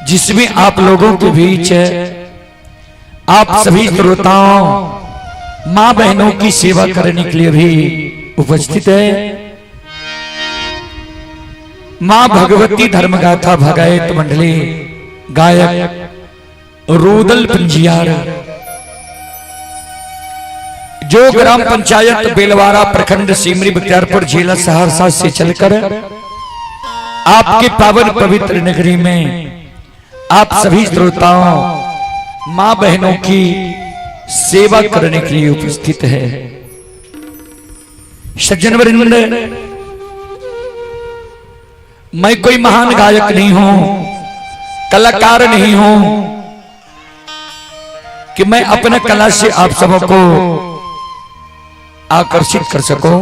जिसमें आप लोगों के बीच आप सभी श्रोताओं मां बहनों की सेवा करने के लिए भी उपस्थित है। मां भगवती धर्मगाथा भगायत मंडली गायक रूदल पंजियार, जो ग्राम पंचायत बेलवारा प्रखंड सिमरी बख्तियारपुर जिला सहरसा से चलकर आपके पावन पवित्र नगरी में आप सभी श्रोताओं मां बहनों की सेवा करने के लिए उपस्थित है। सज्जन वृंद, मैं कोई महान गायक नहीं हूं, कलाकार नहीं हूं कि मैं अपने कला से आप सबको आकर्षित कर सकूं।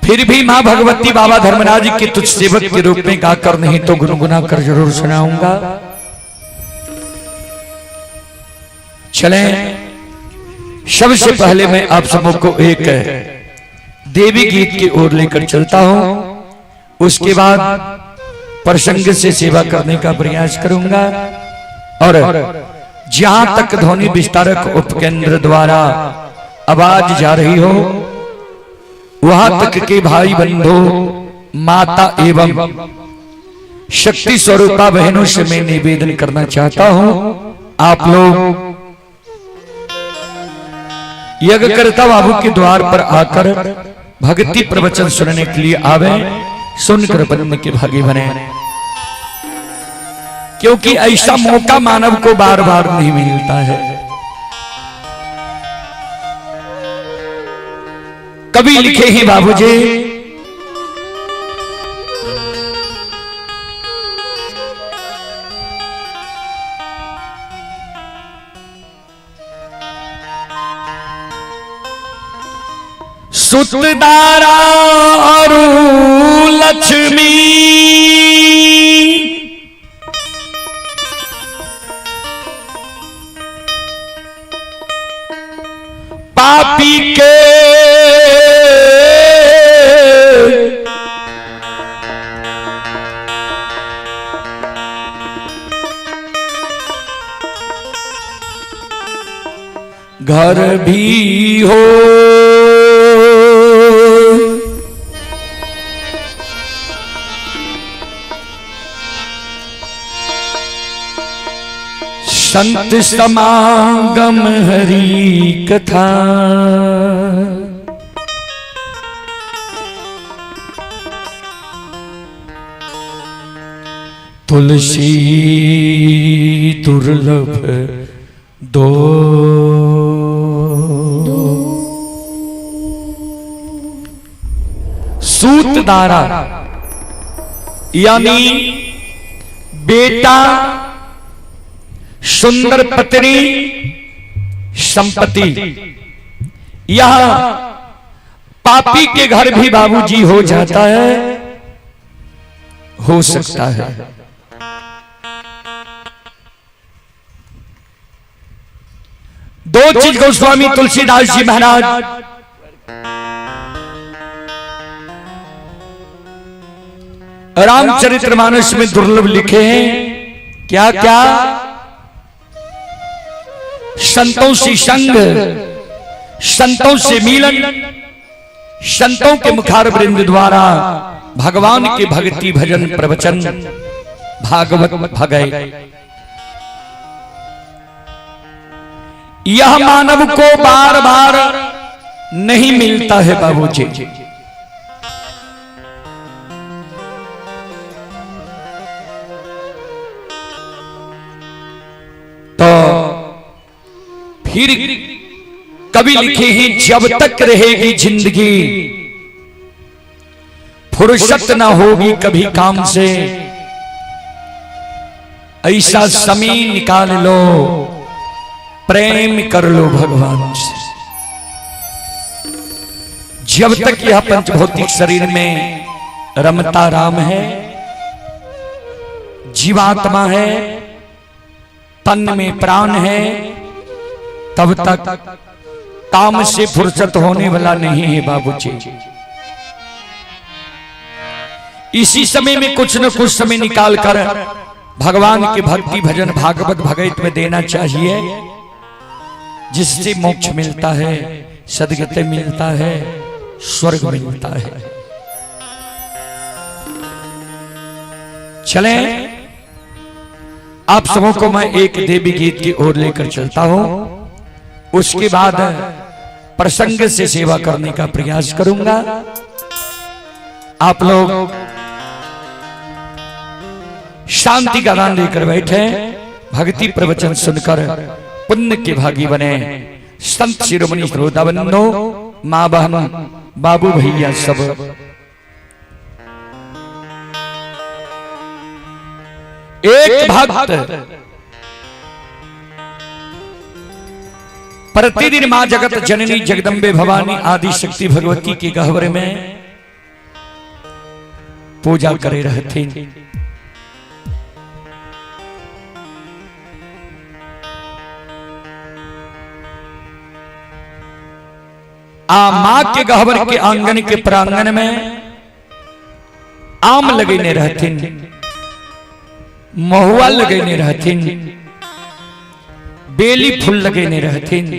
फिर भी मां भगवती बाबा धर्मराज के तुच्छ सेवक के रूप में गाकर नहीं तो गुनगुना कर जरूर सुनाऊंगा। चलें, सबसे पहले मैं आप सबको एक देवी गीत की ओर लेकर चलता हूं, उसके बाद प्रसंग से सेवा करने का प्रयास करूंगा और जहां तक ध्वनि विस्तारक उपकेंद्र द्वारा आवाज जा रही हो वहां तक के भाई बंधु, माता एवं शक्ति स्वरूपा बहनों से मैं निवेदन करना चाहता हूं, आप लोग यज्ञकर्ता बाबू के द्वार पर आकर भक्ति प्रवचन सुनने के लिए आवे, सुनकर बंद के भागी बने, क्योंकि ऐसा मौका मानव को बार बार नहीं मिलता है। कवि लिखे हैं बाबूजी, सुतदारा और लक्ष्मी पापी के घर भी हो। संत समागम हरि कथा, तुलसी दुर्लभ दो। सूतदारा यानी बेटा, सुंदर पत्नी, संपत्ति, यह पापी के घर भी बाबूजी हो जाता है, हो सकता है। दो चीज गोस्वामी तुलसीदास जी महाराज रामचरितमानस में दुर्लभ लिखे हैं। क्या क्या? संतों से संग, संतों से मिलन, संतों के मुखारवृंद द्वारा भगवान के भक्ति भजन प्रवचन भागवत भगय। यह मानव को बार बार नहीं मिलता है बाबूजी। तो फिर कवि लिखे हैं, जब तक रहेगी जिंदगी फुर्सत ना होगी कभी काम से, ऐसा समय निकाल लो, प्रेम कर लो भगवान से। जब तक यह पंचभौतिक शरीर में रमता राम है, जीवात्मा है, तन में प्राण है, तब तक काम से फुर्सत होने वाला नहीं है बाबूजी। इसी समय में कुछ न कुछ समय निकाल कर भगवान के भक्ति भजन भागवत भगैत में देना चाहिए, जिससे मोक्ष मिलता है, सद्गति मिलता है, स्वर्ग मिलता है। चलें, आप सबों को मैं एक देवी गीत की ओर लेकर चलता हूं, उसके बाद प्रसंग से सेवा करने का प्रयास करूंगा। आप लोग शांति का दान लेकर बैठे, भक्ति प्रवचन सुनकर पुण्य के भागी बने। संत शिरोमणि श्रोता बंधो, माँ बहन बाबू भैया सब, एक भक्त प्रतिदिन माँ जगत जननी जगदम्बे भवानी आदि शक्ति भगवती के गहवर में पूजा करे रहते। आ माँ के गहवर के आंगन के प्रांगण में आम लगेने रहथिन, महुआ लगेने रहथिन, बेली फूल लगेने रहथिन,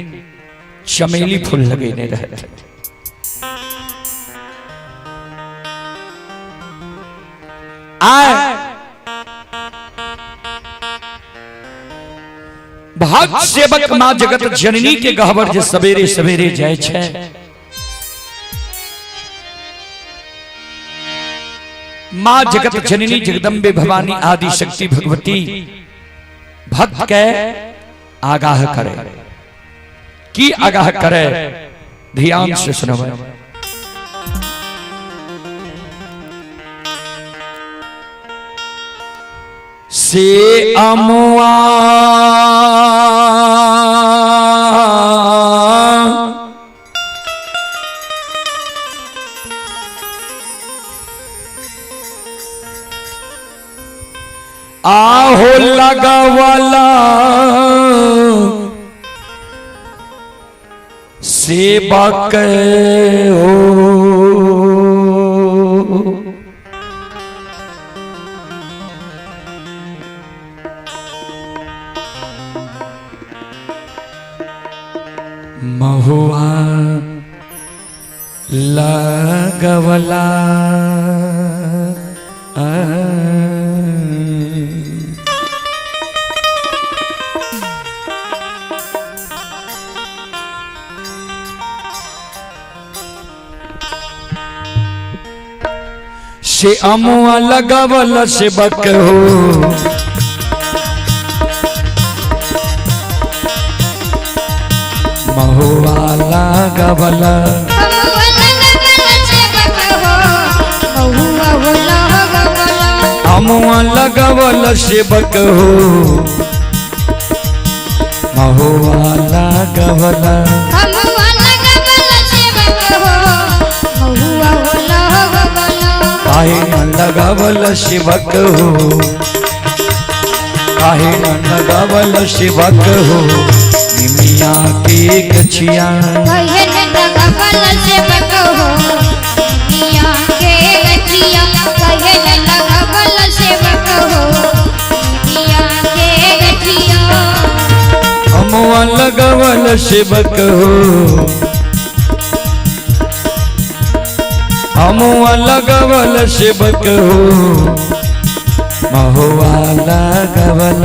चमेली फूल लगेने रहथिन। आए भक्त सेवक माँ जगत जननी के गहवर जे सवेरे सवेरे जाय छै, माँ जगत जननी जगदम्बे भवानी आदि शक्ति भगवती भक्त के आगाह करे। की आगाह करे? ध्यान से सुनो। से अमुआ आहो लगवाला सेवक हो, महुआ लगवला से अमुआ लगवला सेवक हो, महुआ लगवला अमुआ लगवला सेवक हो, महुआ लगवला काहे न लगवल सेवक हो, काहे न लगवल सेवक हो, निमिया के गछिया काहे न लगवल सेवक हो, निमिया के गछिया काहे न लगवल सेवक हो, निमिया के गछिया अमुआ लगवल सेवक हो, अमुआ लगवल सेवक हो, महुआ लगवल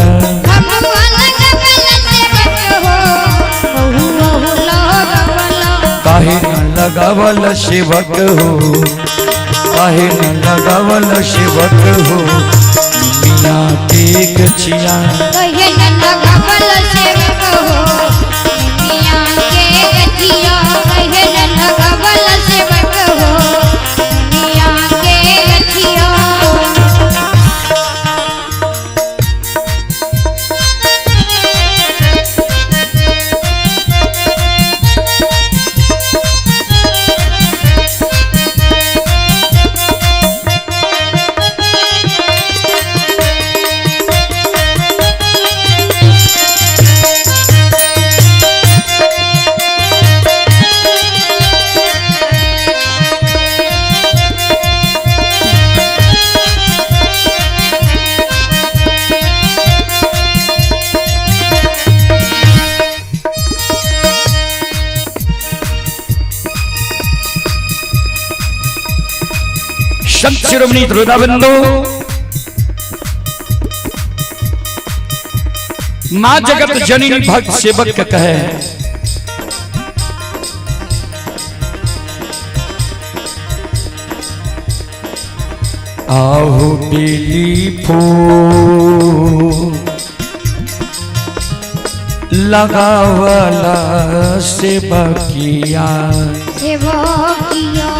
अमुआ लगवल सेवक हो, महुआ लगवल काहे न लगवल सेवक हो, काहे न लगवल सेवक हो, निमिया के गछिया काहे न लगवल सेवक हो, निमिया के गछिया काहे न लगवल सेवक हो, निमिया के गछिया। शिरोमणि श्रोता बंधु, मां जगत जननी भक्त सेवक के कहे, आहु बेली फूल लगावला सेवकिया, सेवकिया।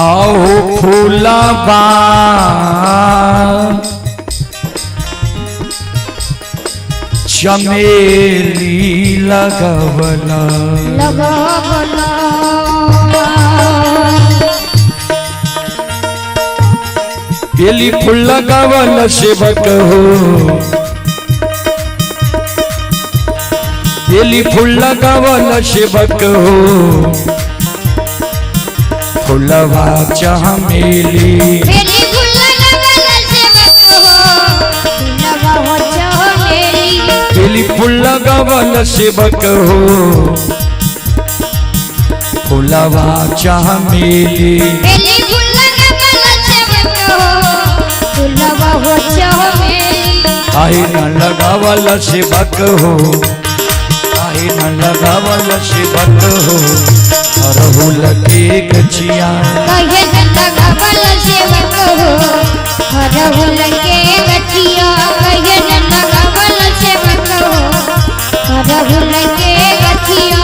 आहु फूलबा चमेली लगावला, लगावला। बेली फूल लगावला सेवक हो, बेली फूल लगावला सेवक हो, फुलवा चमेली। बेली फूल लगावला सेवक हो, फुलवा हो चमेली। बेली फूल लगावला सेवक हो, फुलवा चमेली। बेली फूल लगावला सेवक हो, फुलवा हो चमेली। काहे न लगावला सेवक हो, काहे न लगावला सेवक हो, अरहुल के गछिया। कहे न लगावला सेवक हो, अरहुल के गछिया। कहे न लगावला सेवक हो, अरहुल के गछिया।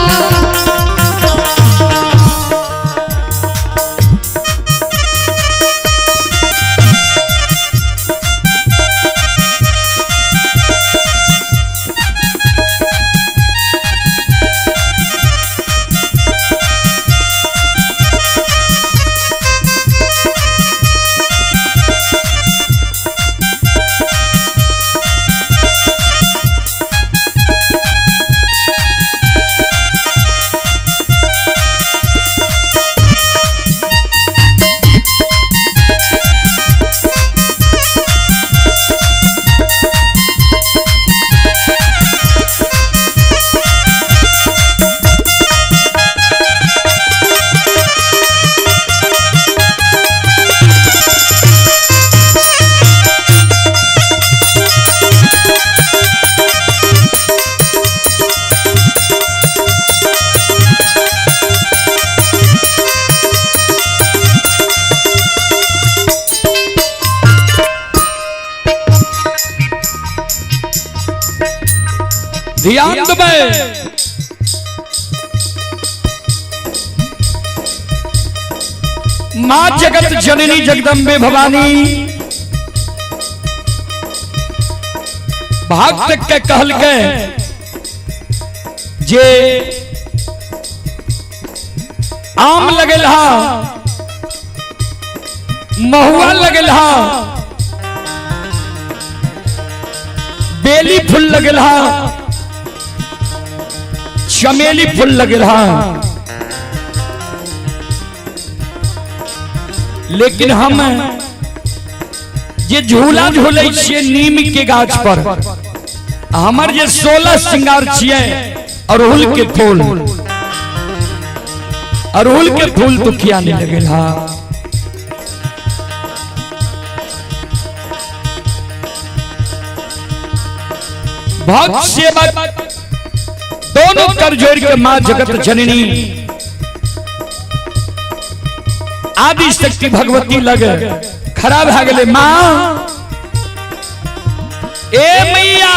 ध्यान देबै, मां जगत जननी जगदम्बे भवानी भक्त के कहल के जे आम लगल हा, महुआ लगल हा, बेली फूल लगल हा, चमेली फूल लगल हा, लेकिन हम जे झूला झूलै छियै नीम के गाछ पर, हमर जे 16 श्रृंगार छियै अड़हुल के फूल, अड़हुल के फूल तो किया नहीं लगल हा। भक्त सेवक दोनों कर जोड़ के मां जगत जननी आदि शक्ति भगवती लगे खड़ा भए गेलै। मां ए मैया,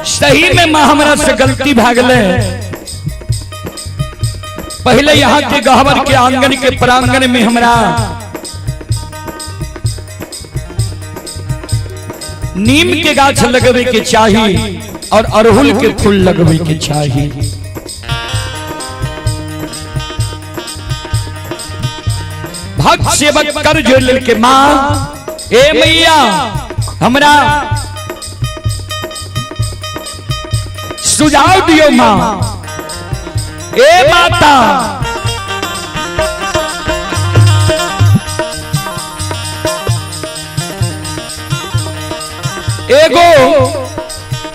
सही में मां हमरा से गलती भए गेलै। पहले यहाँ के गहवर के आंगन के प्रांगण में हमरा नीम के गाछ लगवे के चाही और अड़हुल के फूल लगवे के चाही। भक्त सेवक कर जोड़ के मां ए मैया हमरा सुझाव दियो मां, ए माता एगो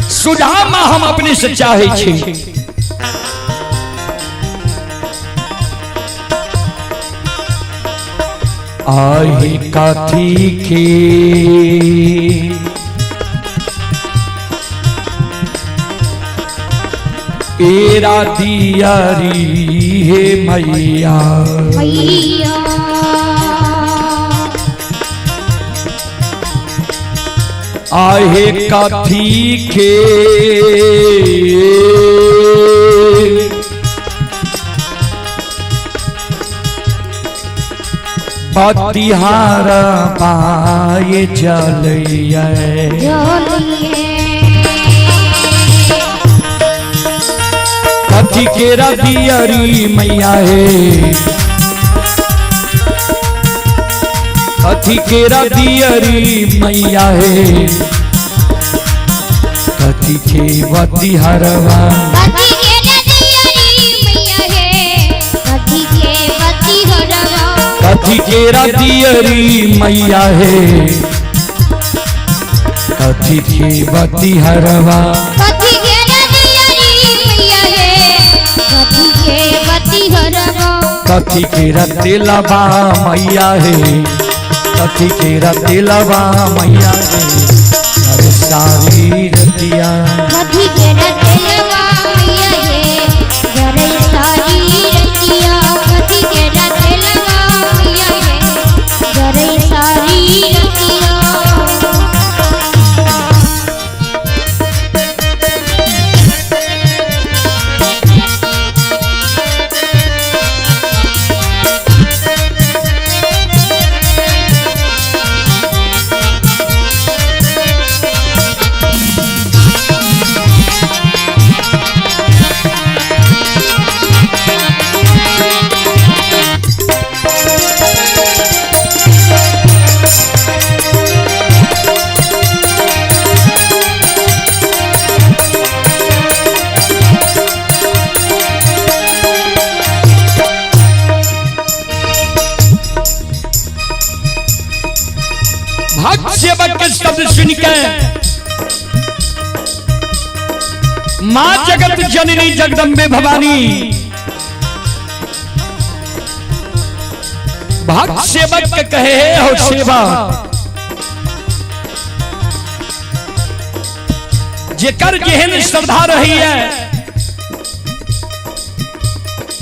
सुझाव मां हम अपने से चाहे छी। आही काथी के एरा दियारी हे मैया। मैया आहे काथी के बतिहार पाए जलिए। कथी के दियरी मैया हे, कथी के दियरी मैया हे, कथी के बतिहारवा। कथी के दियरी मैया हे, कथी के बतिहारवा। कथी के रतेलवा मैया हे, कथी के रतेलवा मैया हे, अरे सारी रतिया। कथी के रतेलवा मैया हे, अरे सारी रतिया। कथी के रतेलवा मैया हे, अरे सारी रतिया। सेवक के शब्द सुन के मां जगत जननी जगदम्बे भवानी भक्त सेवक के कहे हे हो सेवा, जेकर जेहन श्रद्धा रही है,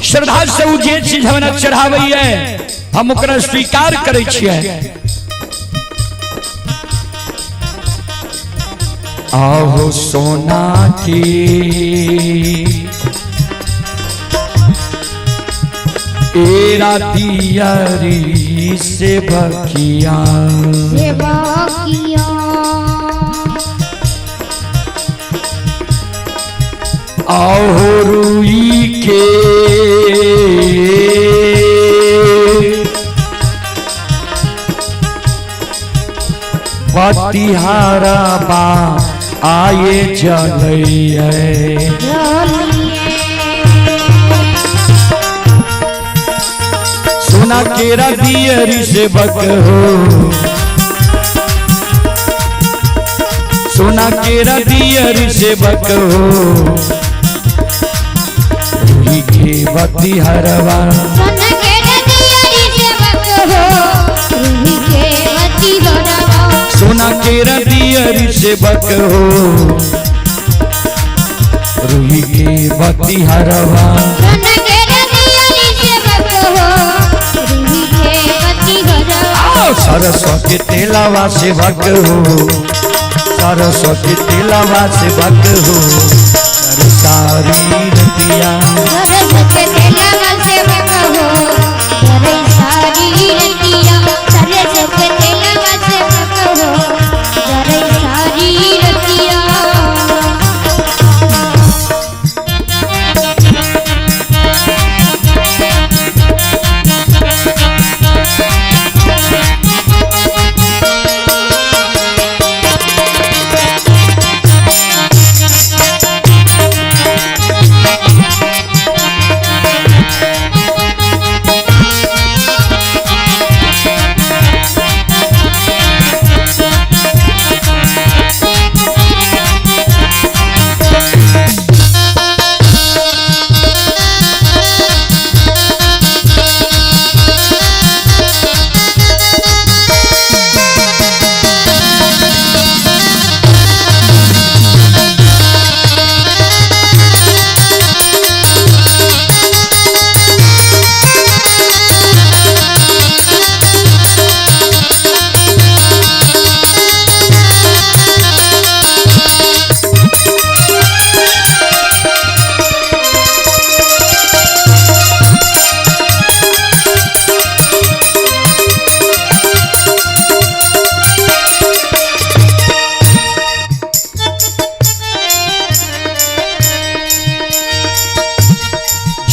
श्रद्धा से उ जे चीज हमरा चढ़ावै है हम ओकरा स्वीकार करै छियै। आहो सोना की एरा दियरी से बकिया, सेवकिया। आहो रुई के बतिहारा बा आए जलैये। सोना केरा दियरी सेवक हो, सोना केरा दियरी सेवक हो, रुई के बतिहारवा। सोना केरा दियरी सेवक हो, रुई के बतिहारवा। सोना केरा दियरी सेवक हो, रुई के बतिहारवा। सोना केरा दियरी सेवक हो, रुई के बतिहारवा। सरस्वती तेलवा सेवक हो, सरस्वती तेलवा सेवक हो, सारी रतिया। सरस्वती तेलवा सेवक हो, सारी रतिया। सरस्वती तेलवा सेवक हो, सारी रतिया।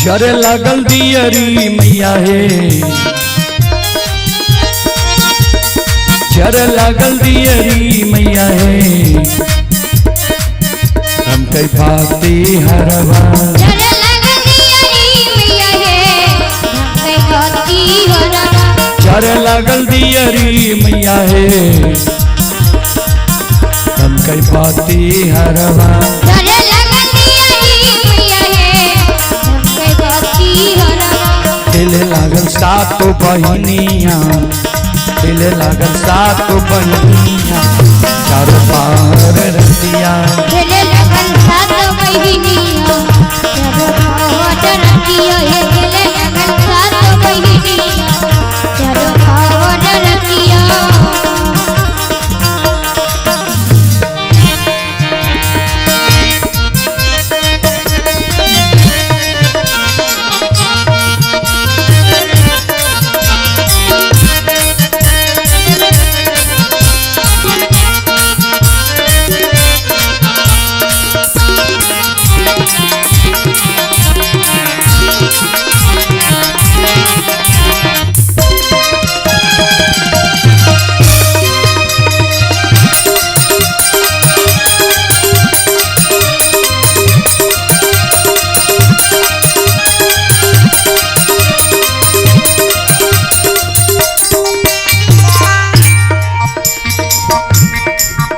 जरे लागल दियरी मैया हे, जरे लागल दियरी मैया हे, हम कई पाती हरवा। जरे लागल दियरी मैया हे, हम कई पाती हरवा। जरे लागल दियरी मैया हे, हम कई पाती हरवा। जरे लागल दियरी मैया हे, हम कई पाती हरवा। दिल लागल सातो बहिनिया, दिल लागल सातो बहिनिया, चारों पार रतिया। दिल लागल सातो बहिनिया, चारों पार रतिया। हे दिल लागल सातो बहिनिया, चारों पार रतिया।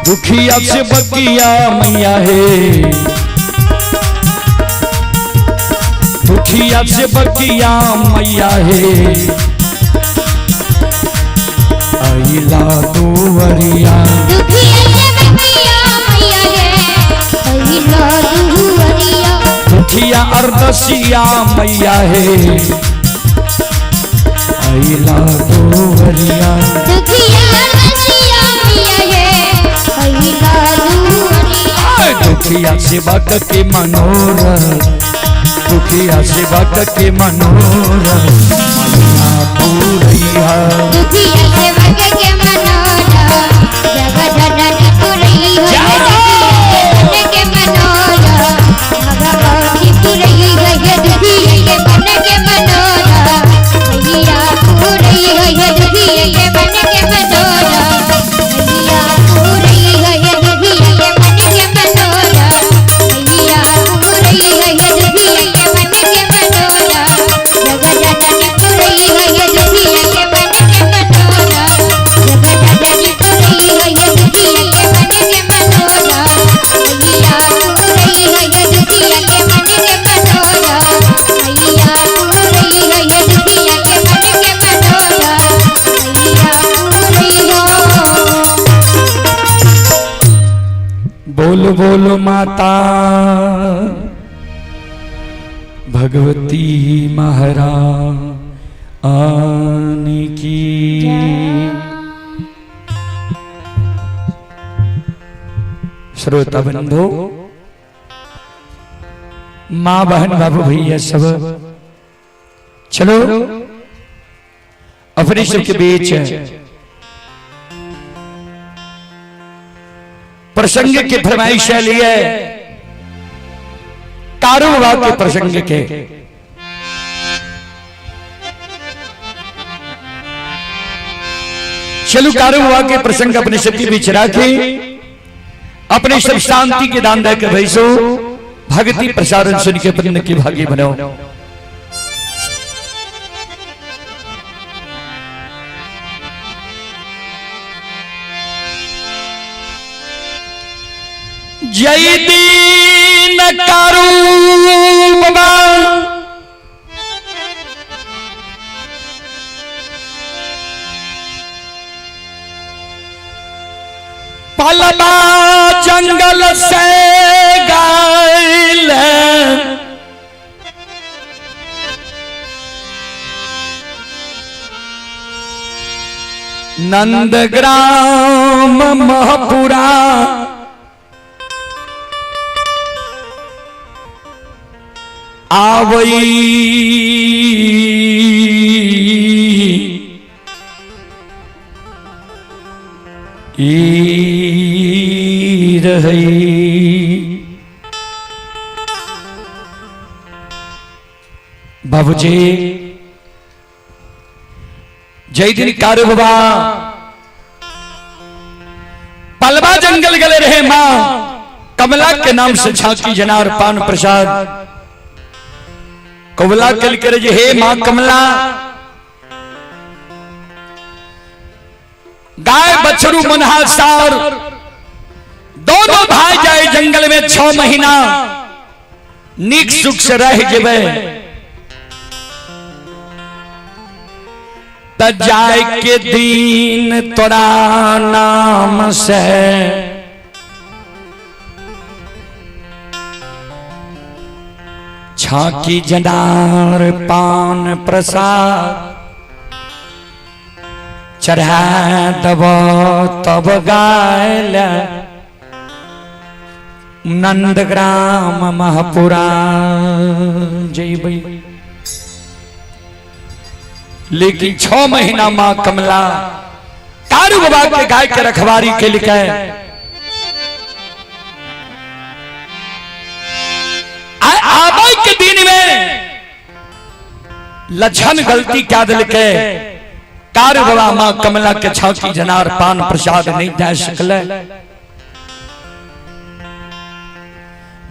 दुखिया से बकिया मैया हे, दुखिया से बकिया मैया हे, अइला दुवरिया। दुखिया से बकिया मैया हे, अइला दुवरिया। दुखिया अरदसिया मैया हे, अइला दुवरिया। दुखिया अरदसिया मैया हे, अइला दुवरिया। दुखिया सेवक के मनोरथ, दुखिया सेवक के मनोरथ, मैया पूरैया। दुखिया सेवक के मनोरथ, जगत जननी पुरैया। दुखिया के मनोरथ, भगवती पुरैया। दुखिया के मन के मनोरथ, मैया पुरैया। दुखिया के मन के मनोरथ, मैया पुरैया। दुखिया के मन के मनोरथ, मैया पुरैया। दुखिया के मन के मनोरथ, जगत जननी पुरैया। दुखिया के मन के मनोरथ, जगत जननी पुरैया। दुखिया के मन के मनोरथ, मैया पुरैया। दुखिया के मन के मनोरथ, मैया पुरैया। दुखिया के मन के मनोरथ, मैया पुरैया। बोल बोल माता भगवती महारानी की। श्रोता बंधु, माँ बहन बाबू भैया सब, चलो अपने सबके बीच प्रसंग के फरमाइश लिए कारोबार के प्रसंग के चलो कारोबार के प्रसंग अपने सबके बीच रखे, अपने सब शांति के दान देकर भैसो भक्ति प्रसारण सुन के पुण्य के भागी बनो। जय दीन कारू बाबा पलबा जंगल से गायल नंदग्राम महपुरा आवई ई रही। बाबूजी जय दिन कारू बाबा पलवा जंगल गले रहे मां कमला के नाम से झांकी जनार पान प्रसाद कमला कल करे जे हे मां कमला, गाय बछरू मनहा सार दोनों भाई जाए जंगल में 6 महीना निक सुख से रह जेबे, त जाए के दिन तोरा नाम से झांकी जनार पान प्रसाद चढ़ा दब तब गायल नंदग्राम महपुरा जइबै। लेकिन 6 महीना मां कमला कारू बाबा के गाय के रखवारी के लिखे आबे के दिन में लक्षण गलती क्या दिल के कारू बाबा मां कमला के छाकी जनार पान प्रसाद नहीं दे सकले,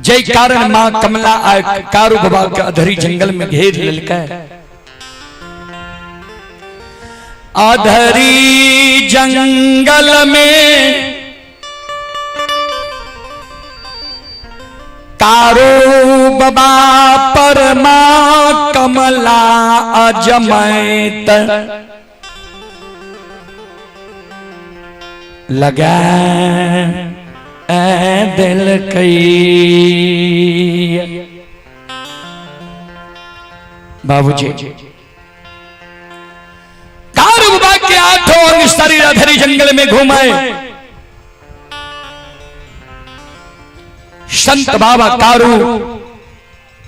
जय कारण मां कमला आए कारू बाबा के अधरी जंगल में घेर लेलकै। अधरी जंगल में कारू बाबा पर मां कमला अजमैत लगा दिल कई। बाबूजी कारू बाबा के आठों अंग शरीर अधरी जंगल में घूमे। संत बाबा कारू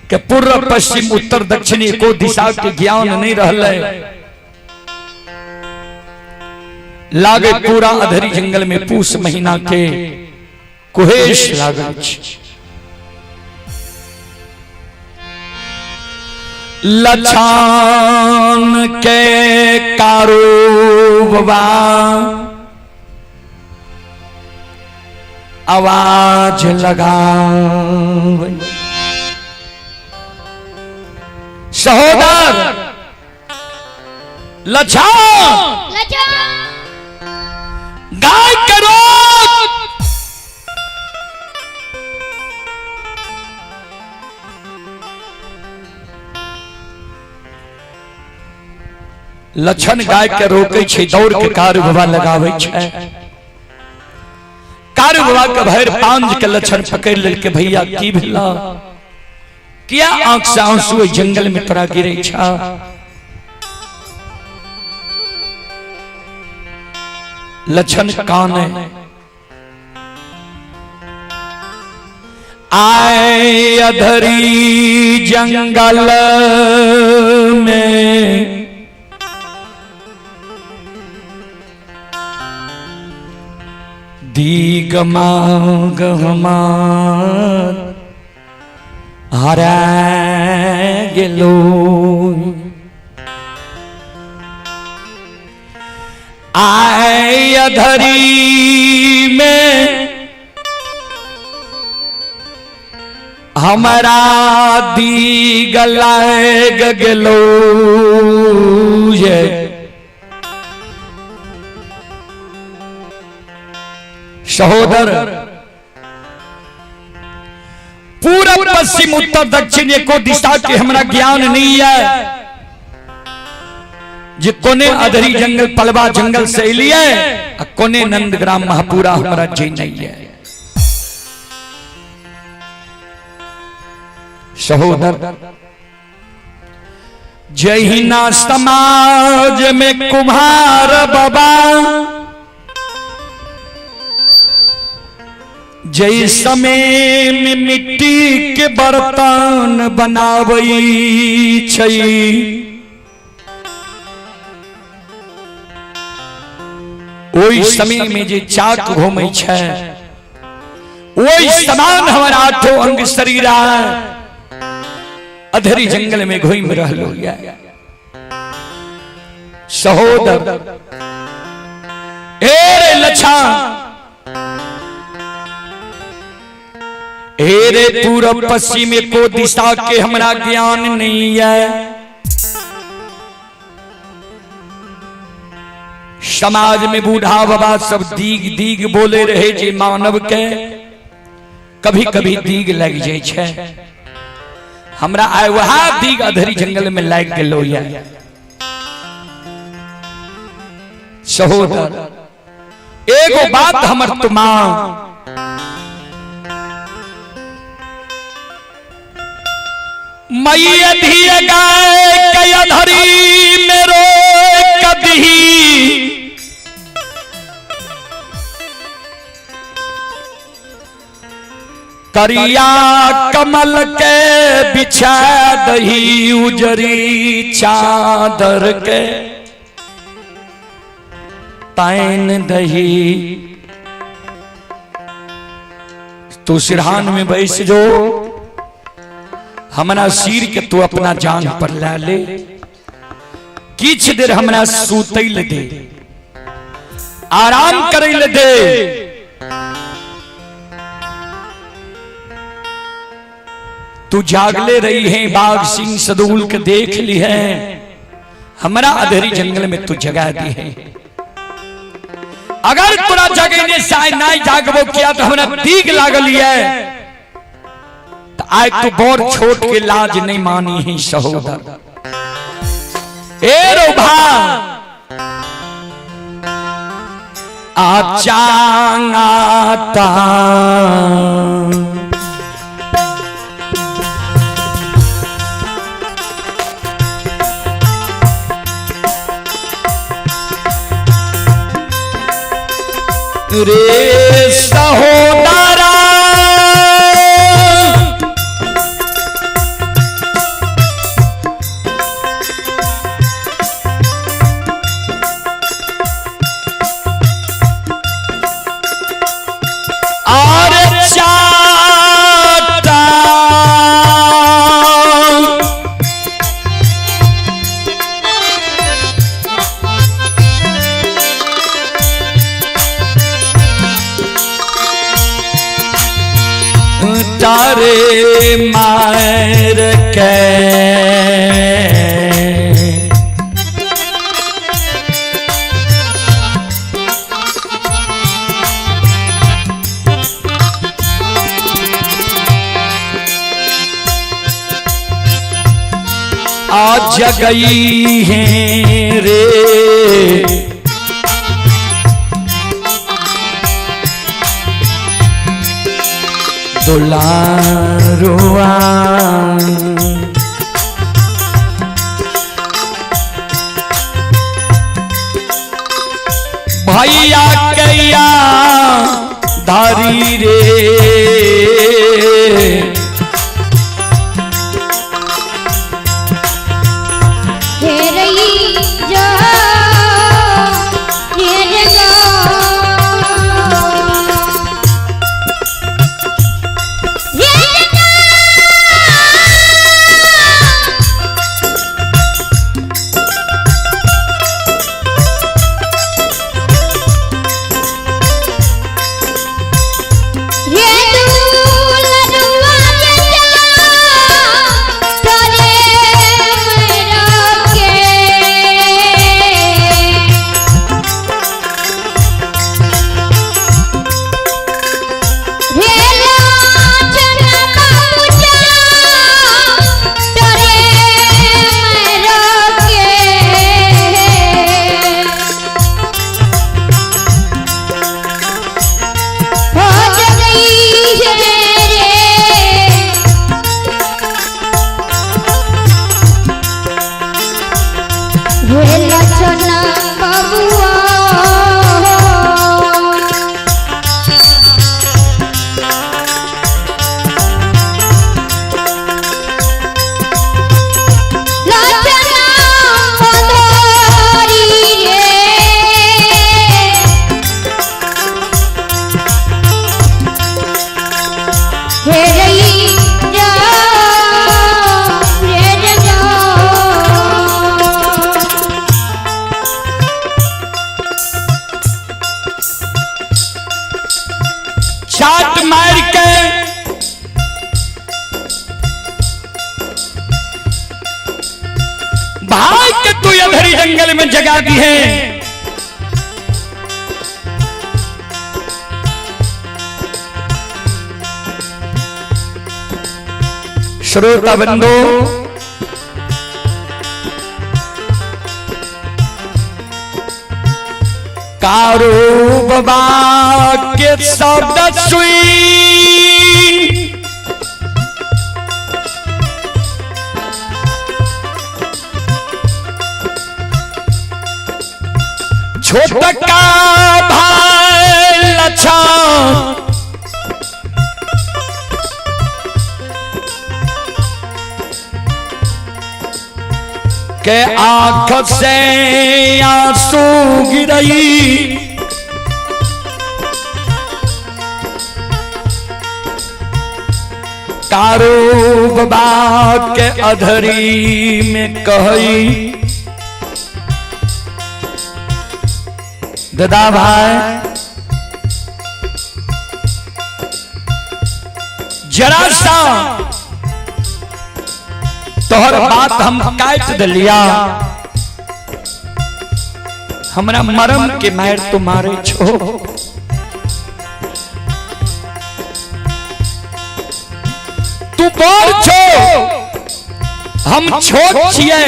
के पूर्व पश्चिम उत्तर दक्षिण एको दिशा के ज्ञान नहीं रहले, लागे पूरा अधरी जंगल में पूस महीना के कुहेश लागल छै। लछान के कारू बाबा आवाज लगा, सहोदर लछान गाय करो लक्षण गाय के रोके छै, दौड़ के कारू बाबा लगावे छै। कारू बाबा के भैर पांज के लक्षण पकड़ लेलके, भैया की भेला, किया आंख से आंसू जंगल में तोरा गिरे छा? लक्षण कान आए अधरी जंगल में दीग मांग हमार हरा गेलो, आए अधरी में हमारा दीग लाग गेलो ये। सहोदर पूरब पश्चिम उत्तर दक्षिण एको दिशा के हमरा ज्ञान नहीं है, जे कोने अधरी जंगल पलवा जंगल से एलिए आ कोने नंदग्राम महापुरा हमरा जे नहीं है। सहोदर जहिना समाज में कुम्हार बाबा जय समय में मिट्टी के बर्तन बनावई छै, ओहि समय में जे चाक घूमै छै ओहि समान हमर आठो अंग शरीर। अधरी जंगल में घूम रहलो ये सहोदर। ए रे लछा, ए रे पूरब पश्चिम को दिशा के हमरा ज्ञान नहीं है। समाज में बूढ़ा बाबा सब दीग दीग बोले रहे जे मानव के कभी कभी दीग लग जाए छे। हमरा आय वह दीग अधरी जंगल में लाग गेलो ये सहोदर। एगो बात हमर तुमा मैया धीरे गाय के अधरी मेरो कभी करिया कमल के बिछा दही उजरी चादर के ताइन दही। तू सिरहान में बैस जो, हमरा सिर के तू अपना जान पर ला ले, किछ देर हमरा सूतै ले दे, आराम करे ले दे। तू जागले रही है, बाघ सिंह सदूल के देख ली है, हमरा अधेरी जंगल में तू जगा दी है। अगर तोरा जगेने से आइ नहीं जागबो किया तो हमरा दीग लागल है, तो आइ तू बड़ छोट के लाज नहीं मानी है सहोदर। ए रो भा आचांगाता रे सहोदरा, और चाटा तारे मार के आज गई है रे दुलारुआ। भैया कैया धारी रे भाई के तू अधरी जंगल में जगा दी है। श्रोता बंधु, कारू बाबा के शब्द सुई छोटका भाई लच्छा के आंख से आंसू गिरई, कारू बाबा के अधरी में कही, दादा भाई जरा सा तोहर बात हम काट दिलिया, हमरा मरम के मार तुम्हारे छो। तू बड़ छो, हम छोट छिए।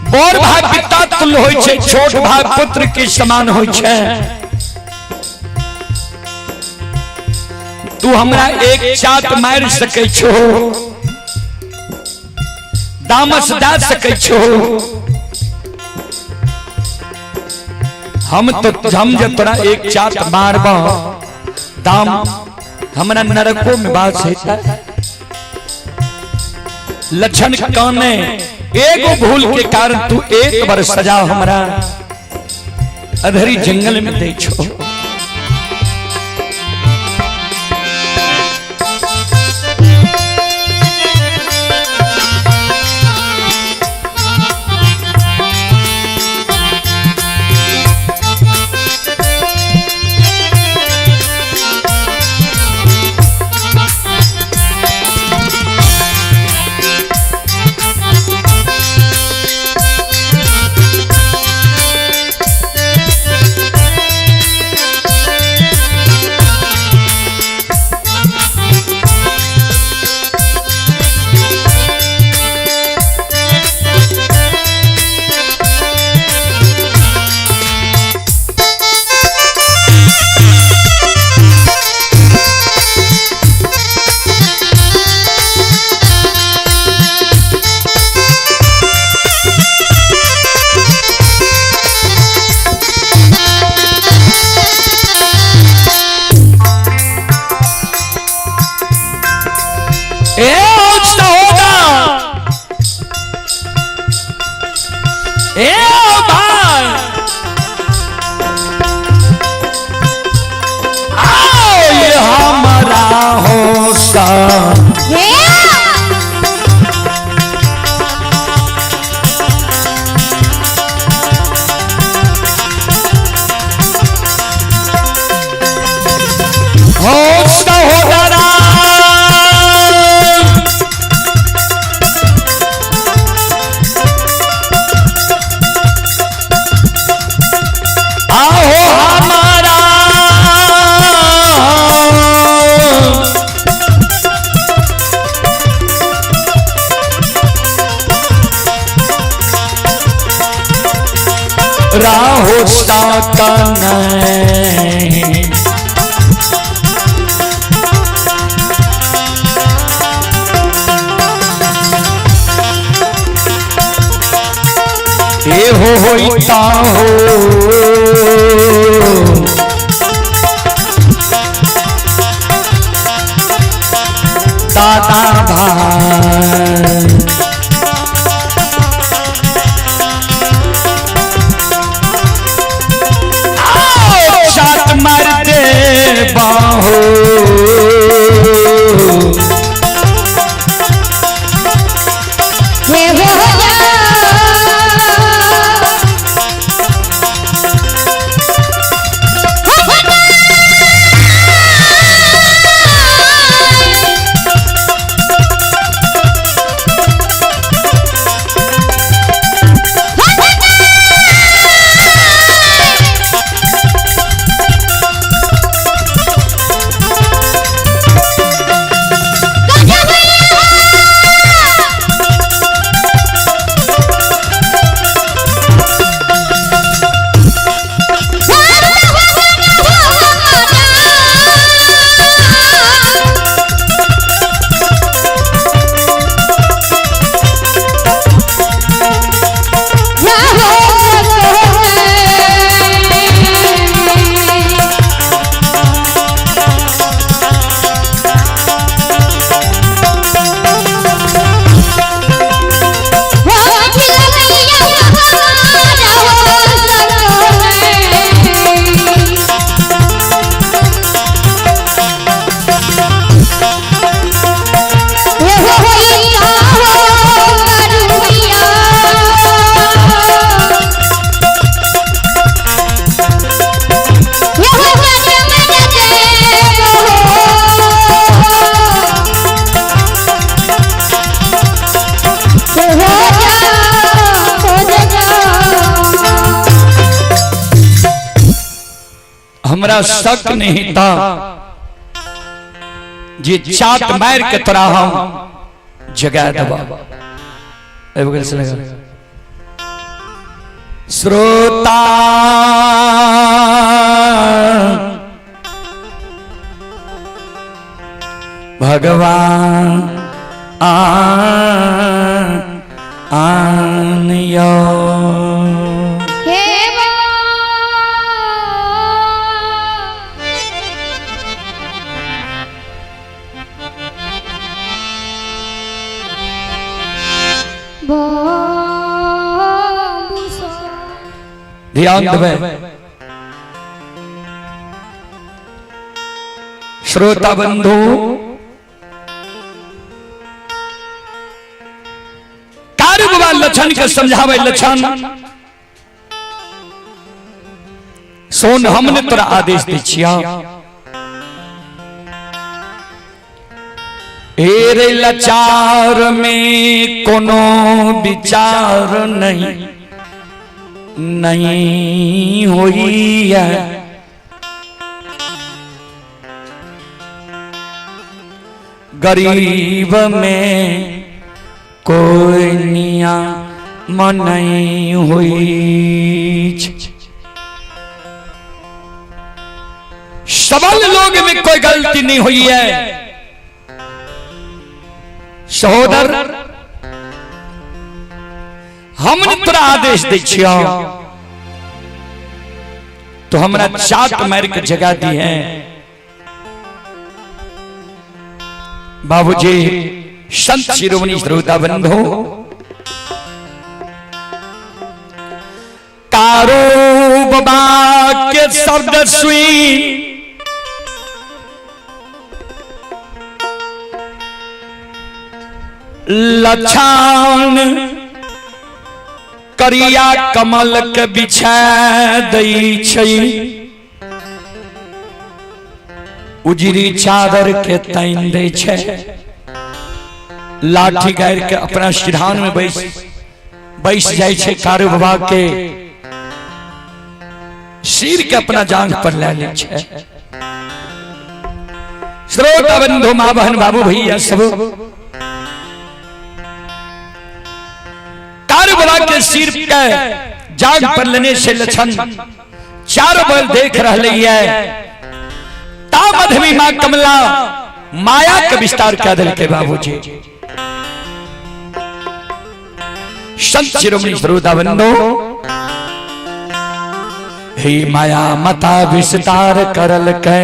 बड़ भाई पिता तुल्य होय छै, छोट भाई पुत्र के समान होय छै। तू हमरा एक चाट मार सकै छो, दामस दा सकै छो, हम तो हम जब तोरा एक चाट मारब दाम हमरा नरको में बास हेता। लक्षण काने एगो भूल के कारण तू एक बार सजा हमरा अधरी जंगल में दे छो। होता हो दादा भाई चाट मारते बाहो हमरा शक नहीं था जे चाट मार के तोरा हम जगा देबा। एगो गेल से लगा। श्रोता भगवान आ आन यो। हे बा ध्यान देबै श्रोता बंधु, कारू बाबा लक्षण के समझावे लक्षण सोन हमने तोरा आदेश दै छिया। एरे लाचार में कोनो विचार नहीं नहीं होई है। गरीब में कोई निया मन नहीं हुई। सबल लोग में कोई गलती नहीं हुई है। सहोदर हमने तोरा आदेश दै छियौ तो हमरा चाट मार के जगा दी है। बाबूजी संत शिरोमणि श्रोता बंधु, कारो बाबा के शब्द सुई लछान करिया कमल के बिछा दै छै, उजरी चादर के तैन दै छै, लाठी गारि के अपना सिरहान में बैस बैस जाइ छै। कारू बाबा के सिर के अपना जांघ पर ले लै छै। श्रोता बंधु, माँ बहन बाबू भैया सब, कारू बाबा के सिर के जांघ पर लेने से लक्षण चारों बल देख रहे है। ता मधवी मां कमला माया के विस्तार कर दिल के बाबूजी। संत शिरोमणि श्रोता बंधु, हे माया मता विस्तार करल के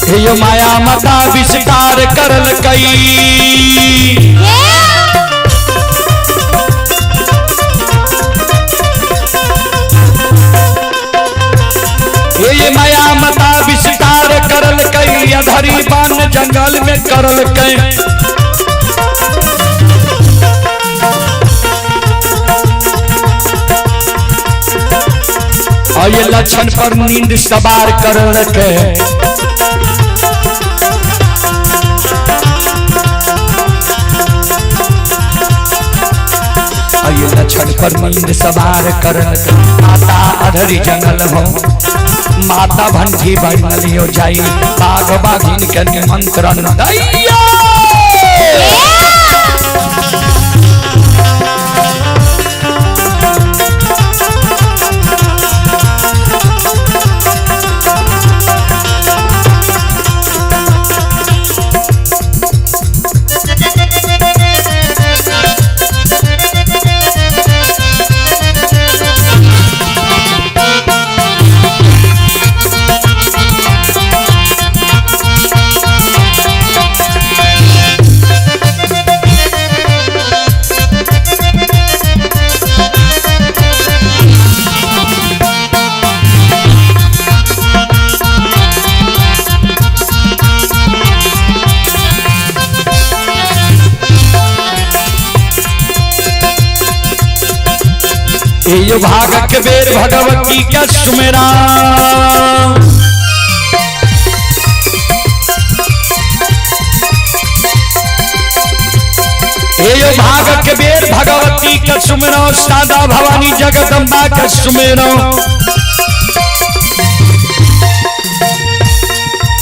हे माया माता विस्तार करल कई। हे माया माता विस्तार करल कई, अधरी बान जंगल में करल कई। और ये लक्षण पर नींद सवार करल के। ये लक्षण पर नींद सवार करल के। माता अधरी जंगल हो माता भंडी बनलियो जाई, बाघ बाघिन के निमंत्रण दैया। ए भागक बेर भगवती के सुमेरा। ए भागक बेर भगवती के सुमेरा, सादा भवानी जगदम्बा के सुमेरा।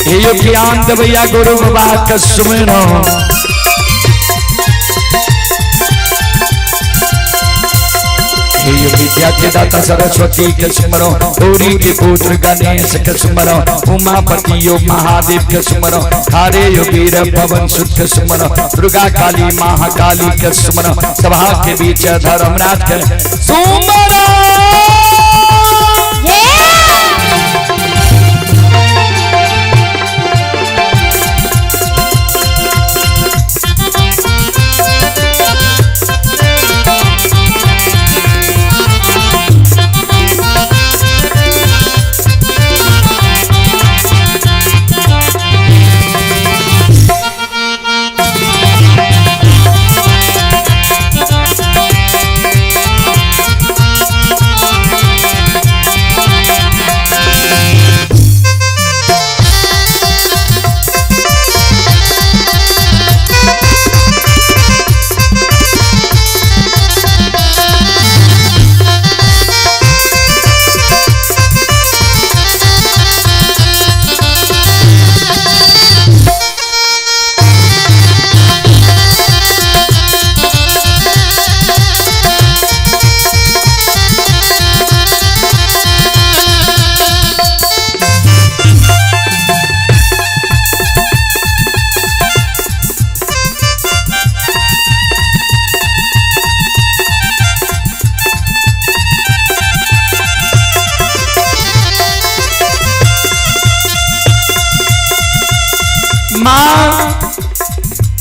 ए ज्ञान देवैया गुरु बाबा के सुमेरा। विद्या के दाता सरस्वती के सुमरो, गौरी के पुत्र गणेश के सुमरो, उमापति यो महादेव के सुमरो, हरे यो वीर पवन सुत के सुमरो, दुर्गा काली महाकाली के सुमरो, सभा के बीच धर्मराज के सुमरो।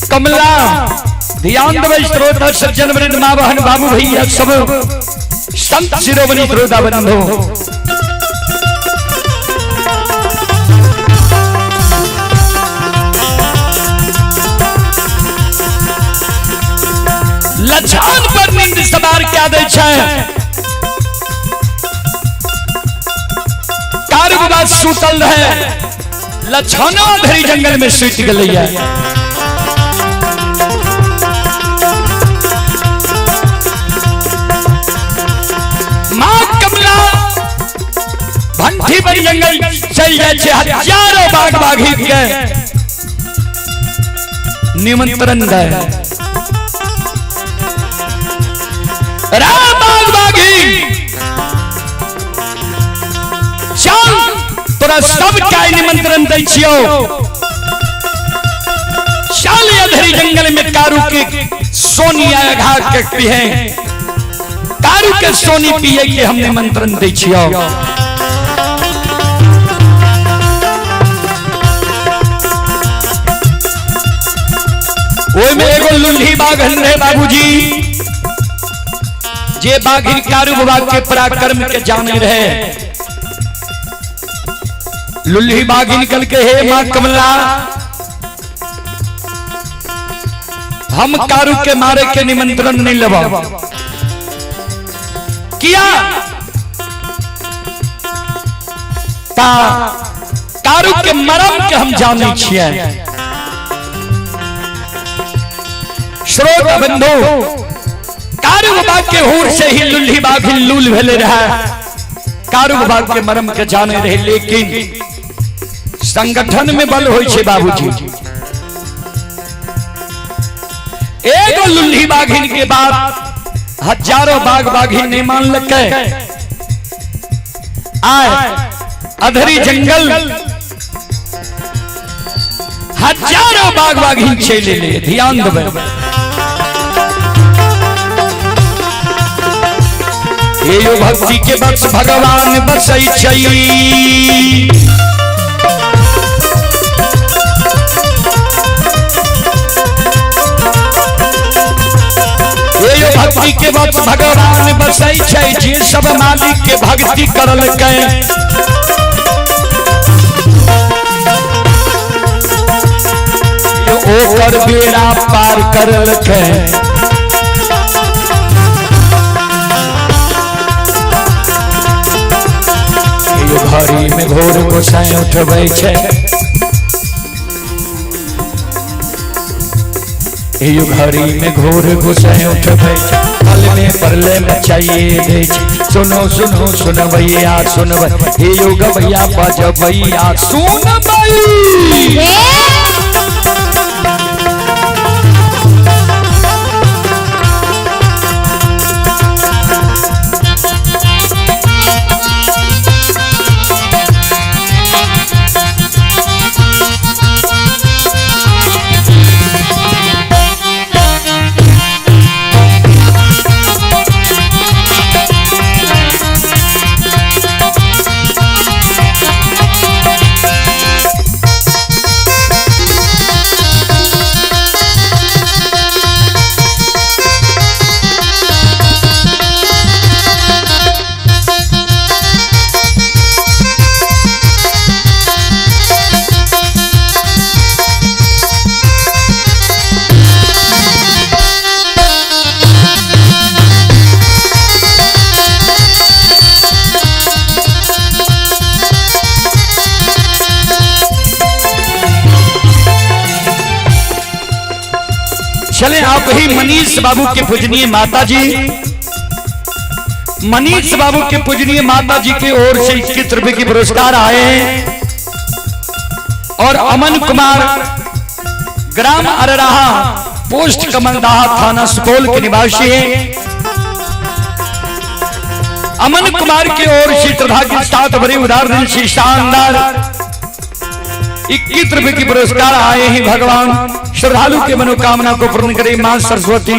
कमला ध्यान देवे श्रोता सज्जन वृंद माँ बहन बाबू भैया सब संत शिरोमणि श्रोता बंधु। लछान पर नींद सवार क्या दै छै, कारू बाबा सुतल रहे, लछाना धरी जंगल में सुति गेलैया। भंठी बड़ी जंगल चल जाए छे, हजारों बाघ बाघी के निमंत्रण दे। राम बाघ बाघी चल तोरा सब के निमंत्रण दै छियो, चल अधरी जंगल में कारू के सोनिया घाट के पिए, कारू के सोनी पिए के हम निमंत्रण दै छियो। ओहिमे एगो लुल्ही बाघन रहे बाबूजी, जे बाघिन कारू बाबा के पराक्रम के जाने रहे। लुल्ही बाघिन कल के हे मां कमला, हम कारू के मारे के निमंत्रण नहीं लेब। किया ता कारू के मरम के हम जाने छियै। श्रोता बंधु, कारू बाबा के हुर से ही लुल्ही बाघिन लूल भेले रहा, कारू बाबा के मरम के जाने रहे। लेकिन संगठन में बल होई छे बाबूजी। एगो लुल्ही बाघिन के बाद हजारों बाघ बाघिन नहीं मान लके आए अधरी जंगल, हजारों बाघ बाघिन चले ले। ध्यान देवे, ये भक्ति के बस भगवान बसै छै। ये भक्ति के बस भगवान बसै छै, जे सब मालिक के भक्ति करलकै। ओकर बेड़ा पार करलकै। यो घड़ी में घोर गोसाई उठबै छै, यो घड़ी में घोर गोसाई उठबै छै, पल में परले मचाइए दै छै। सुनो सुनो सुनबैया सुनबै, हे यो गवैया बजबैया सुनबै। चले आप ही मनीष बाबू के पूजनीय माता जी, मनीष बाबू के पूजनीय माता जी की ओर से 21 रुपए की पुरस्कार आए हैं। और अमन कुमार ग्राम अरराहा पोस्ट कमलदाहा थाना सुपौल के निवासी हैं। अमन कुमार की ओर से श्रद्धा के साथ बड़े उदार दिल से शानदार 21 रुपए की पुरस्कार आए हैं। भगवान श्रद्धालु के मनोकामना को पूर्ण करे मां सरस्वती।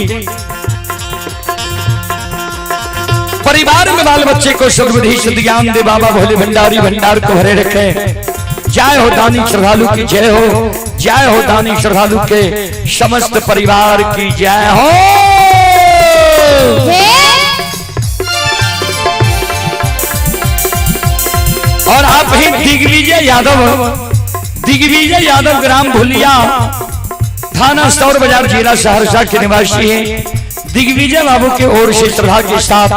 परिवार में बाल बच्चे को सद्बुद्धि सद्ज्ञान दे बाबा भोले भंडारी भंडार को भरे रखे। जय हो दानी श्रद्धालु की जय हो, जय हो दानी श्रद्धालु के समस्त परिवार की जय हो। और आप ही दिग्विजय यादव, दिग्विजय यादव ग्राम भुलिया थाना सौर बाजार जिला सहरसा के निवासी हैं। दिग्विजय बाबू के ओर से श्रद्धा के साथ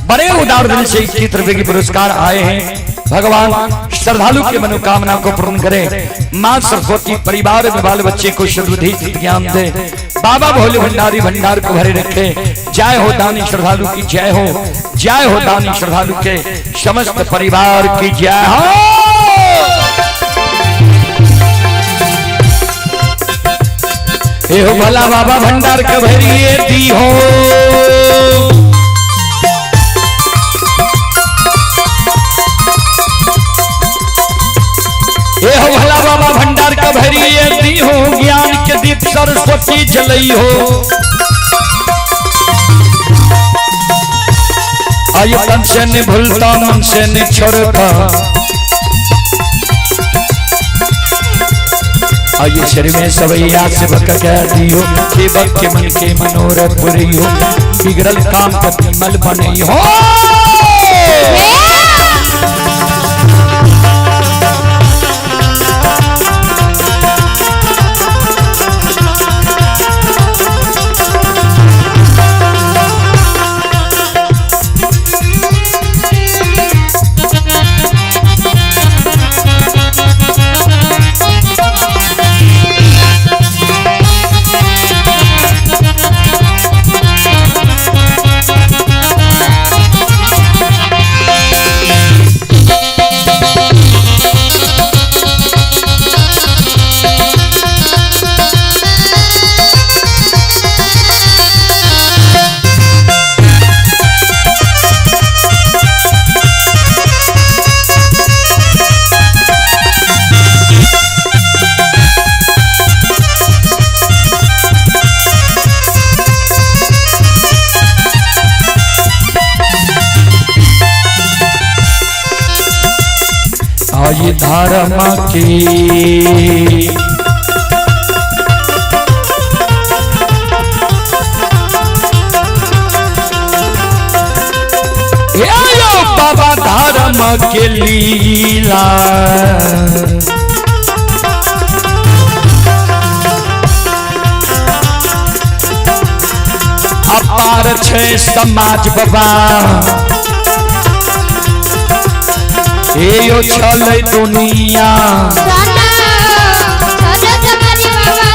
बड़े उदार दिल से 21 रुपए के पुरस्कार आए हैं। भगवान श्रद्धालु के मनोकामना को पूर्ण करे। मां सरस्वती परिवार में बाल बच्चे को सद्बुद्धि ज्ञान दे बाबा भोले भंडारी भंडार को भरे रखे। जय हो दानी श्रद्धालु की जय हो, जय हो दानी श्रद्धालु के समस्त परिवार की जय हो। हो भला बाबा भंडार के भरिए दी हो। ए हो भला बाबा भंडार के भरिए दी हो, ज्ञान के दीप सरस्वती जलई हो। आय तन से न भूलता मन से न छोड़ता, आइए शरीर में सवैया सेवक कह दियो, सेवक के मन के मनोरथ पुरियो, बिगड़ल काम पतिमल बनई हो। आई धर्म की बाबा धर्म के लीला, अपार छे समाज बाबा। हे यो छल दुनिया। सना सना समाज बाबा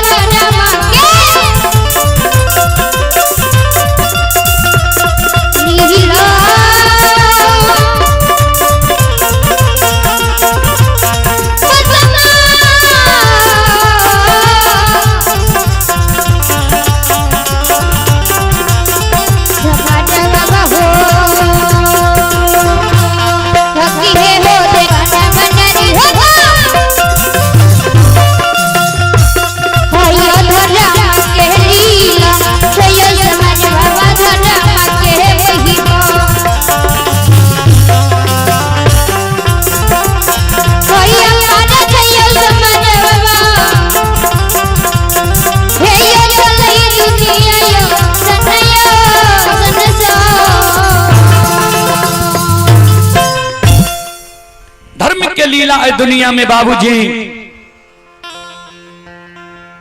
धर्म के लीला। धर्म के लीला है दुनिया में बाबूजी,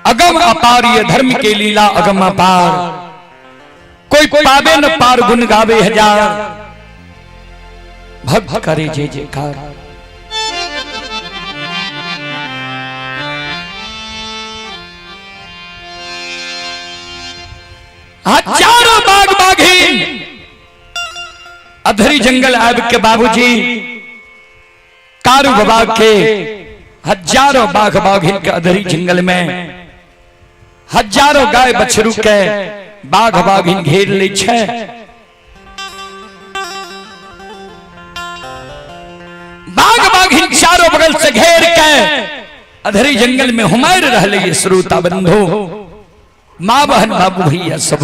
अगम अपार ये धर्म के लीला अगम अपार। कोई पावे न पार गुण गावे हजार, भक्त करे जय जयकार। हजारों बाघ बाघीन अधरी जंगल आब के बाबूजी कारू बाबा के हजारों बाघ बाघिन के अधरी जंगल में हजारों गाय बछरू के बाघ बाघिन घेर लै छै। बाघ बाघिन चारों बगल से घेर के अधरी जंगल में हुमार रहले ये श्रोता बंधु, माँ बहन बाबू भैया सब।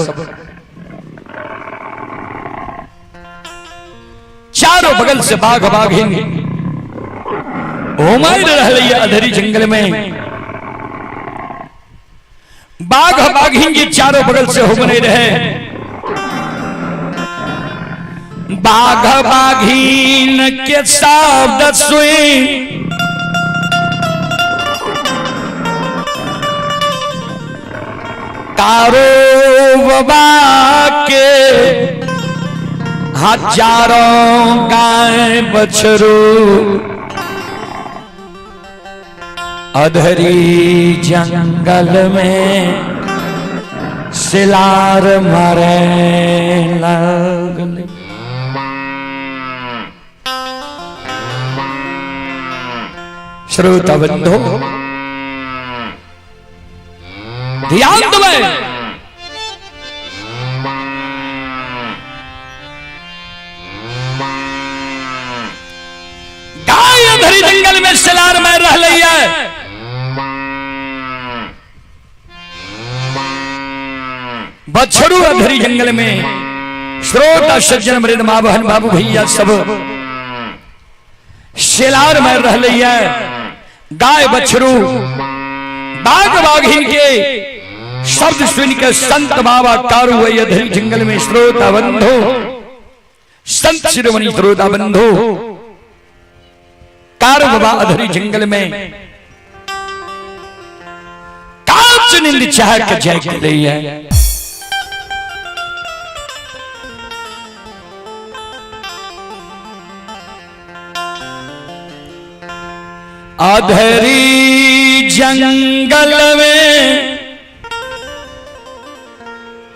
चारों बगल से बाघ बाघिन हुमार रहले ये अधरी जंगल में। बाघ बाघिन जी चारों बगल से हुमने रहे। बाघ बाघिन के शब्द सुई कारो बाबा के हजारों गाय बछरू अधरी जंगल में सिलार मरे लगल। श्रोता बंधु ध्यान देबै, गाय अधरी जंगल में सिलार में रह रही है। बछड़ू अधरी जंगल में श्रोता सज्जन मृद माँ बहन बाबू भैया सब सिलार में रह रही है। गाय बछड़ू बाघ बाघिन के शब्द सुन के संत बाबा कारू अधरी जंगल में श्रोता बंधु, संत शिरोमणि श्रोता बंधु कारू बाबा अधरी जंगल में कांच नींद चाह के जय के लिए है। अधरी जंगल में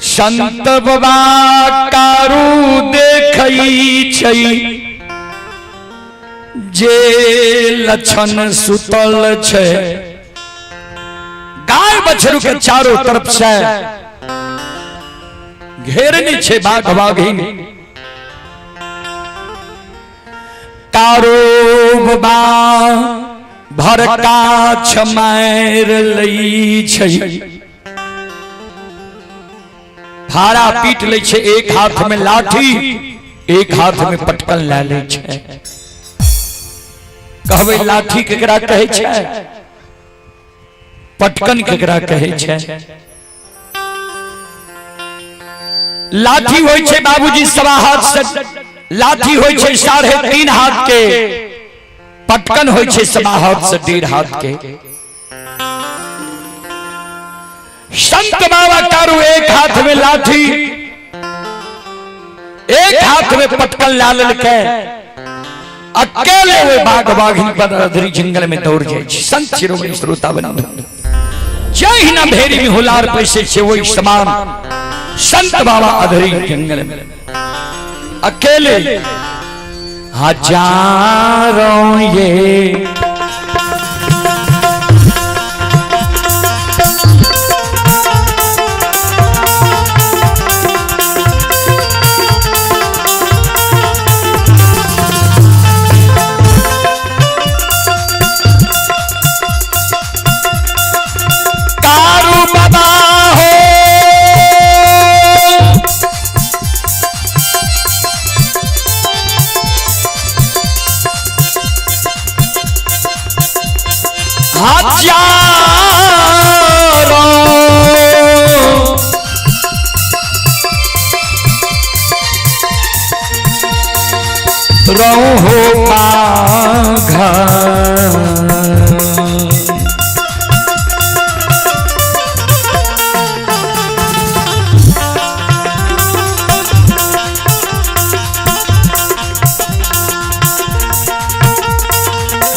संत बाबा कारू देखई छै, जे लक्षण सुतल छै। गाय बछरू के चारों तरफ से घेरने छै बाघ बाघिन। कारो बाबा भरका मार लई छै, भाड़ा पीट लै छै, एक हाथ में लाठी एक हाथ में पटकन लै लै छै। कहबै लाठी केकरा कहै छै, पटकन केकरा कहै छै? लाठी होइ छै बाबूजी सवा हाथ से, लाठी होइ छै 3.5 हाथ के, पटकन होइ छै सवा हाथ से 1.5 हाथ के। संत बाबा कारू एक हाथ में लाठी एक हाथ में पटकन ला ललकै, अकेले ओहि बाघ बाघिन पर अधरी जंगल में दौड़ जाइ छै। संत शिरोमणि श्रोता बंधु, जहिना भेरी में होलार पैसे छै वही समान संत बाबा अधरी जंगल में अकेले हजारों ये कारू बाबा हो हजारों रहो बाघा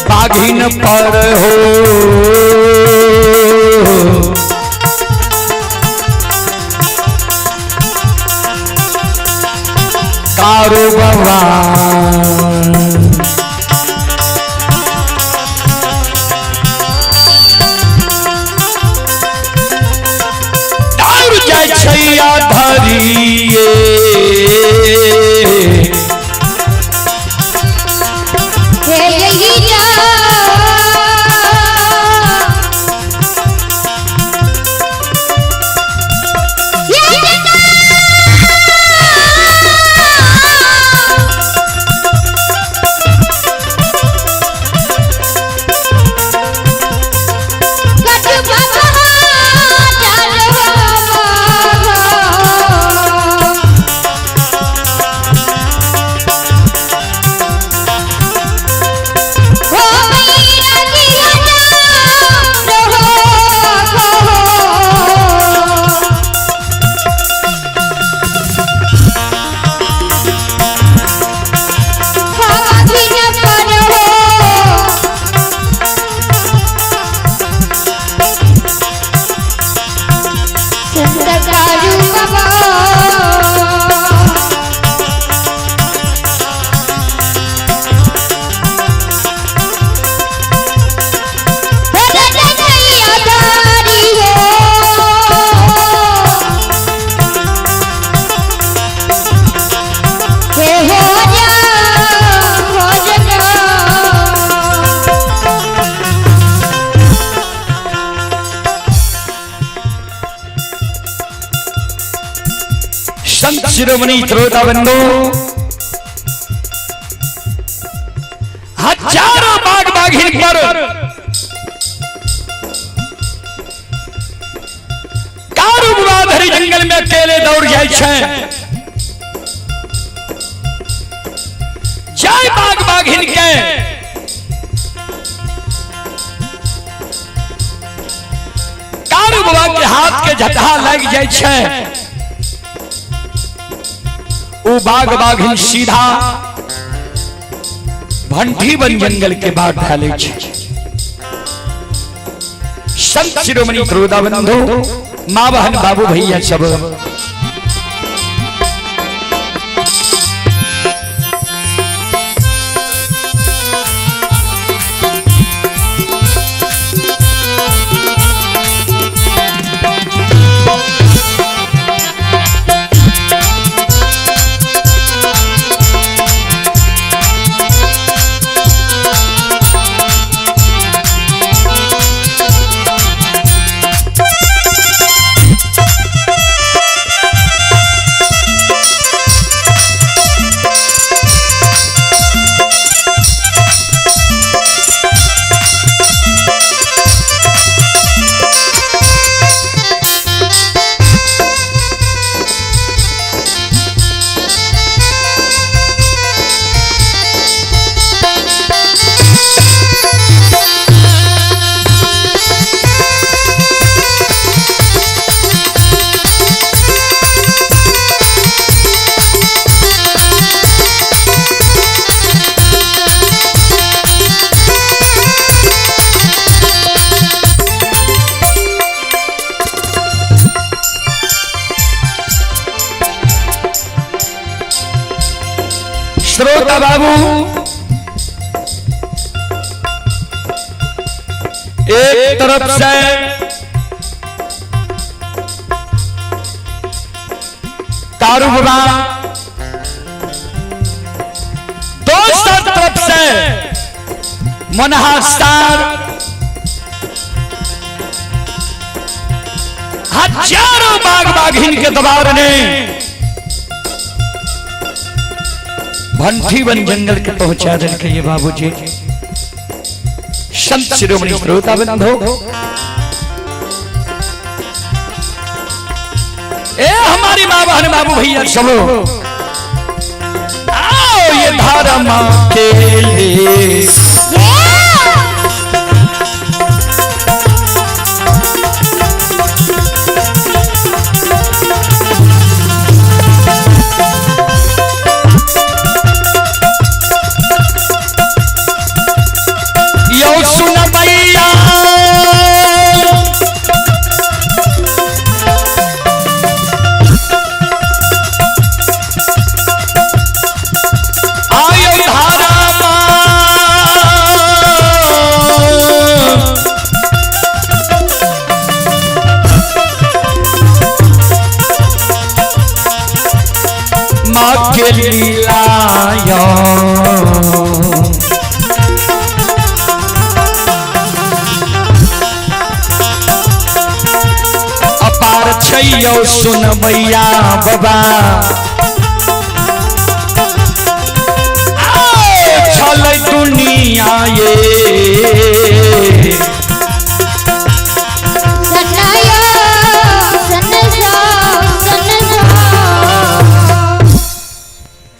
बाघिन पर हो कारू बाबा दौड़ जाइ छैया धरिए हे यही जा ये जना गज बाबा चाल बाबा। हो मैया दिया रहो हो। बाघिन पर हो संत कारू बाबा। संत शिरोमणि श्रोता बंधु, हजारों बाघ बाघिन पर कारू बाबा धरी जंगल में अकेले दौड़ जाइ छै। जय बाघ बाघिन के कारू बाबा के हाथ के झटहा लग जाइ छै, उ बाघ बाघिन सीधा भंठी बन जंगल के बाघ ढाले छै। संत शिरोमणि श्रोता बंधु, माँ बहन बाबू भैया सब, एक तरफ से कारू बाबा, दोसर तरफ से मनहास्तार, हजारों बाघ बाघिन के दबाव ने भंठी वन जंगल के पहुंचा दिल के ये बाबूजी। संत शिरोमणि श्रोता बंधो, ए हमारी माँ बहन बाबू भैया सबो आओ ये धर्म के लिए। यो सुन भैया, आयो धारा माँ के लीलायो। अपार छैयो सुन मैया बाबा, छल दुनिया ये। सनायो सनसा सनसा।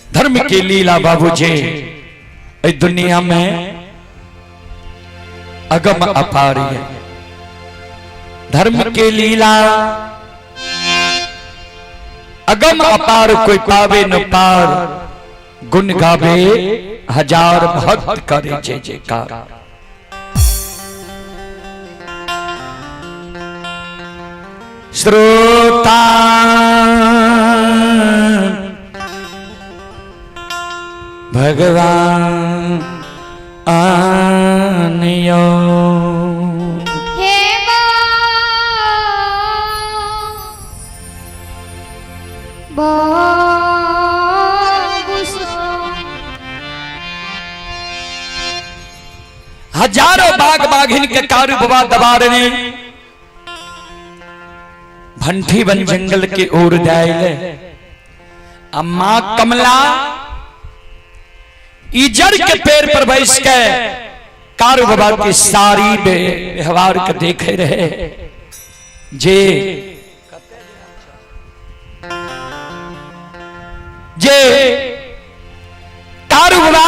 धर्म की लीला बाबूजी इस दुनिया में अगम अपार है। धर्म के लीला अगम अपार, कोई पावे न पार, गुण गावे हजार भक्त करे जय जयकार। श्रोता भगवान आनियो, हे बाबू हजारों बाघ बाघिन के कारू बाबा दबार ने भंठी वन जंगल के ओर जाए। अम्मा कमला इजर के पेड़ पर बैस के कारू बाबा की सारी व्यवहार के देखे रहे। जे जे कारू बाबा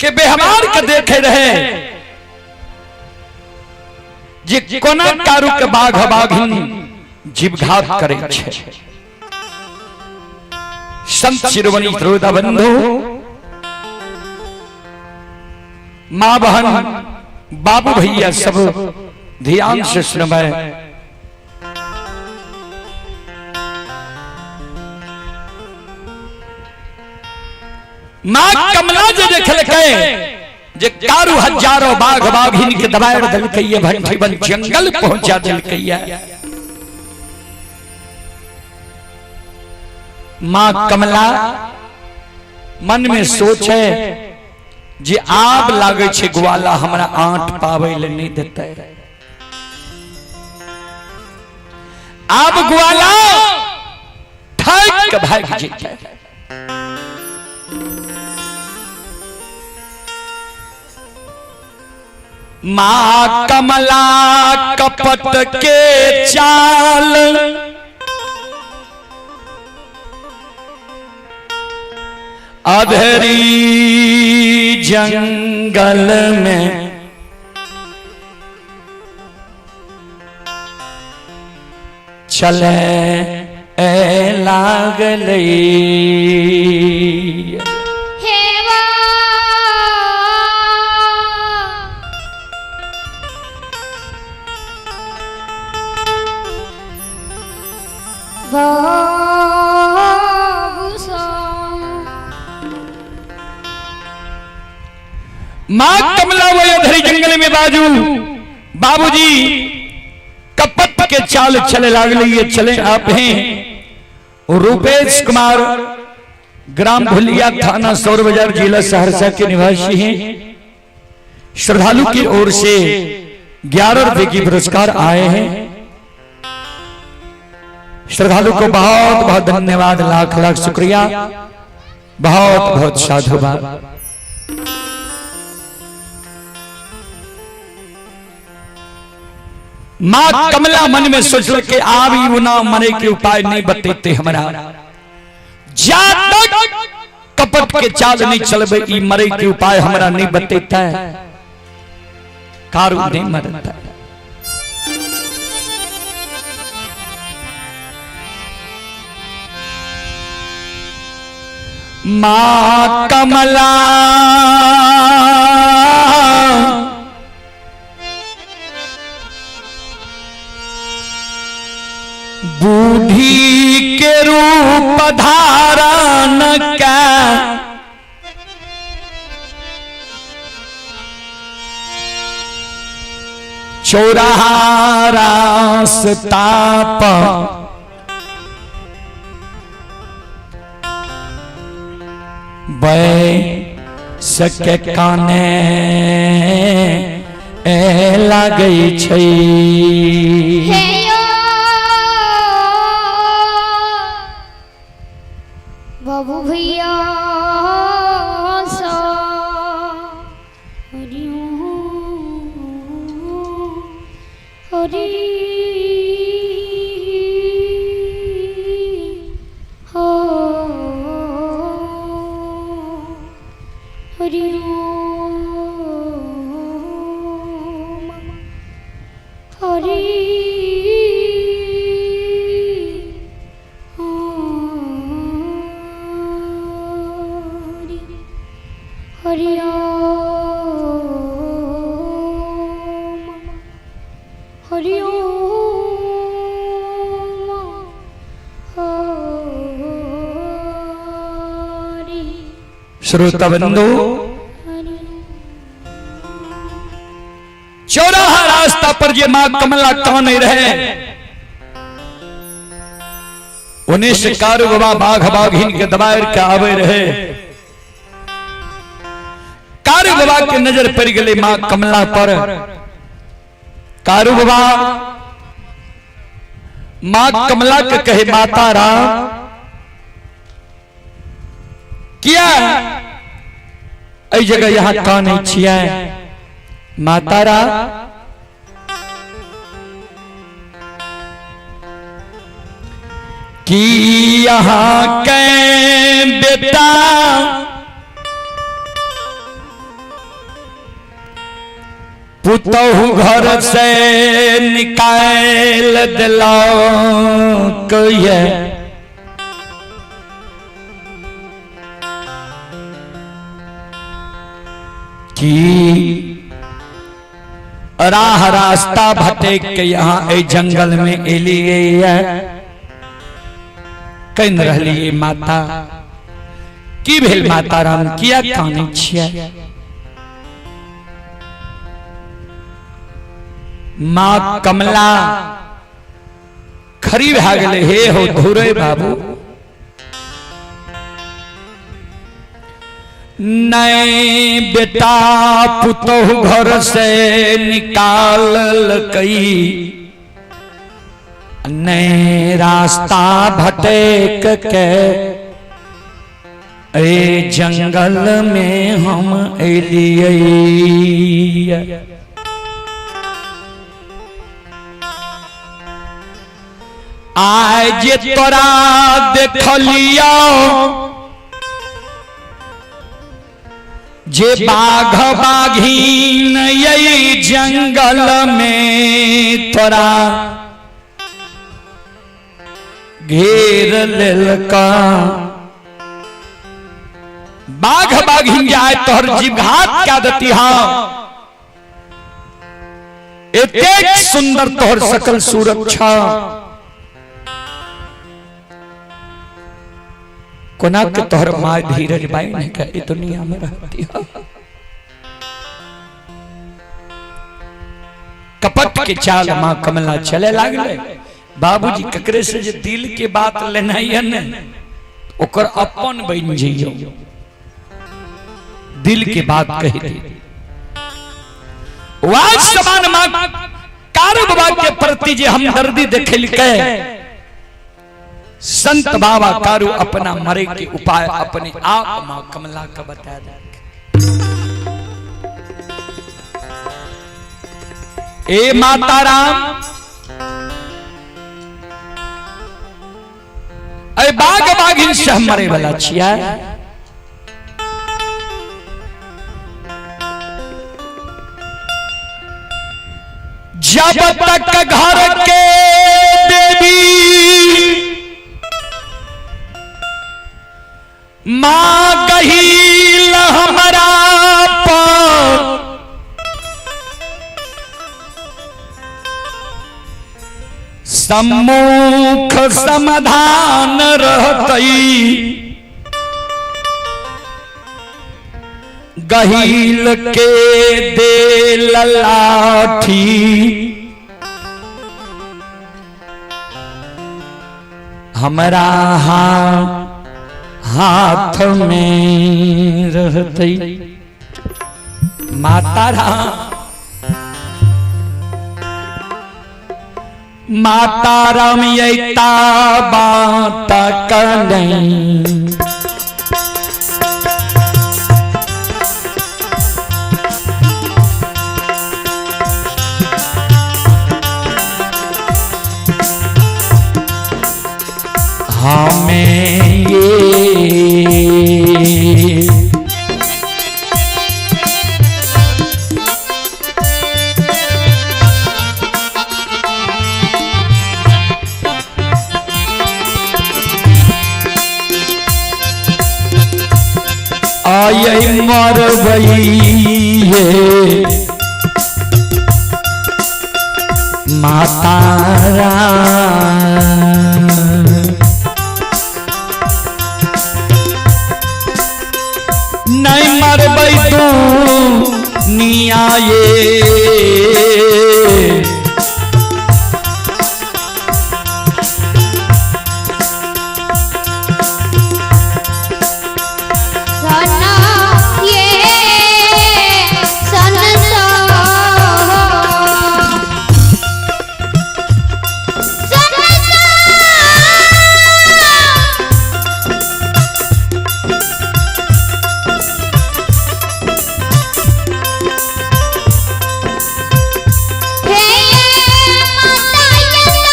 के व्यवहार के देखे रहे, जे कोना कारू के बाघ बाघिन जीवघात करे छे। संत शिरोमणि श्रोता बंधु, माँ बहन बाबू भैया सब ध्यान से सुनबै। माँ कमला जे देखलकै जे कारू हजारों बाघ बाघिन के दबाड़ देलकै, भंठी बन जंगल पहुंचा देलकै। माँ कमला मन में सोचे जे आब लागे छे ग्वाला हमरा आंट पावे ले नहीं देते, आब ग्वाला ठक के भाग जेतै। माँ कमला कपट के चाल अधरी जंगल में चले लागल। हे बा बाबू सा। माँ कमला वो धरी जंगल में बाजू बाबूजी कपट के चाल चले लागले। ये चले आप हैं रूपेश कुमार, ग्राम भुलिया, थाना सौर बाजार, जिला सहरसा के निवासी हैं। श्रद्धालु की ओर से 11 रुपए की पुरस्कार आए हैं। श्रद्धालु को बहुत बहुत धन्यवाद, लाख लाख शुक्रिया, बहुत बहुत साधुवाद। मां कमला मन में सोचल के आब ना मरे के उपाय नहीं बतेते हमरा, जा तक कपट के चाल नहीं चलबे ई मरे के उपाय हमरा नहीं बतेता है, कारू नहीं मरता। मां कमला बूढ़ी के रूप धारण का चौराहा रास्ता पर सके काने लागै छै। हे यो बाबू भैया सा हरि हरि हो हरि ओम हरि हरि हरि ओम हरि ओम हरि श्रोता बंधु, हरि। चौराहा रास्ता पर जे मां कमला काने रहे, उन्हें शिकार बाबा बाघ बाघिन के दबायर के आवे रहे। कारू बाबा के नजर पड़ गई मां कमला पर। कारू बाबा मां कमला के कहे, माता राम किया एहि जगह यहाँ कानै छियै माता राम? की यहाँ के बेटा पुतहु घर से निकाल दिलक ये, की राह रास्ता भटक के यहाँ ए जंगल में एलिए कन रहलिए माता? की भेल माता राम, किया कानै छियै? माँ कमला खरी भए गेलै, हे हो धुरे बाबू, नहीं बेटा पुतहु घर से निकाल कई, नहीं रास्ता भटक के ए जंगल में हम एलिए। आय जे तोरा देखलियो जे बाघ बाघीन यही जंगल में तोरा घेर लेलका, बाघ बाघीन जाए तोहर जीवघात क्या दती। हाँ एतेक सुंदर तोहर सकल सुरक्षा, कोना के तोहर माँ धीरज बाई नहीं के दुनिया में रहती है। कपट के चाल माँ कमला चले लागले। बाबूजी ककरे से जे दिल के बात लेनाइ है ने, ओकर अपन बन जइयो, दिल के बात कह दे। वाज समान माँ कारू बाबा के प्रति जे हमदर्दी देखलकै, संत बाबा कारू अपना मरे के उपाय अपने आप माँ कमला का बता दे। ए माता राम, अरे बाघ बाघिन से हम मरे वाला छिया। जब तक घर के देवी माँ गहील हमरा पर सम्मुख समाधान रहतई, गहील के दे लाठी हमरा हाथ में रहतई। माता राम, माता राम यता बात कनई, हमें ये आय मरबई माता राम। नहीं मरबै तू नियाये, सना ये सन सो, सन सो। हे माता यता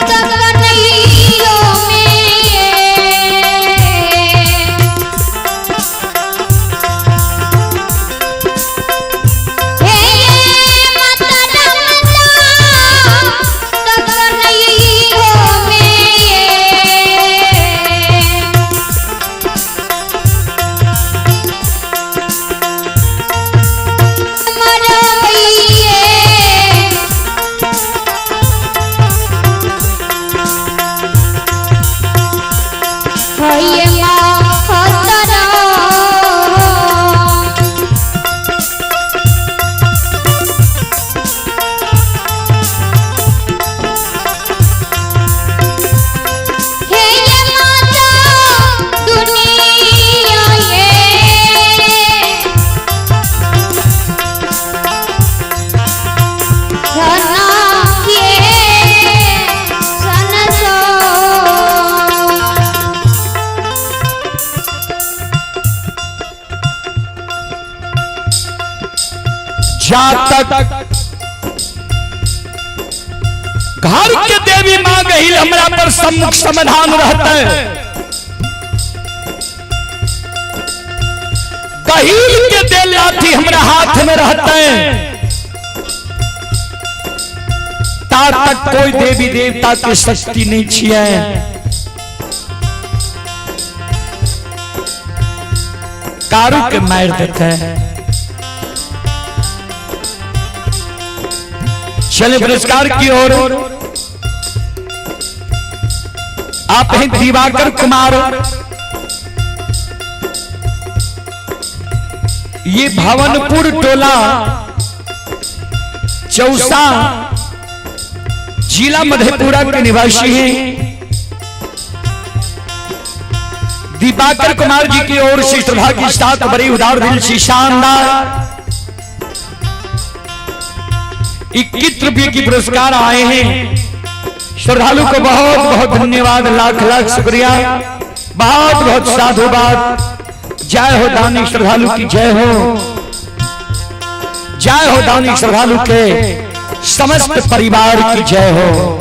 तकनैयो में, हे माता रमता तकनैयो में, मरबैये हये माता। हे ये माता दुनिया ये, सना ये सन सो। जा तक घर के देवी माँ गहिल हमरा पर सम्मुख समाधान रहता है, गहिल के दे लाठी हमरा हाथ में रहता है, ता तक कोई देवी देवता के शक्ति नहीं छिए। कारू के मार देते हैं। चले पुरस्कार की ओर। आप हैं दिवाकर कुमार, ये भवनपुर टोला चौसा जिला मधेपुरा के निवासी हैं। दीपाकर कुमार जी की ओर से श्रद्धा के साथ बड़े उदार दिल से शानदार 21 रुपये की पुरस्कार आए हैं। श्रद्धालु को बहुत बहुत धन्यवाद, लाख लाख शुक्रिया, बहुत बहुत साधुवाद। जय हो दानी श्रद्धालु की जय हो, जय हो दानी श्रद्धालु के समस्त परिवार की जय हो।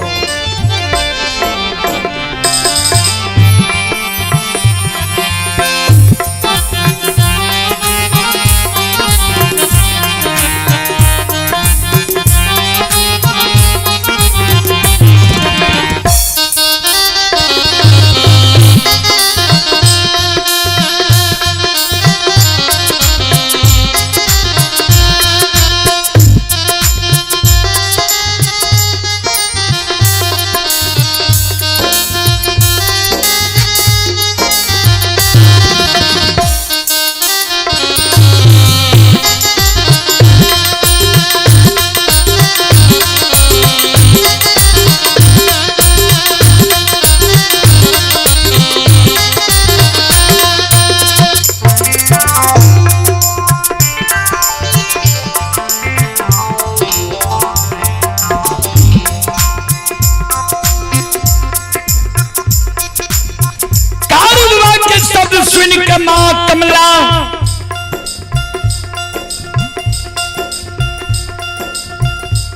कारू के शब्द सुन के मां कमला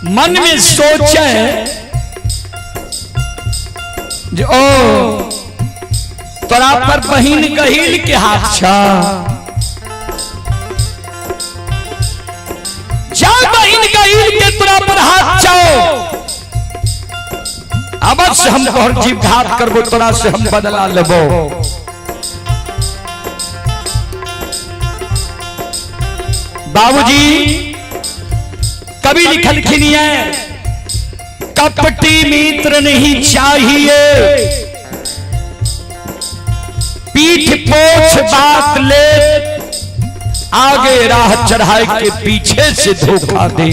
मन में सोचे जो ओ तोरा पर बहिन गहिल के हाथ छा, जा बहिन गहिल के तोरा पर हाथ छाओ, अवश्य हम तोहर जीव घात करबो, तोरा से हम बदला लेबो। बाबूजी कवि लिखलखिन है, कपटी मित्र नहीं चाहिए, पीठ पोछ बात ले, आगे राह चढ़ाए के पीछे से धोखा दे।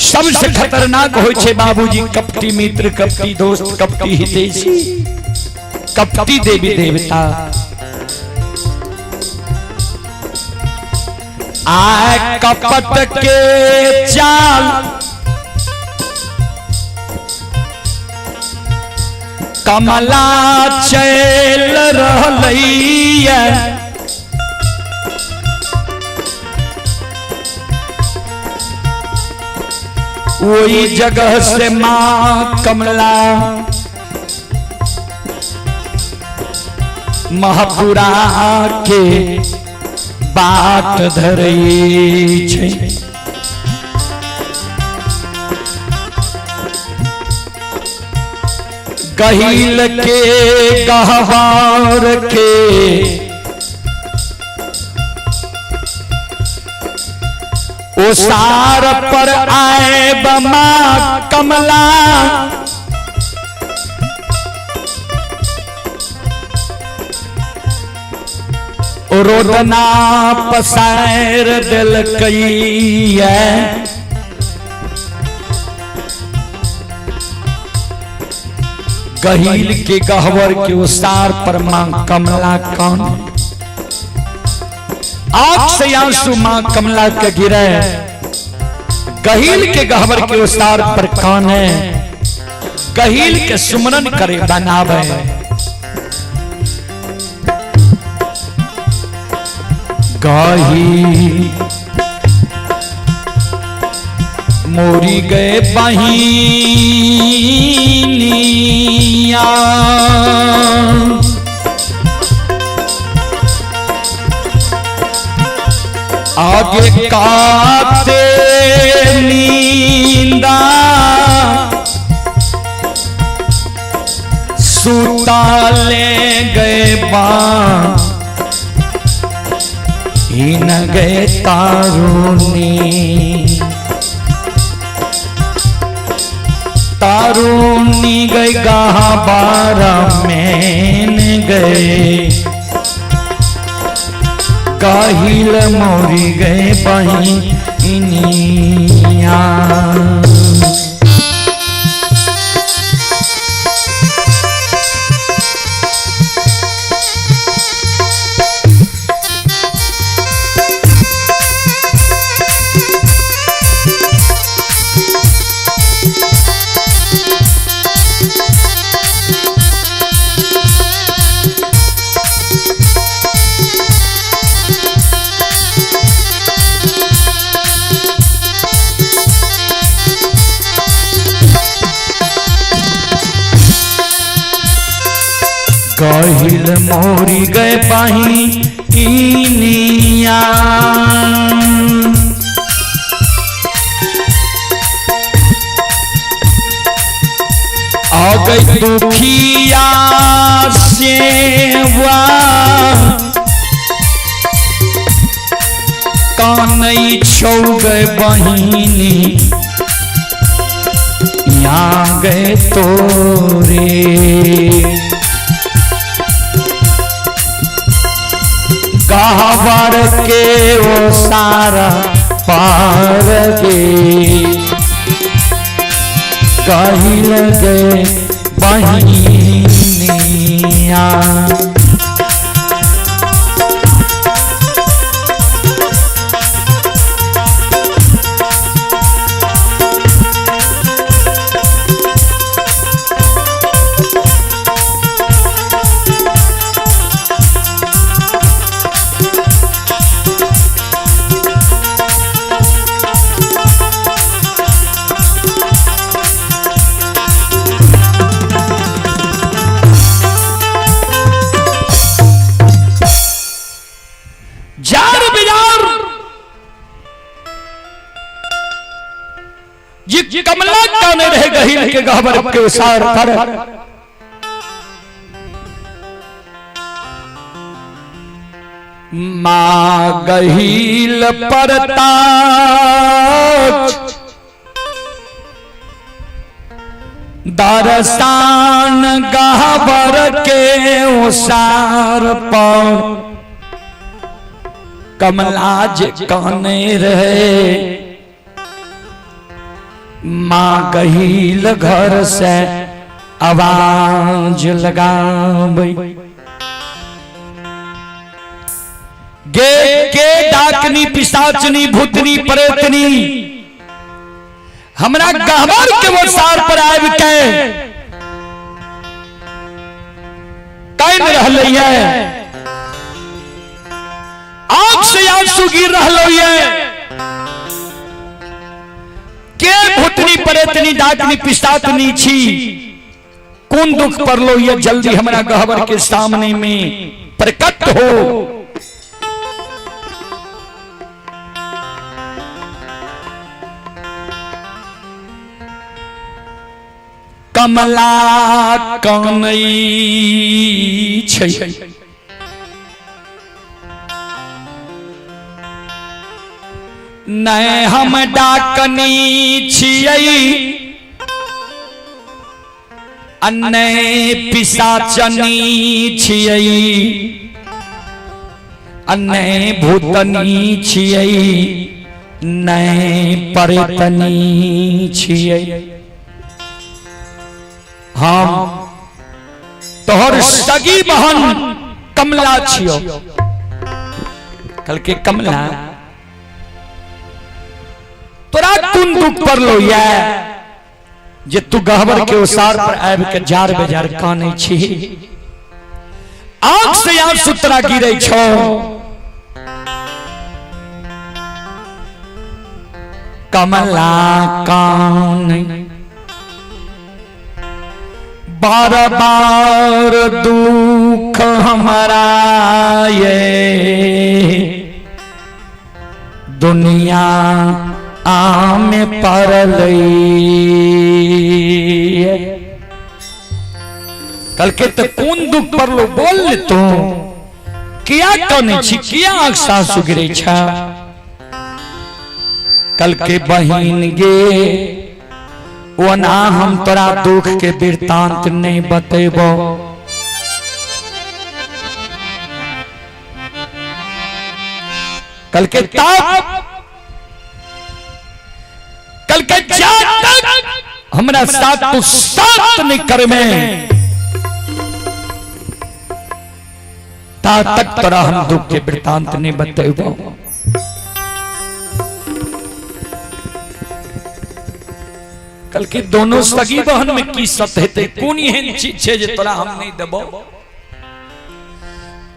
सबसे खतरनाक हो छे बाबूजी कपटी मित्र, कपटी दोस्त, कपटी हितैषी, कपटी देवी देवता। आय कपट के चाल कमला चल रहलैया, वही जगह से मां कमला महापुरा के बाट धरै छै। गहिल के गहवार के ओसार पर आए बमा कमला, रोदना पसार दिलकैया। गहिल के गहवर के ओसार पर मां कमला कौन, आंख से आंसू मां कमला के गिरे, गहिल के गहवर के ओसार पर कौन है, गहिल के सुमरन करे बनावे। गही मोरी गए बहिनिया, आगे काते नींदा सुता ले गए बा इन गए तारुणी, तारुणी गए गहा बारा मैन गए गहिल मोरी गए बहिनिया। गहिल मोरी गए बहिनिया। आ गई दुखिया सेवा कानै छौ गए बहिनी या गए तोरे। गहवर के ओ सारा पार गे गहिल गए बहिनिया। जार बिजार जी कमला काने रहे गहिल के गहबर के उसार पर। माँ गहिल परताच दरसान गहबर के उसार पर। कमला जे काने रहे माँ गहिल घर से आवाज लगाबै गे के डाकनी पिशाचनी भूतनी प्रेतनी हमरा गहबर के ओसार पर आबि के कान रहलै है, आंख से आंसू गिर रहलै है। के भूतनी प्रेतनी डाकनी पिशाचनी छी, कोन दुख पड़लो ये जल्दी हमरा गहबर के सामने में प्रकट हो। कमला कानै छै नै हम डाकनी छियै आ नै पिशाचनी छियै आ नै भूतनी छियै नै प्रेतनी छियै। हम तोहर सगी बहन कमला छियो। कल के कमला तोरा कोन दुख पड़लो ये जे तू गहबर के ओसार पर आबि के जार बेजार कानै छी, आंख से आंसू तोरा गिरै छौ। कमला कानै बार बार दुख हमारा ये दुनिया आम पड़लै। कल के तो कोन दुख पड़लो बोल तू, किया कानै छी, किया आंख सासु गिरै छा। कल के बहिन गे ओना हम तोरा दुख के वृत्तांत नहीं बतेबो। कल के तब कल के जा तक हमरा साथ तू साथ नहीं करमे ता तक तोरा हम दुख के वृतांत नहीं बतेबो। कल के दोनों सगी बहन में की सत हेतै, कोन एहन चीज छै जे तोरा हम नहीं देबो,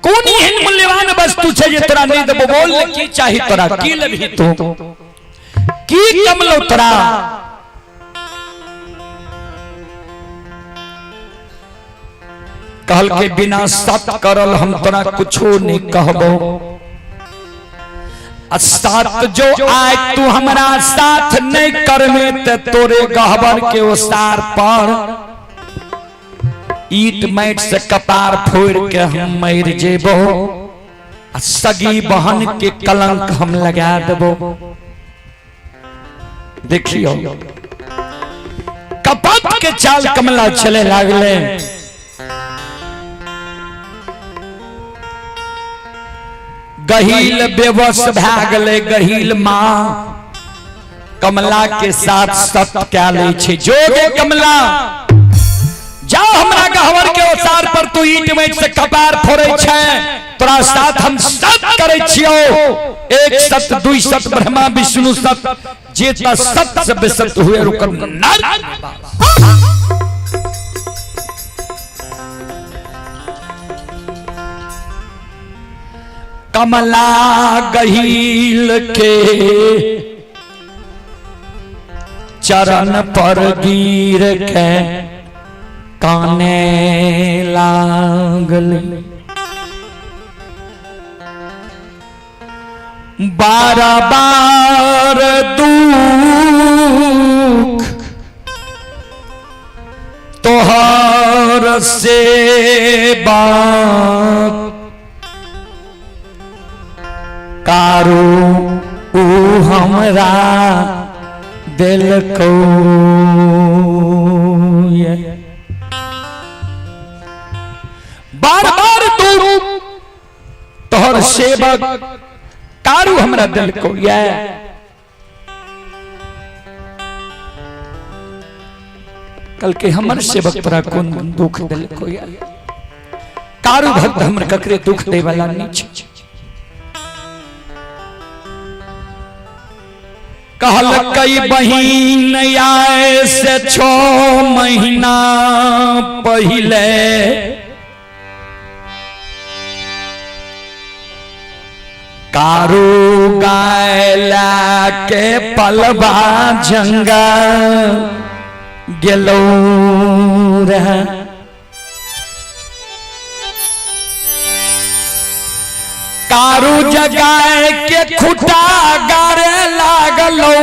कोन एहन मूल्यवान वस्तु छै जे तोरा नहीं देबो, बोल ने की चाही तोरा, की लेबही तू, की कमलो तोरा। कहल के बिना सत करल हम तोरा कुछो नहीं कहबो, आ सात जो आए तू हमरा साथ नहीं करमे ते तोरे गहबर के ओसार पर ईट माटि से कपार फोड़ के हम मर जेबो, आ सगी बहन के कलंक हम लगा देबो। देखियो कपट के चाल कमला चले लागले। गहील बेबस भए गेलै, गहील माँ कमला के साथ सत कए लै छै, जो गे कमला जा हमरा गहवर के ओसार पर तू ईट माटि से कपार फोड़ै छै, तोरा साथ हम सत करै छियौ, एक सत दुई सत ब्रह्मा विष्णु सत, जे ता सत से बेसत हुए रुकल नर। कमला गहील के चरण पर गिर के काने लागल, बार बार दुख तोहर सेवा कारू ऊ हमरा दिल को। बार बार दुख तोहर सेवक कारू हमरा दिल को ये। कल के हमर सेवक तोरा कोन दुख दिल को ये, कारू भक्त हमर ककरे दुख दे वाला नहीं छै। कहल कई बहिन आए से 6 महीना पहले, कारू गाय ला के पलवा जंगल गेलो रहे, कारू जगाए के खुटा गारे लागलो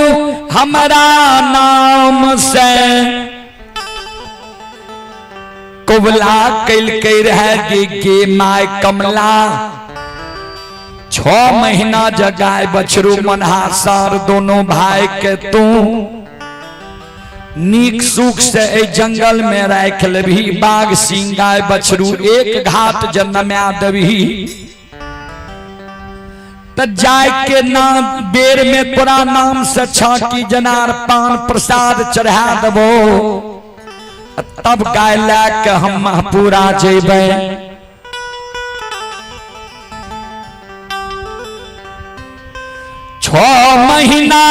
हमरा नाम से, कुबला कैलकै रहे गे गे my Kamla, 6 महीना जगाए बछरू मनहासर दोनों भाई के तू नीक सुख से ए जंगल में राख लेबही, बाघ सिंह गाय बछरू एक घाट जन्मा देबही, त जाय के नाम बेर में तोरा नाम से छाकी जनार पान प्रसाद चढ़ा देबो, तब गाय ला के हम महपूरा जेबै। 6 महीना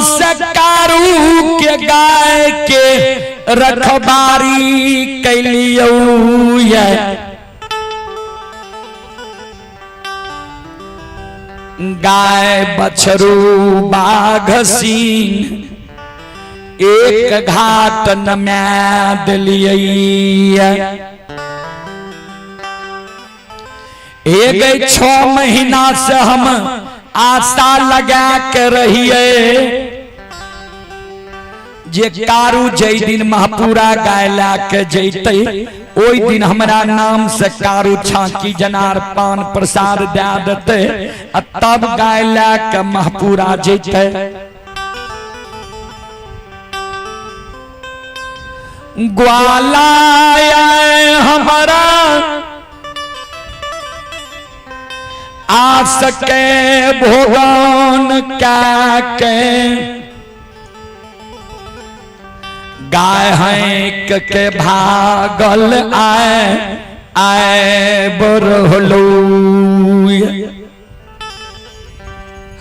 से कारू के गाय के रखबारी कैलियौ ये, गाय बछरू बाघ सिंह एक घाट नमा दिलियै। एक 6 महीना से हम आशा लगा के रहिए जे कारू जै दिन महपूरा गाय ला के जैतै ओहि दिन हमरा नाम से कारू छाकी जनार पान प्रसाद दे देतै आ तब गाय ला के महपूरा जैतै। ग्वाला आए हमारा आ सके भोगन क्या के गाय हैं के भागल आए आए बरहलू।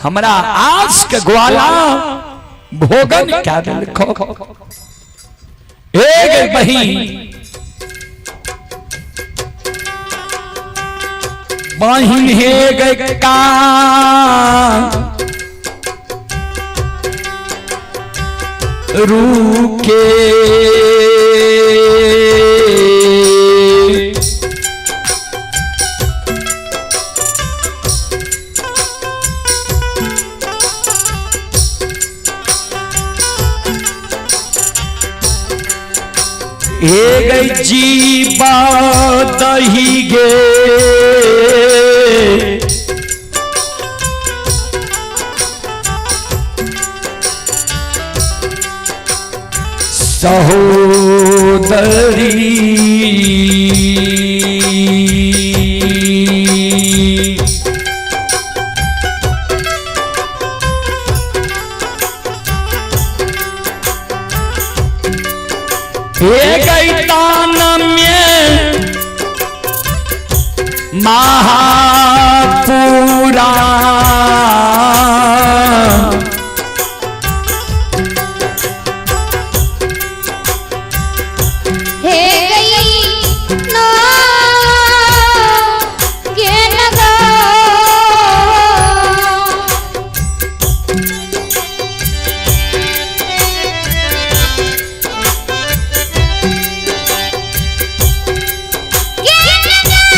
हमरा आस के ग्वाला भोगन क्या दिल खो। एक बही बहिन हे गए का रुके हे गई जीवा दही गे सहोदरी। हे गई तान में महापुरा हे गई ना गे नगा। ये नगर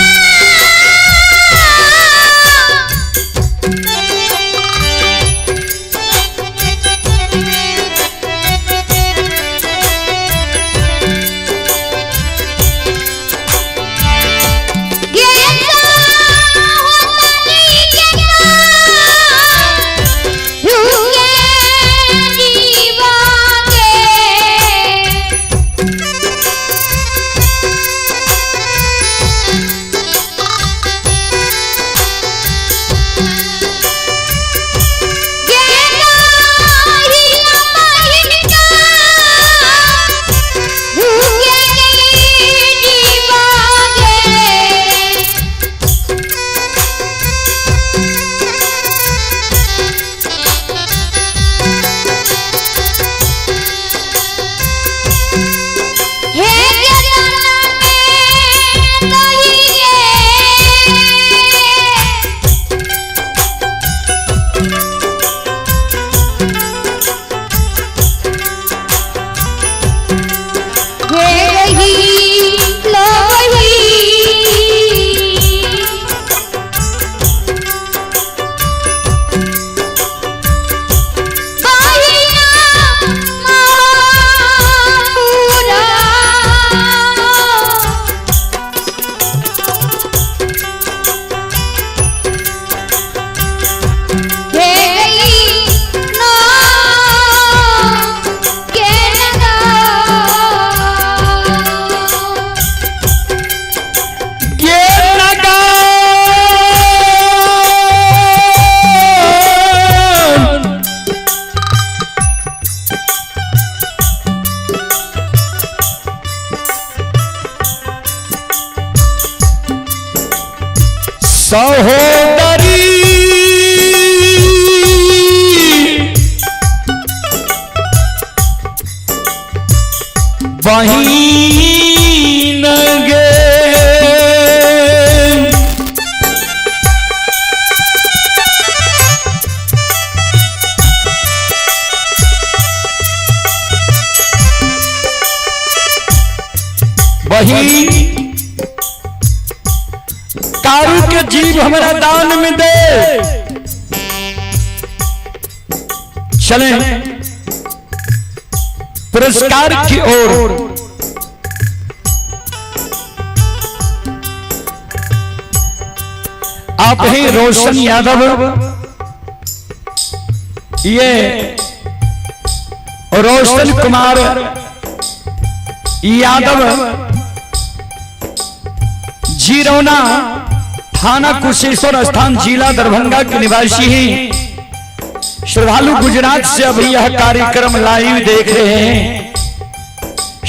सहोदरी बहिन गे बहिन कारू के जीव हमारा दान में दे। चले पुरस्कार की ओर। आप ही रोशन यादव, ये रोशन कुमार यादव जीरोना थाना कुशेश्वर स्थान जिला दरभंगा के निवासी हैं। श्रद्धालु गुजरात से अभी यह कार्यक्रम लाइव देख रहे हैं।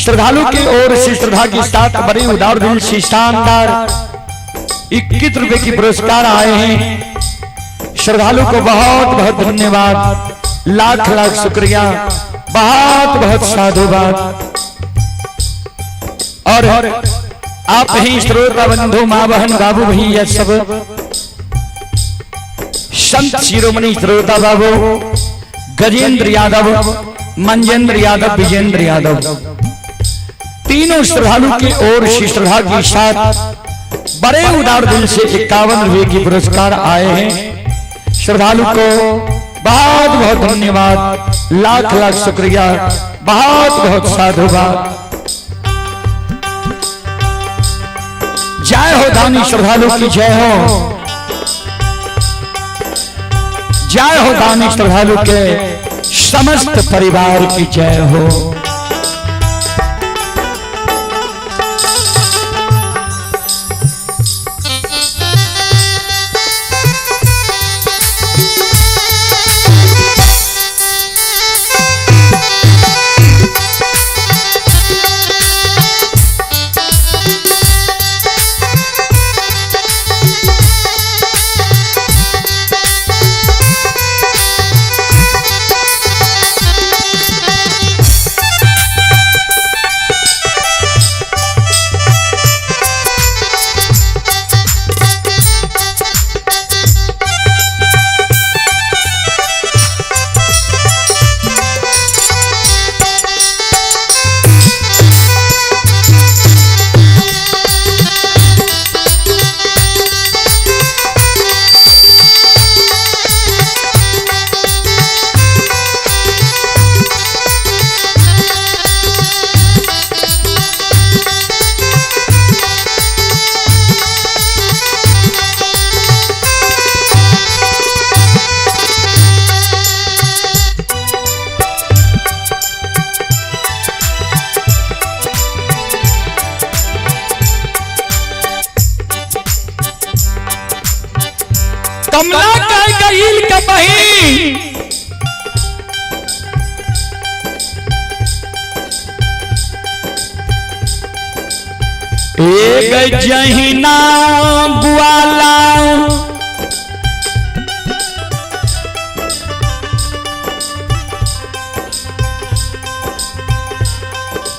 श्रद्धालु की ओर से श्रद्धा के साथ बड़े उदार दिल से शानदार 21 रुपए की पुरस्कार आए हैं। श्रद्धालु को बहुत बहुत धन्यवाद, लाख लाख शुक्रिया, बहुत बहुत साधुवाद। और आप ही श्रोता बंधु, माँ बहन, बाबू भैया सब संत शिरोमणि श्रोता बाबू गजेंद्र यादव, मंजेंद्र यादव, विजेंद्र यादव, तीनों श्रद्धालु की ओर से श्रद्धा के साथ बड़े उदार दिल से 51 रुपए की पुरस्कार आए हैं। श्रद्धालु को बहुत बहुत धन्यवाद, लाख लाख शुक्रिया, बहुत बहुत साधुवाद। जय हो दानी श्रद्धालु की जय हो, जय हो दानी श्रद्धालु के समस्त परिवार की जय हो। कमला कह गईल के बही एक जहिना बुआला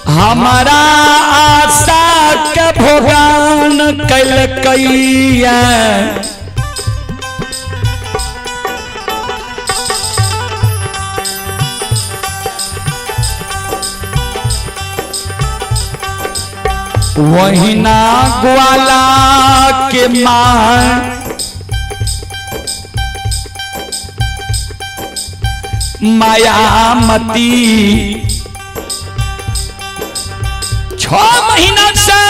हमारा आशा के भोगान कैल कैया वही ना ग्वाला के मां मायामती 6 महीना से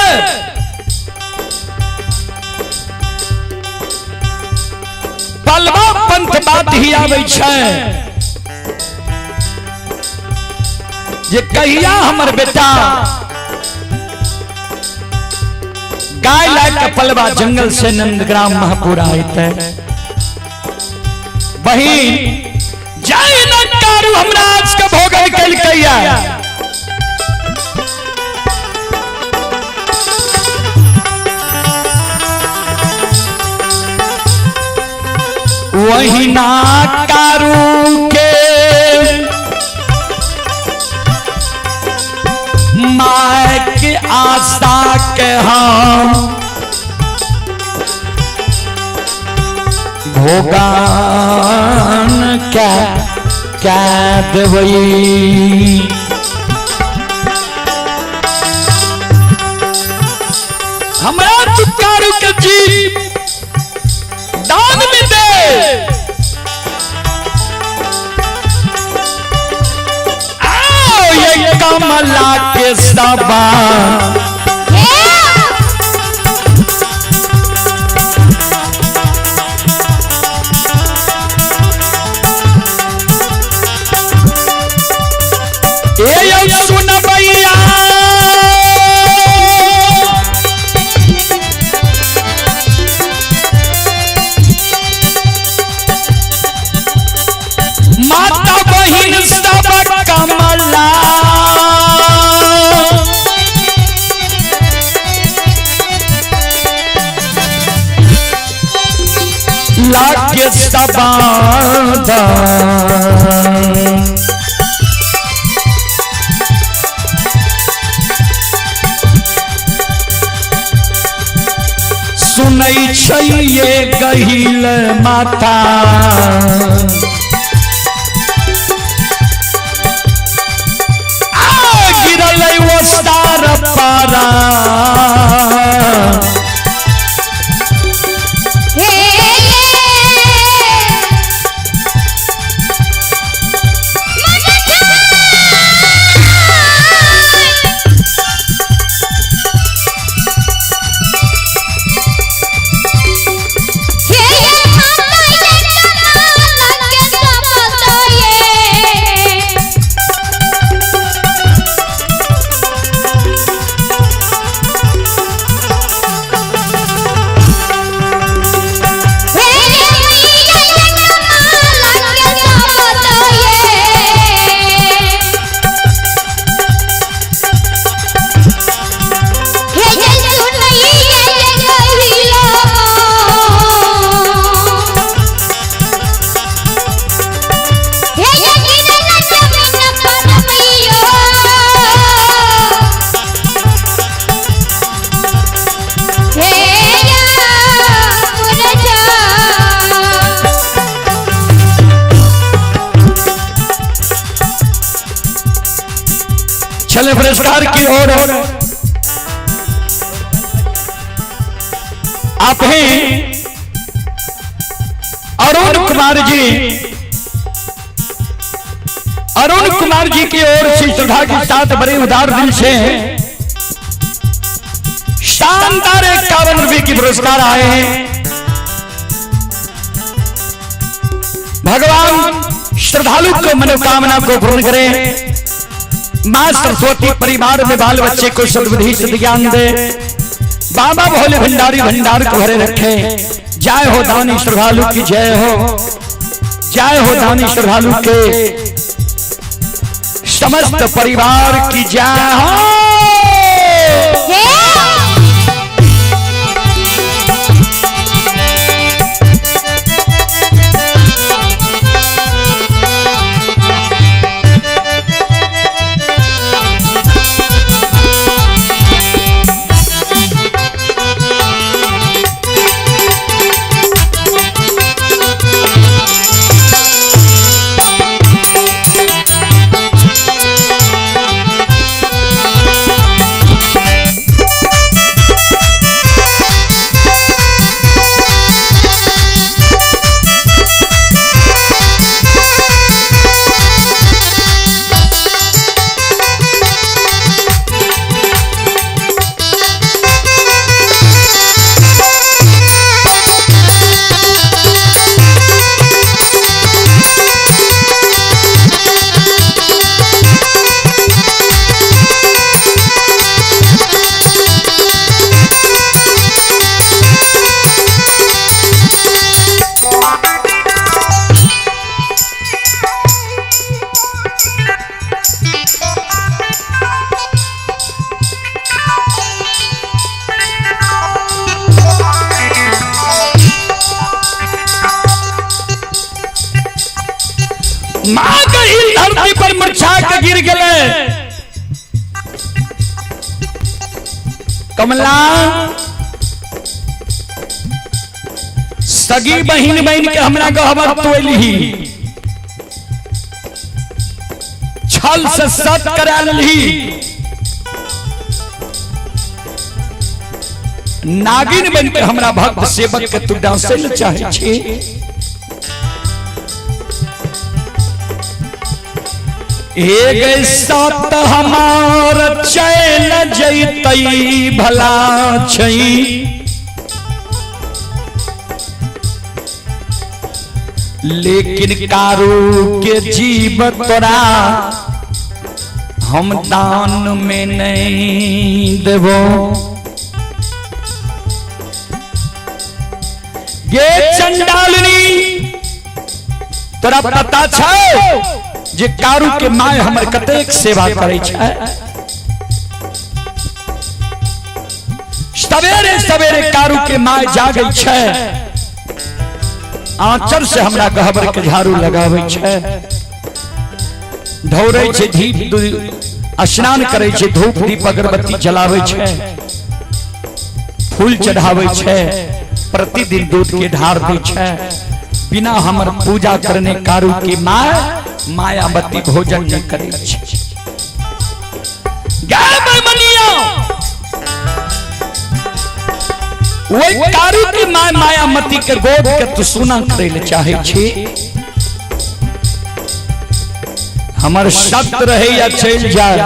पलवा पंथ बात ही आबै छै जे कहिया हमर बेटा गाय लाय के पलवा जंगल से नंदग्राम महापुर आते। बहिन जाय न कारू हमरा आज के भोगल कैलकैया। वही ना कारू के my के आशा के हम भोगान क्या क्या देवई। हमरा तुकारू के जी दान में दे। आओ ये कमला के सबा सुन भैया माता बहिन सब कमला लागे सबादा। सुनै छैये गहिल माता आ गिरल ओ सार पारा। हे चले पुरस्कार की ओर। आप हैं अरुण कुमार जी। अरुण कुमार जी की ओर से श्रद्धा के साथ बड़े उदार दिल से शानदार 51 रुपए की पुरस्कार आए हैं। भगवान श्रद्धालु को मनोकामना को पूर्ण करें। मां सरस्वती परिवार में बाल बच्चे को सद्बुद्धि सद्ज्ञान दे। बाबा भोले भंडारी भंडार को भरे रखे। जय हो दानी श्रद्धालु की जय हो। जय हो दानी श्रद्धालु के समस्त परिवार की जय हो। मां कही धरती पर मुरझा के गिर गए। कमला सगी बहिन बहन के हमरा गहबर तोलही, छल से सत करा लही, नागिन बन के हमरा भक्त सेवक के तू डांसे ल चाहे छी। एक साथ हमार चैन जैतई भला छई, लेकिन कारू के जीव तोरा हम दान में नहीं देबो। ये चंडालनी तोरा पता छै जे कारू के माय हमर कतेक सेवा करै छै। सवेरे सवेरे कारू के माय जागै छै, आंचर से हमरा गहबर के झाड़ू लगाबै छै, ढौरै छै, धीप स्नान करै छै, धूप दीप अगरबत्ती जलाबै छै, फूल चढ़ाबै छै, प्रतिदिन दूध के ढार दै छै। बिना हमर पूजा करने कारू के माय मायावती भोजन नहीं करै छै। गए बेमनिया, वही कारू के माय मायामती के गोद के तू सुना करे ले चाहे छी। हमर सत्य रहे या चल जाए,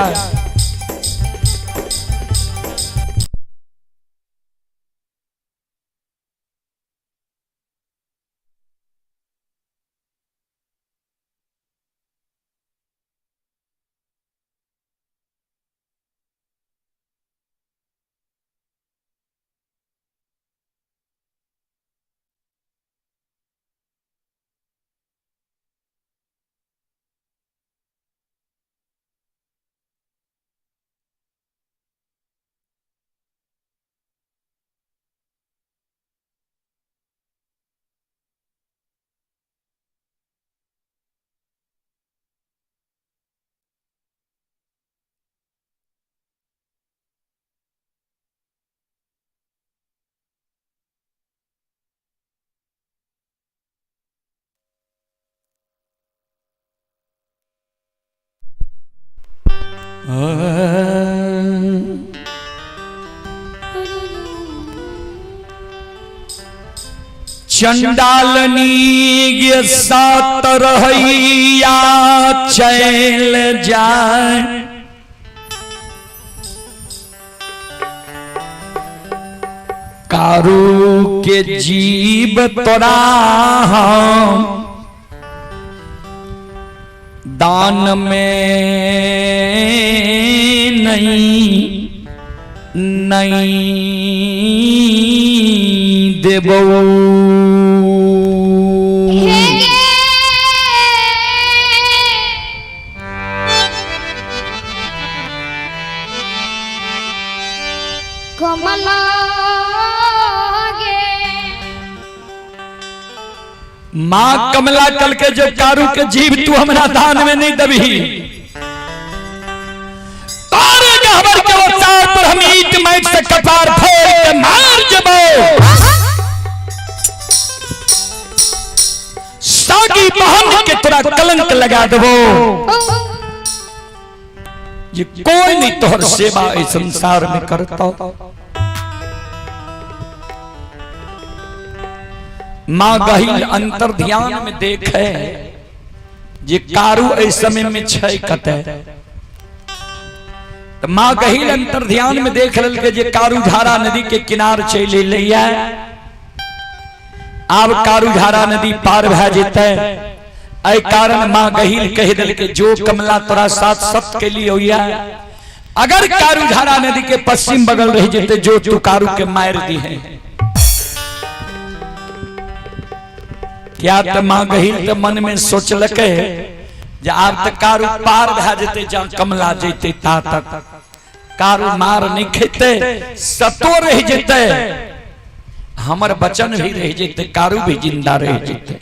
चंडालनी गे सात रहैया चल जाए, कारू के जीव तोरा हम दान में नहीं नहीं देबौ। हे गे कमला गे, माँ कमला कल के जो कारू के जीव तू हमरा दान में नहीं दबी, तारे गहबर के अवतार पर हम ईट माइट से कपार फोड़ के मार जबो, सागी बहन के तोरा कलंक लगा देबो, ये कोई नहीं तोहर सेवा इस संसार में करता। माँ गहिल अंतर ध्यान में देखे जे कारू एहि समय में छै कतै, तो माँ गहिल अंतर ध्यान में देख लेलकै जे कारू झारा नदी के किनार चलि एलैया, आब कारू झारा नदी पार भए जेतै। एहि कारण माँ गहिल कहि देलकै जो कमला तोरा साथ सत के लिए होइया, अगर कारू झारा नदी के पश्चिम बगल रह जेतै जो तू कारू के मार दी है। क्या त माँ गहिल त मन में सोचलकै जे आब त कारू पार भए जेतै, जहाँ कमला जेतै ता तक कारू मार नहीं खेतै, सतो रह जेतै, हमर वचन भी रह जेतै, कारू भी जिंदा रह जेतै।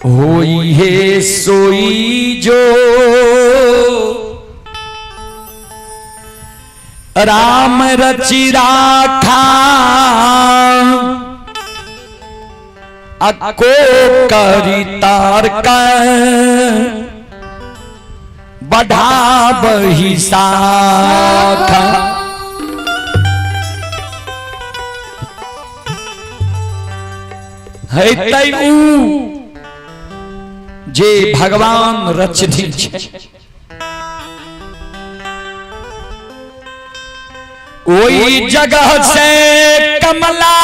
होई हे सोई जो राम रचि राखा, अको करी तार बढ़ा बही साखा। हेतै ऊ जे भगवान रचने छै, ओई जगह से कमला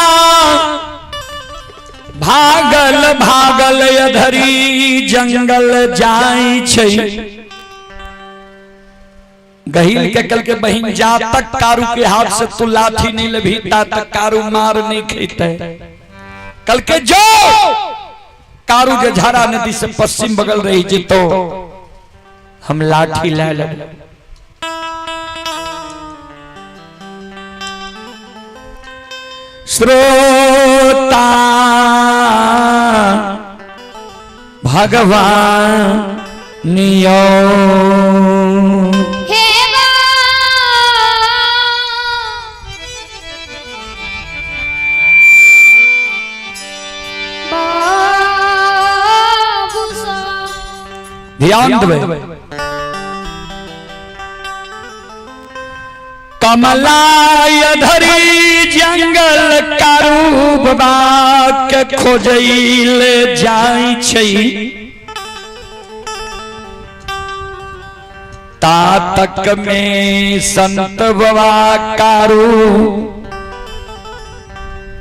भागल भागल अधरी जंगल जाय छै। गहील के कल के बहिन जा तक कारू के हाथ से तू लाठी नहीं लभी ता तक कारू मार नहीं खेते। कल के जो कारू जे झारा नदी से पश्चिम बगल रही जितो हम लाठी ले लेब। श्रोता भगवान नियो हे बा बाबू सा ध्यान देबै। कमला धरी जंगल कारू बाबा के खोजैले जाय छै, तातक में संत बाबा कारू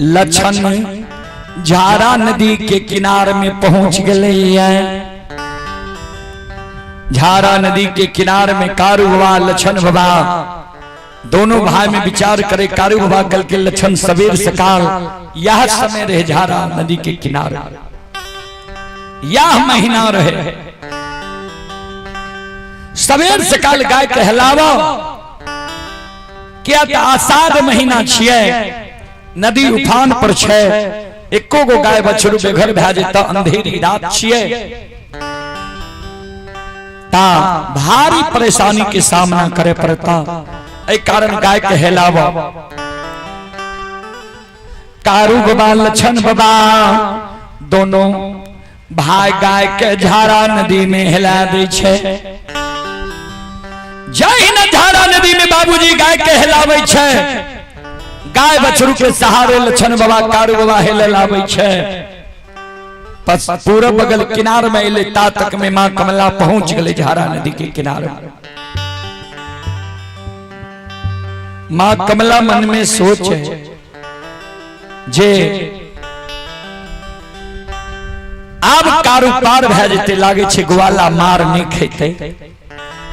लक्षण झारा नदी के किनार में पहुंच गए है। झारा नदी के किनार में कारू बाबा लक्षण बाबा दोनों भाई में विचार करे। कारू बाबा कल के लक्षण सवेर सकाल यह समय रहे झारा नदी के किनारे, यह महीना रहे सवेर सकाल गाय के हिलावा क्या त आषाढ़ महीना छिए, नदी उफान पर छे, एको गो गाय बछरू बेघर भए जेता, अंधेरी रात छिए, ता भारी परेशानी के सामना करे पड़ता। एहि कारण गाय के हेलावा कारू बाबा लक्षण बाबा दोनों भाई गाय के झारा नदी में हिला दै छे। जहिना झारा नदी में बाबूजी गाय के हिलाबै छे, गाय बछरू के सहारे लक्षण बाबा कारू बाबा हिले लाबै छे। पूरब बगल किनार में एले, ता तक में मां कमला पहुंच गए झारा नदी के किनारे। मां कमला मन में सोच है जे आब कारू पार भए जेतै, लागे छे ग्वाला मार नहीं खेतै।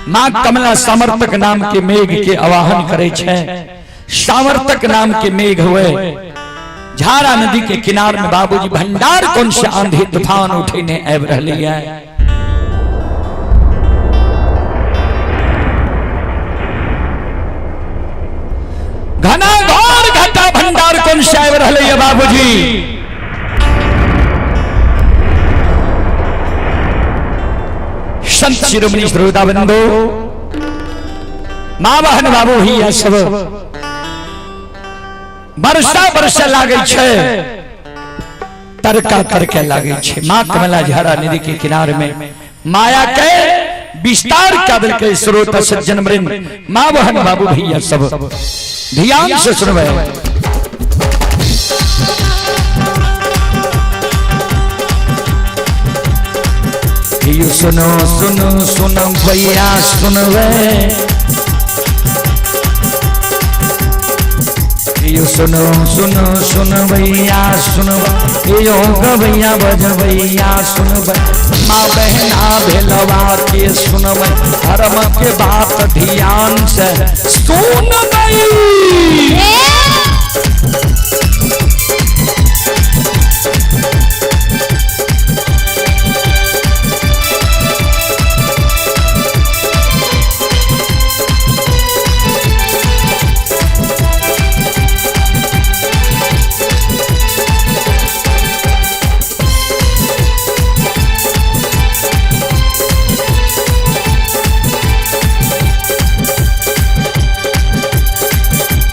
मां कमला समर्थक नाम के मेघ के आवाहन करे छे। सामर्थक नाम के मेघ हुए झारा नदी के किनार में बाबूजी भंडार कौन से आंधी तूफान उठेने आबि रहलै है। घना घोर घटा भंडार कौन से आबि रहलै है बाबूजी। संत शिरोमणि श्रोता बंधु माँ बहन बाबू ही है सब वर्षा वर्षा लागै छे, तरका तरके लागै छे। माँ कमला झारा नदी के किनारे में माया के विस्तार का दिल के श्रोता सज्जन वृंद माँ बहन बाबू भैया सब ध्यान से सुनवे। यो सुनो सुनो सुनो भैया सुनवे, यो सुनो सुनो सुनो भैया सुनवे, यो गवैया बजवैया सुनवे, माँ बहना भेलवा के सुनवे, धर्म के बात ध्यान से सुनवे।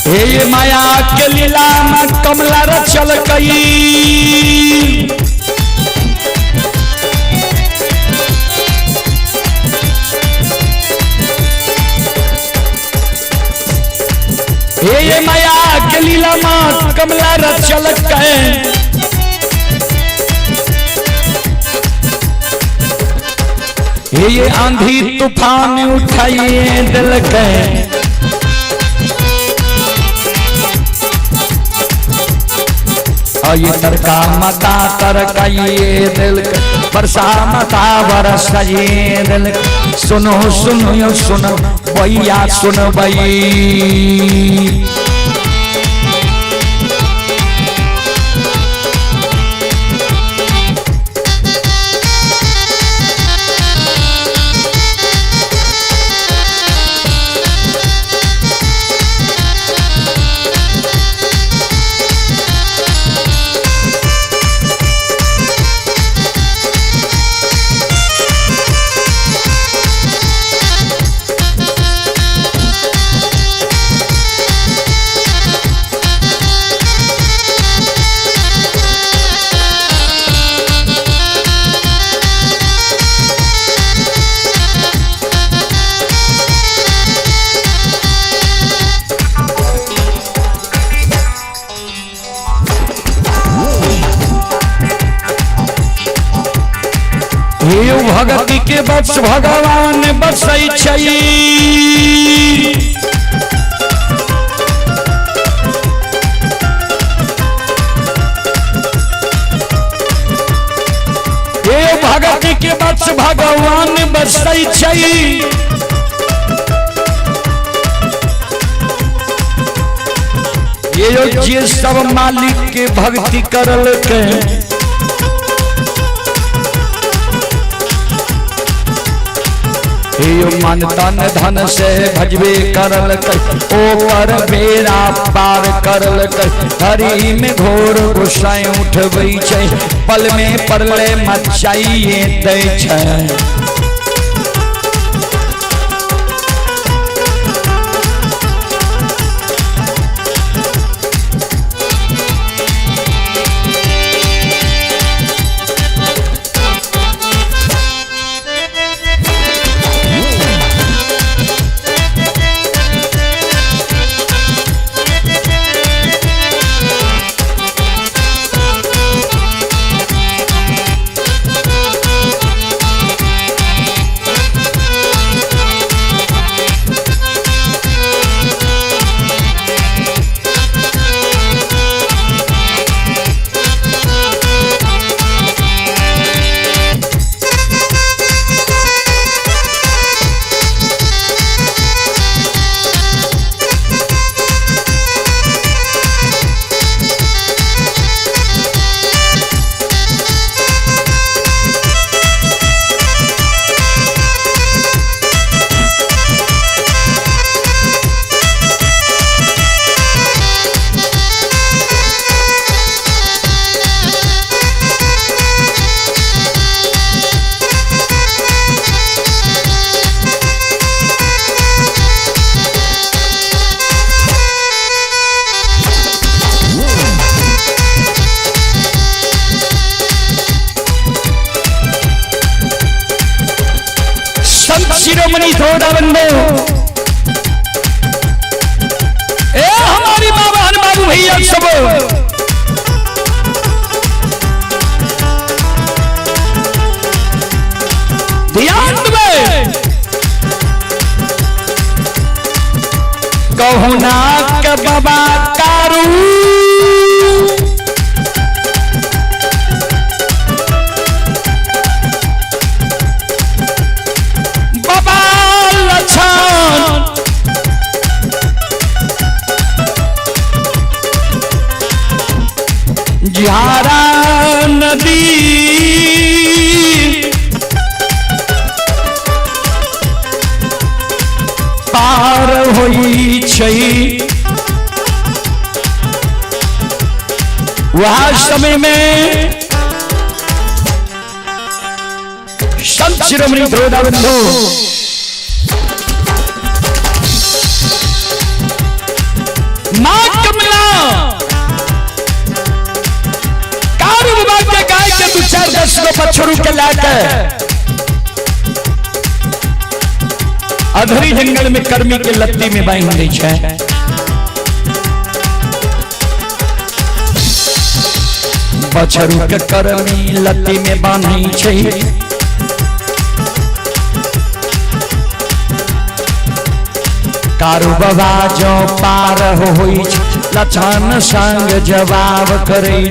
हे माया के लीला में कमला रचल कई, हे माया के लीला में कमला रचल कई, हे आंधी तूफान उठाइए दिल के, ये तरका मता तरकाइए दिल के, बरसा मता बरसाइए दिल के। सुनो सुनो यो सुनो भैया सुनबई, हे भगति के बस भगवान बसै छै। हे भगति के बस भगवान बसै छै। ये जे सब मालिक के भक्ति करलकै मन तन धन से भजबे करलकै ओकर बेड़ा पार करलकै। हरि में घोर गुस्सा उठबै छै पल में परले मचाइए दै छै। शिरोमणि थोड़ा बंदो ए हमारी बाबा बाबू भैया सब ध्यान में कहू ना के बाबा कारू झारा नदी पार होई छै। वह समय में संत शिरोमणि बंधु मां कमला गाय के दो चार 10 गो बछड़ू के लाकर अधरी जंगल में कर्मी के लत्ती में बांध दै छै। बछड़ू के कर्मी लत्ती में बांधै छै। कारू बाबा जो पार होई लछन संग जवाब करै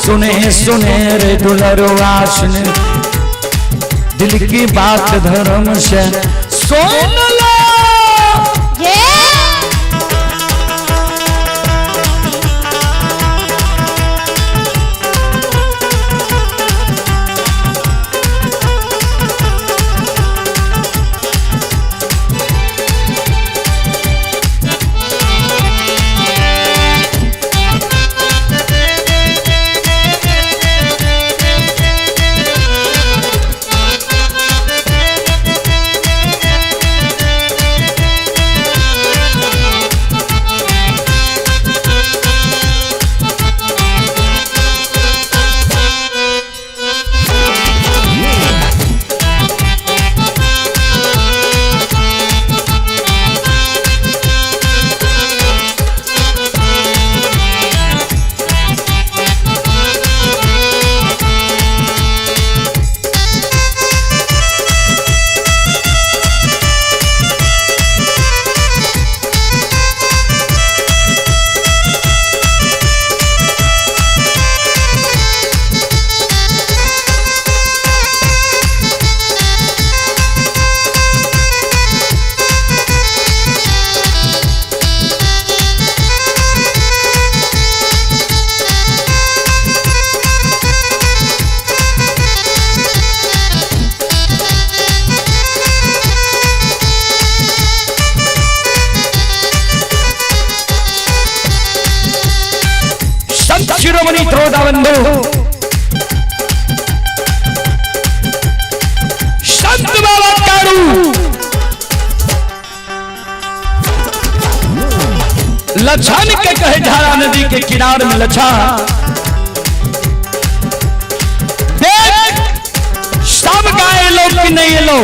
सुने सुने रे दुलरुआ सुने दिल की बात धर्म से सुन लो। बंधु, संत बाबा कारू लछन के कहे झारा नदी के किनार में लछन देख सब गाय लोग की नहीं एलो,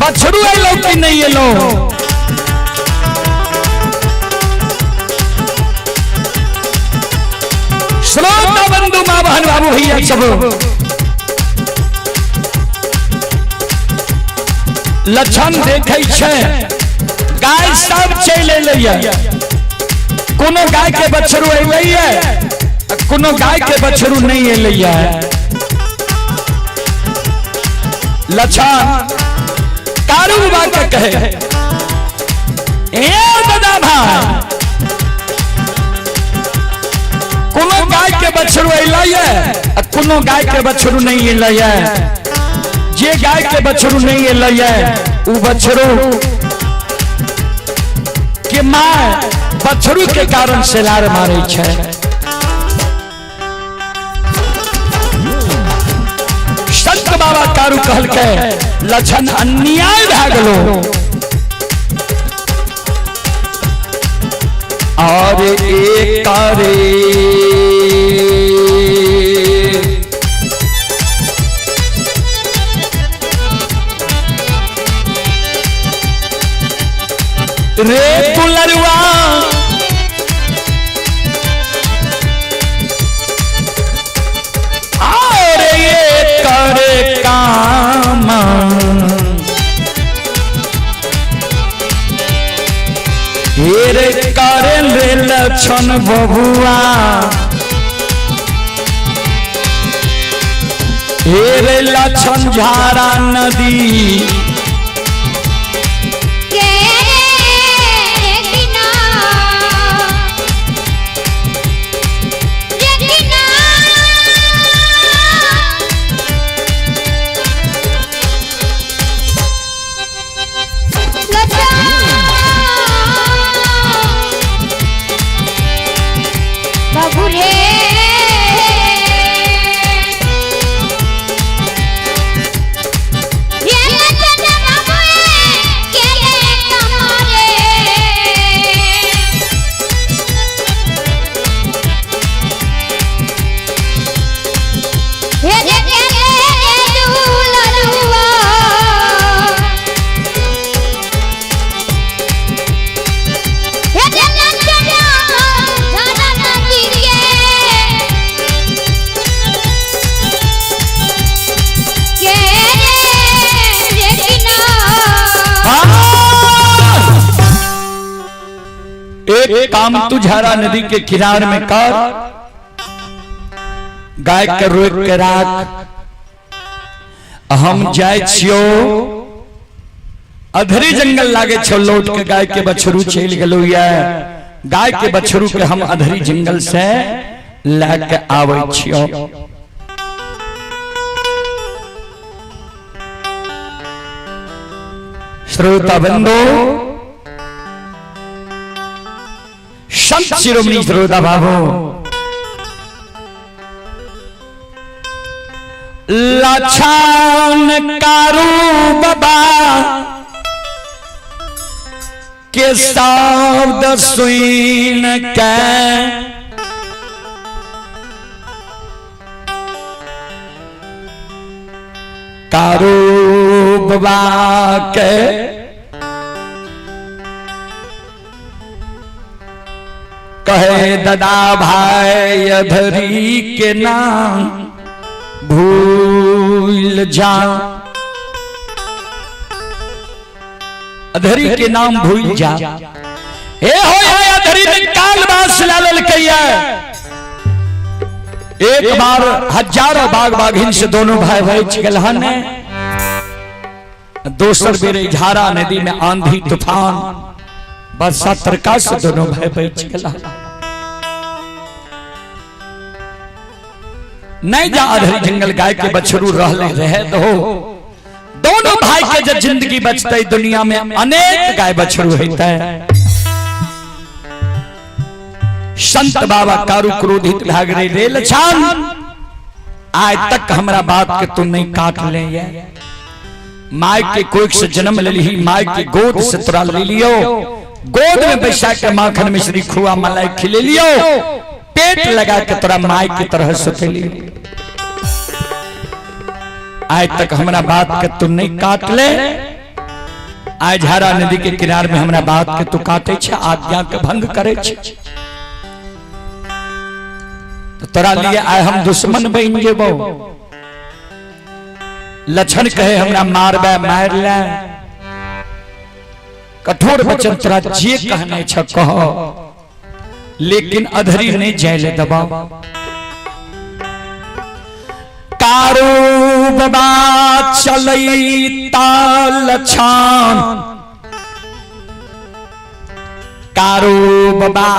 बछड़ू एलो की नहीं एलो। श्रोता बंधु माँ बहन बाबू भैया सब लक्षण देखै छै गाय सब चलि एलैया, कोनो गाय के बछड़ू एलैया कोनो गाय के बछड़ू नहीं एलैया। लक्षण कारू बाबा के कहे ए दादा भाई कोनो गाय के बछड़ू एलैया कोनो गाय के बछड़ू नहीं एलैया। जे गाय के बछड़ू नहीं एलैया उ बछड़ू के मां बछड़ू के कारण से लार मारे छै। संत बाबा कारू कहलकै लक्षण अन्याय भए गेलो और एक करे रे दुलरुआ और ये करे काम रे करे रे लक्षण बबुआ रे लक्षण झारा नदी के बिना रे बिना लजा बाबू रे ये लचन बाबू के कमारे हे रे के रे दुलरुआ हे रे लचन झारा नदी के रे रे एक काम तू झारा नदी के किनार में कर, गाय के रोक के राख, हम जाय छियो अधरी जंगल लागे छो लौट के गाय के बछरू चलि गेलो ये, गाय के बछरू के हम अधरी जंगल से लए के आबै छियो। श्रोता बंधु संत शिरोमणि श्रोता बाबू लछन कारू बाबा के शब्द सुन के कारू बाबा के कहे दादा भाई अधरी के नाम भूल जा, अधरी के नाम भूल जा। हे हो हे अधरी में काल बास लाल कैया एक बार हजारों बाघ बाघिन से दोनों भाई भाई गेल हन, दोसर बेर झारा नदी में आंधी तूफान बरसा तरका से दोनों भाई बच गेल। नहीं जा अधरी जंगल गाय के बछरू रहले रहे दो, दोनों भाई के जब जिंदगी बचते दुनिया में अनेक गाय बछरू होते। संत बाबा कारू क्रोधित भए गेलै रे लछन, आज तक हमरा बात के तू नहीं काट ले। My के कोख से जन्म लेली, my के गोद से तोरा ले लियो, गोद में बैसा के माखन मिश्री खुआ मलाई खिले लियो, पेट लगा के तोरा my के तरह सुतेली। आज तक हमरा बात के तू नहीं काट ले, आज झारा नदी के किनार में हमरा बात के तू काटे छे, आज्ञा के भंग करे छे, तो तोरा लिए आय हम दुश्मन बन जेबो। लक्षण कहे हमरा मारबे मार ले, कठोर वचन तोरा जे कहने छ कह, लेकिन अधरी नहीं जाय ले दबाओ। कारू बाबा चलई ताल छान, कारू बाबा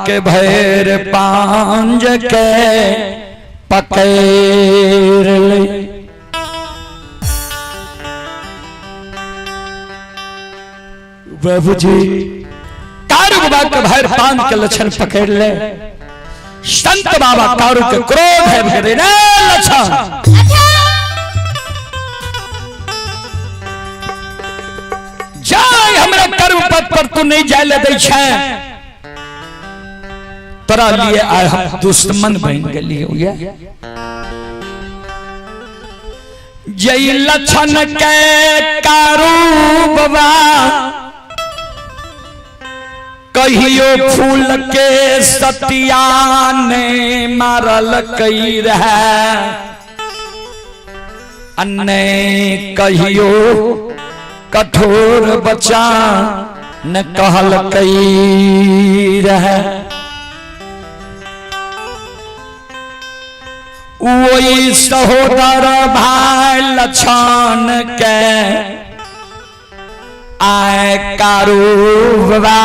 के भैर पांज के पकड़ ले। बाबूजी कारू बाबा के भैर पांज के लक्षण पकड़ ले। संत बाबा कारू के क्रोध है भरे रे लक्षण, जाय हमरा कर्म पथ पर तू नहीं जाय ले दै छै, तोरा लिए आय हम दुश्मन बन गेलियो। जय लक्षण के कारू बाबा कहियो फूल के सतिया ने मारल कई रहे, अन्ने कहियो कठोर बचा न कहल कई रहे। वही सहोदर भाई लक्षण के आए कारू बाबा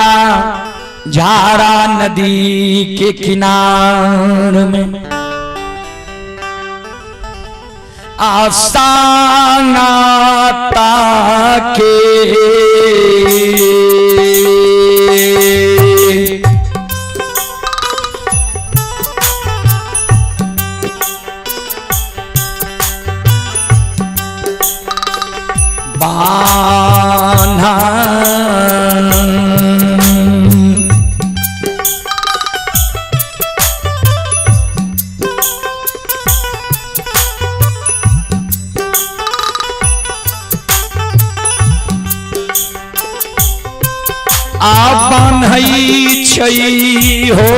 झारा नदी के किनार में आसानाता के बान्हा आ बान्है छै हो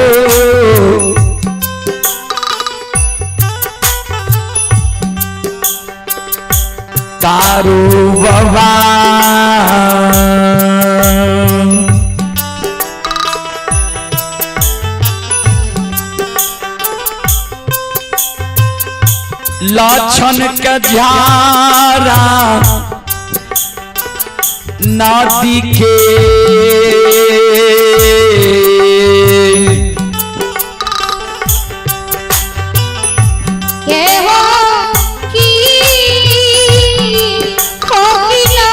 कारू बाबा लक्षण के झारा नदी के के हो की हो की ना।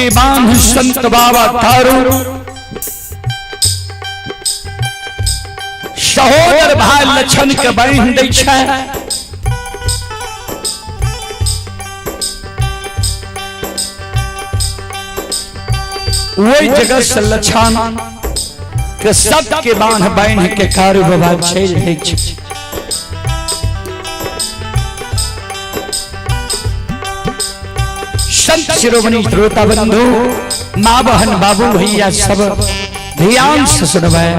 सबके बांध संत बाबा थारू सहोदर भाई लक्षण के बांध दै छै। वही जगह से लक्षण के सबके बांध बांध के कारू बाबा चलि दै छै। संत शिरोमणि श्रोता बंधु, माँ बहन बाबू भैया सब ध्यान से सुनबै।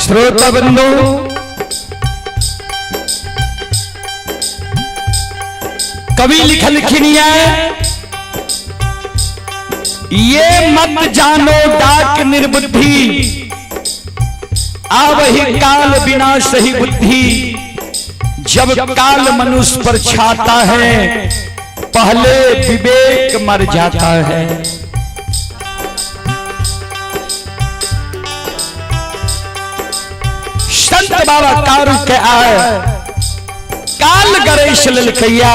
श्रोता बंधु, कवि लिखलखिन ये मत जानो डाक निर्बुद्धि, आवही काल बिना सही बुद्धि। जब काल मनुष्य पर छाता है, पहले विवेक मर जाता है। संत बाबा कारू के आए काल गणेश ललकैया,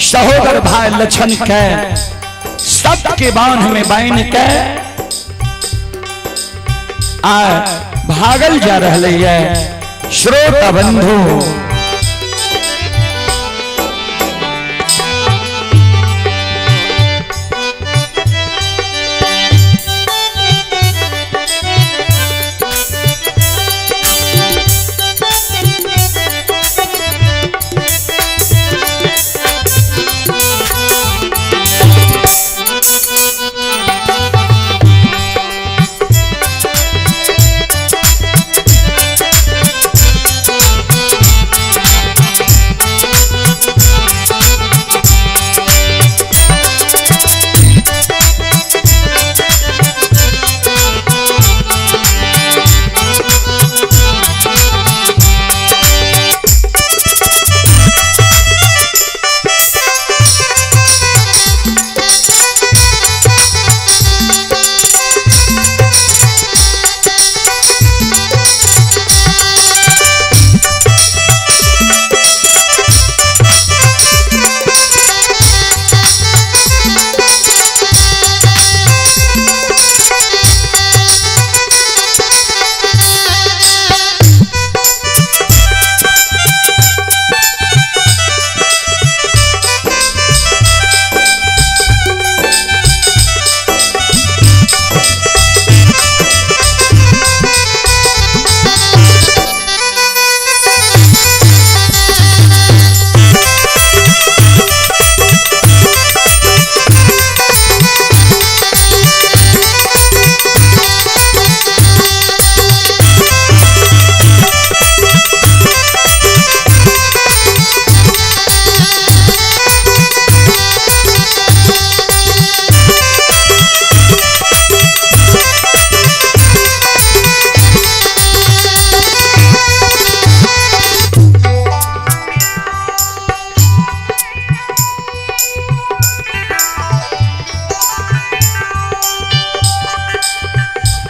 सहोदर भाई लक्षण के सबके बांध में बाइन के आ भागल जा रहा है। श्रोता बंधु,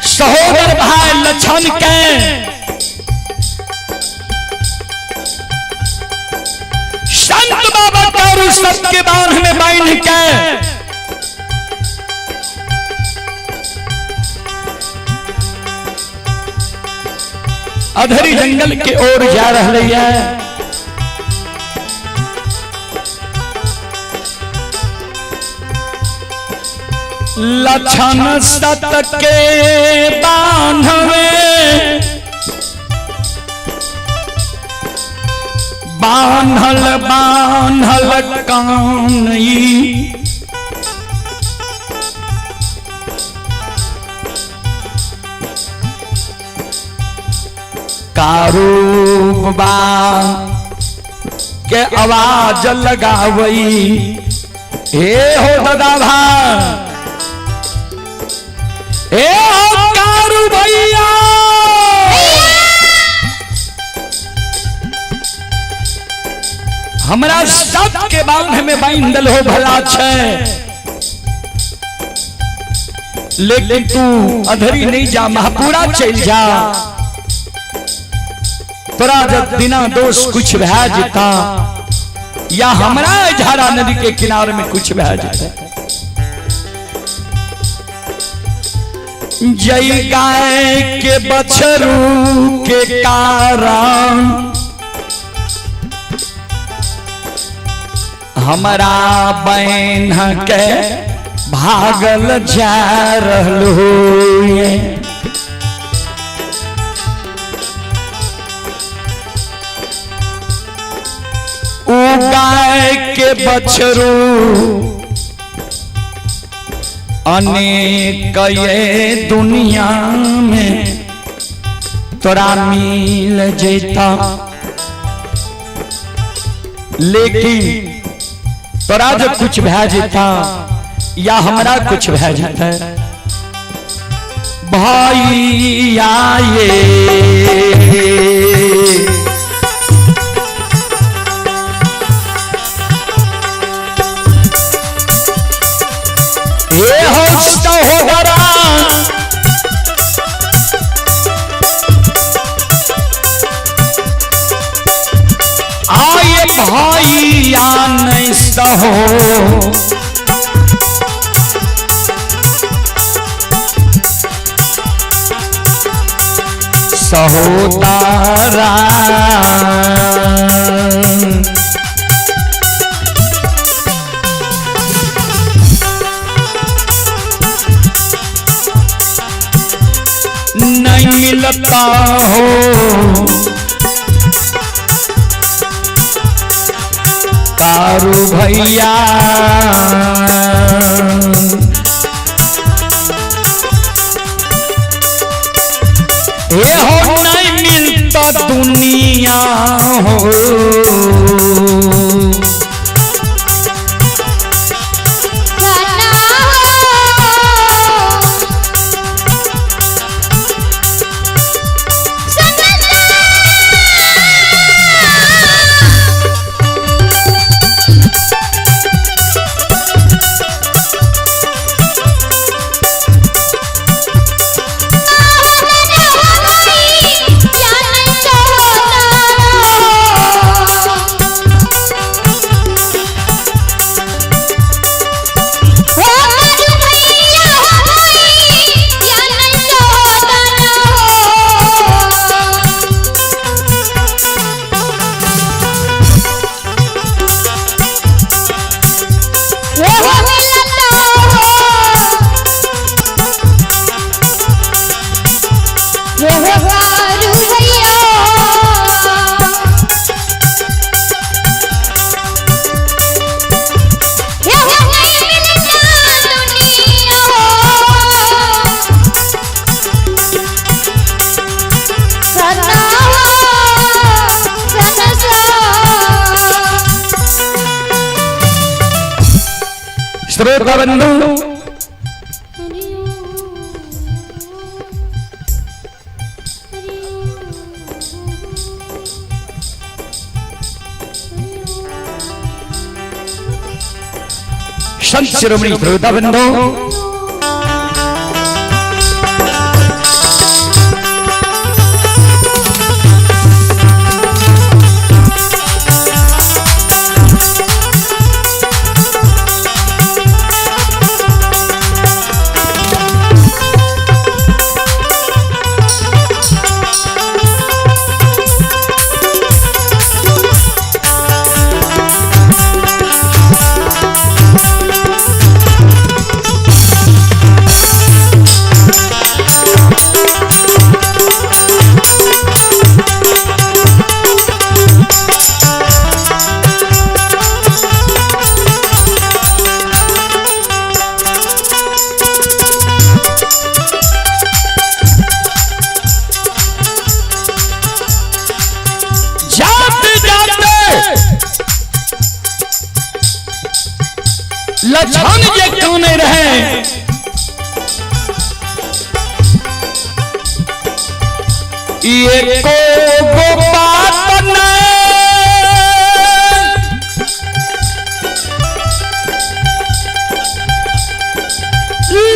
सहोदर भाई लक्षण के संत बाबा कारू सबके बांध में बांध के अधरी जंगल के ओर जा रहे है। लक्षण सत के बांधवे बांधल बांधल कानई, कारूबा के आवाज लगावई। हे हो दादा भाई, हे हो कारू भैया, हमरा सब के बांध में बांधल हो भला छे, लेकिन तू अधरी नहीं जा, महापुरा चल जा। तोरा जब बिना दोष कुछ भै जेता या हमरा झारा नदी के किनारे में कुछ भै जेता, जई गाय के बछरू के कारण हमरा बहन के भागल जा रहलू। उ गाय के बछरू अनेक ये दुनिया में तोरा मिल जेता, लेकिन तोरा जब कुछ भै जेता या हमरा कुछ भै जेता, भाई आए ए हो सहोदरा, आए भाई आने सहो, सहोदरा। नहीं मिलता हो कारू भैया, ये हो नहीं मिलता दुनिया हो। श्रोता बंधु, संत शिरोमणि श्रोता बंधु, लक्षण जे काने रहे एको गो बात नहीं।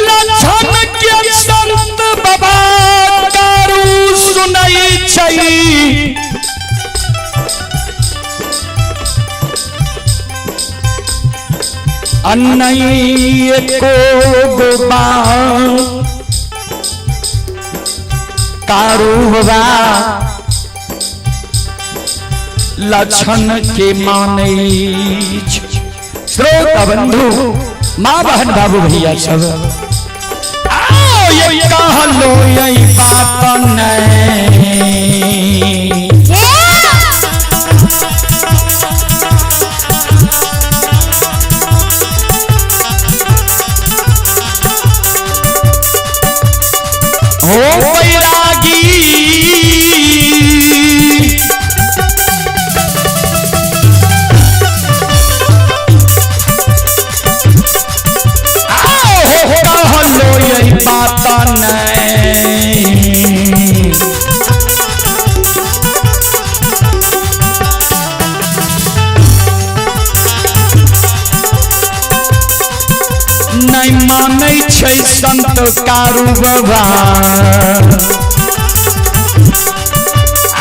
लक्षण के संत बाबा कारू सुनई छै। नहीं एको गो बात कारू बाबा लक्षण के मानै छै। श्रोता बंधु, माँ बहन बाबू भैया सब, आओ ये कहलो यही बात नहीं। हो बैरागी आओ हो कहलो यही बात नहीं। नहीं मानै छै संत कारू बाबा,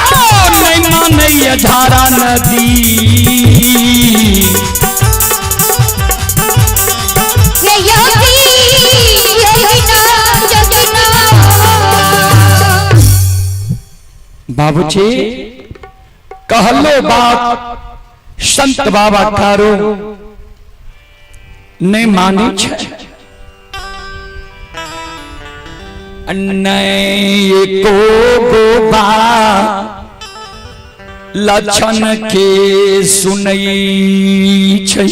आओ नहीं मानै धारा नदी। ये योगी योगी नाम योगी नाम। बाबूजी कहलो बात संत बाबा कारू नहीं मानी छै। नहीं एको गो बात लक्षण के सुनई छै।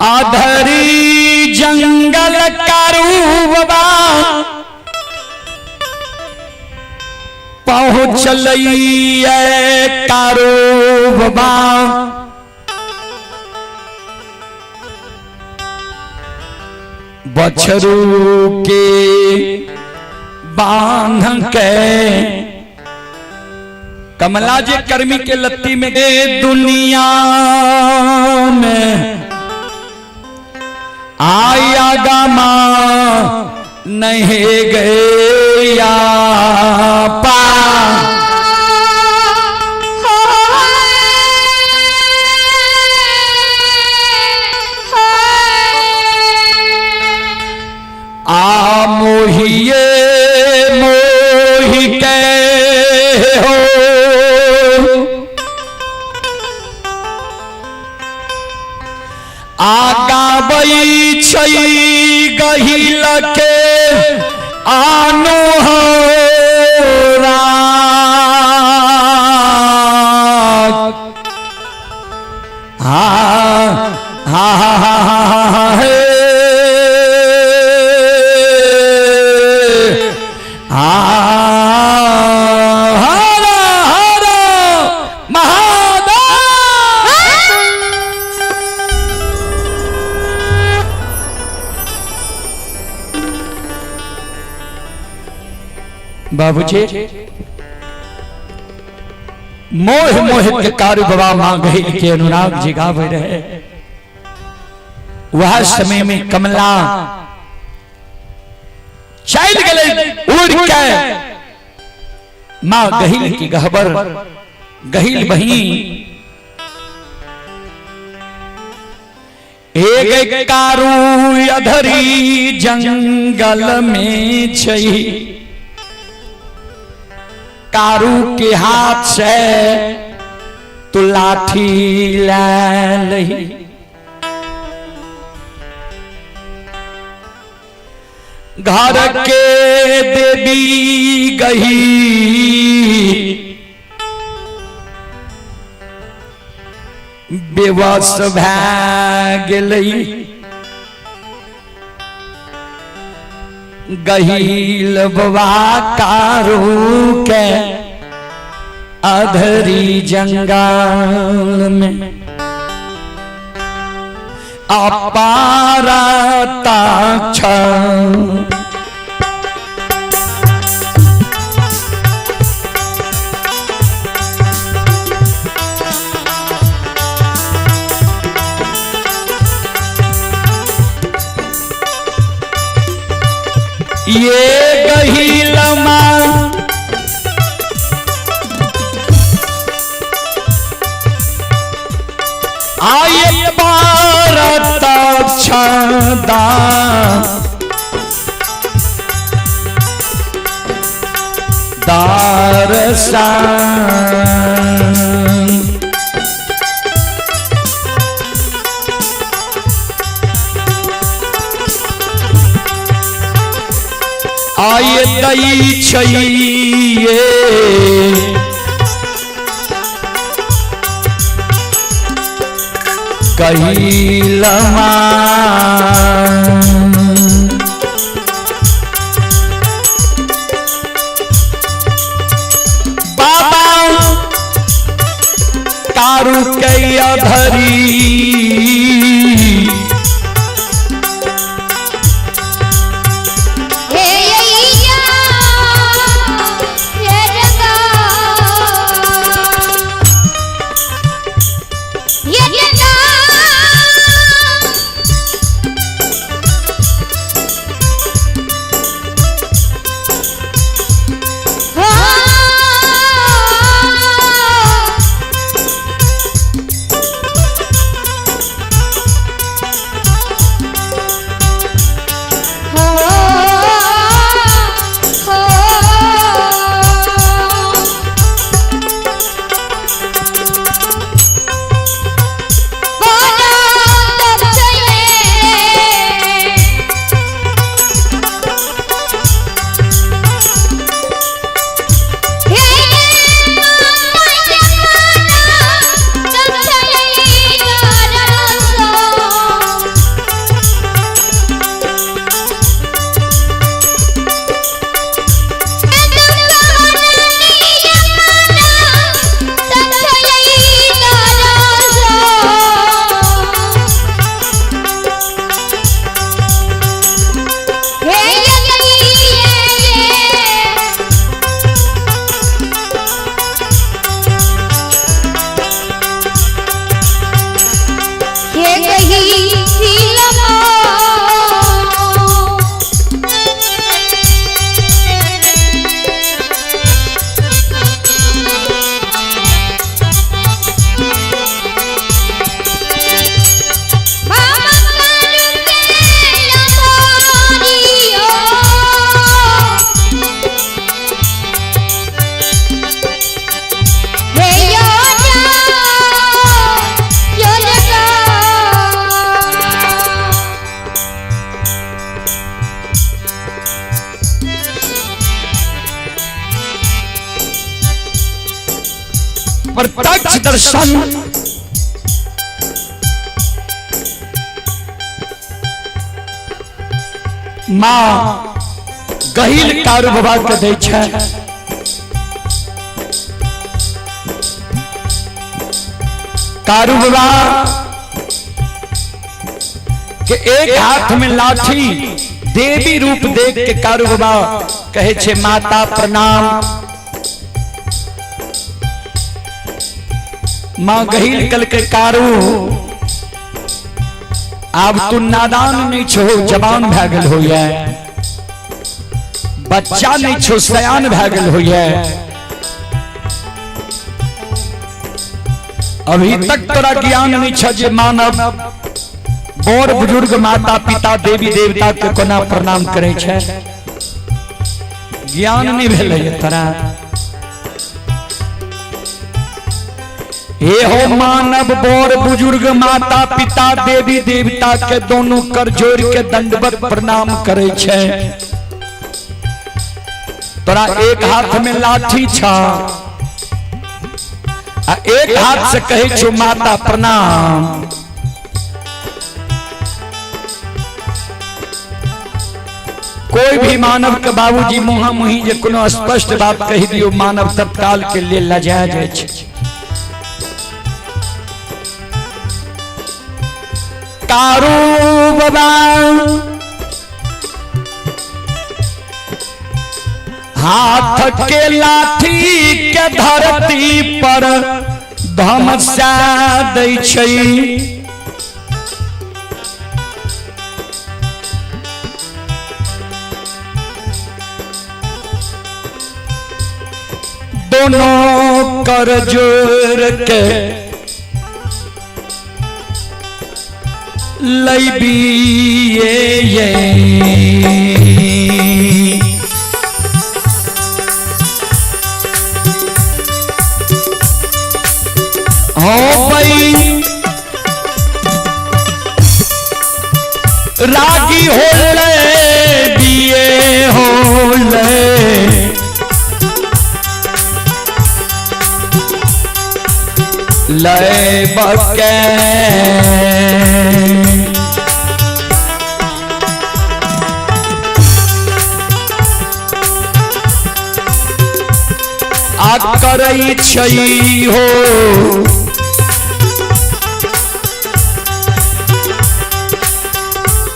आधरी जंगल कारू बाबा पहुँचलैया कारू बाबा। बछरू के बांध के कमला जी कर्मी के लत्ती में दुनिया में आया गामा नहीं गया पा। आ मोहिए मोहि के हो आगाबै छै गहिल के आनो हो राग। हा हा हा हा हा हा हे हा हर हर महादेव। बाबूजी मोह मोह के कारू बाबा मां गई के अनुराग जी गावे रहे। वह समय में कमला चल गए उड़ के मां गहिल की गहबर गहिल बही एक कारू अधरी जंगल में छई। कारू के हाथ से तो लाठी ले लही। घर के देवी गही बेवस भै गेलई। गहील बबा कारू के अधरी जंगाल में अपारा ताक्ष ये गही लमा आये पारत छदा दारसान। आये दई छैये कहिलमा बाबा कारू के अधरी हे यैया हे जगा ये जगा हो। हो हो बोलो तब चले हे माता तब चले गाना सो। प्रत्यक्ष दर्शन माँ गहिल कारू बाबा के दै छै। कारू बाबा के एक हाथ में लाठी, देवी रूप देख के कारू बाबा कहे छे माता प्रणाम। माँ गहिल कल के कारू आब तू नादान नहीं छो, जवान भए गेल होइए, बच्चा नहीं छो, सयान भए गेल होइए, अभी तक तोरा ज्ञान नहीं छ जे मानव बड़ बुजुर्ग माता पिता देवी देवता के कोना प्रणाम करे छै, ज्ञान नहीं भेलै तोरा। हे हो मानव बड़ बुजुर्ग माता पिता देवी देवता के दोनों कर जोड़ के दंडवत प्रणाम करे छै। तोरा एक हाथ में लाठी छ आ एक हाथ से कहे छो माता प्रणाम। कोई भी मानव के बाबूजी मुहा मुही जे कोनो स्पष्ट बात कहि दियो, मानव तत्काल के लिए लजा जाय छै। कारू बाबा हाथ के लाठी के धरती पर धमसा दै छै। दोनों कर जोर के लैबिए ये हो भाई रागी होले दिए होले लय बके आ करै छै हो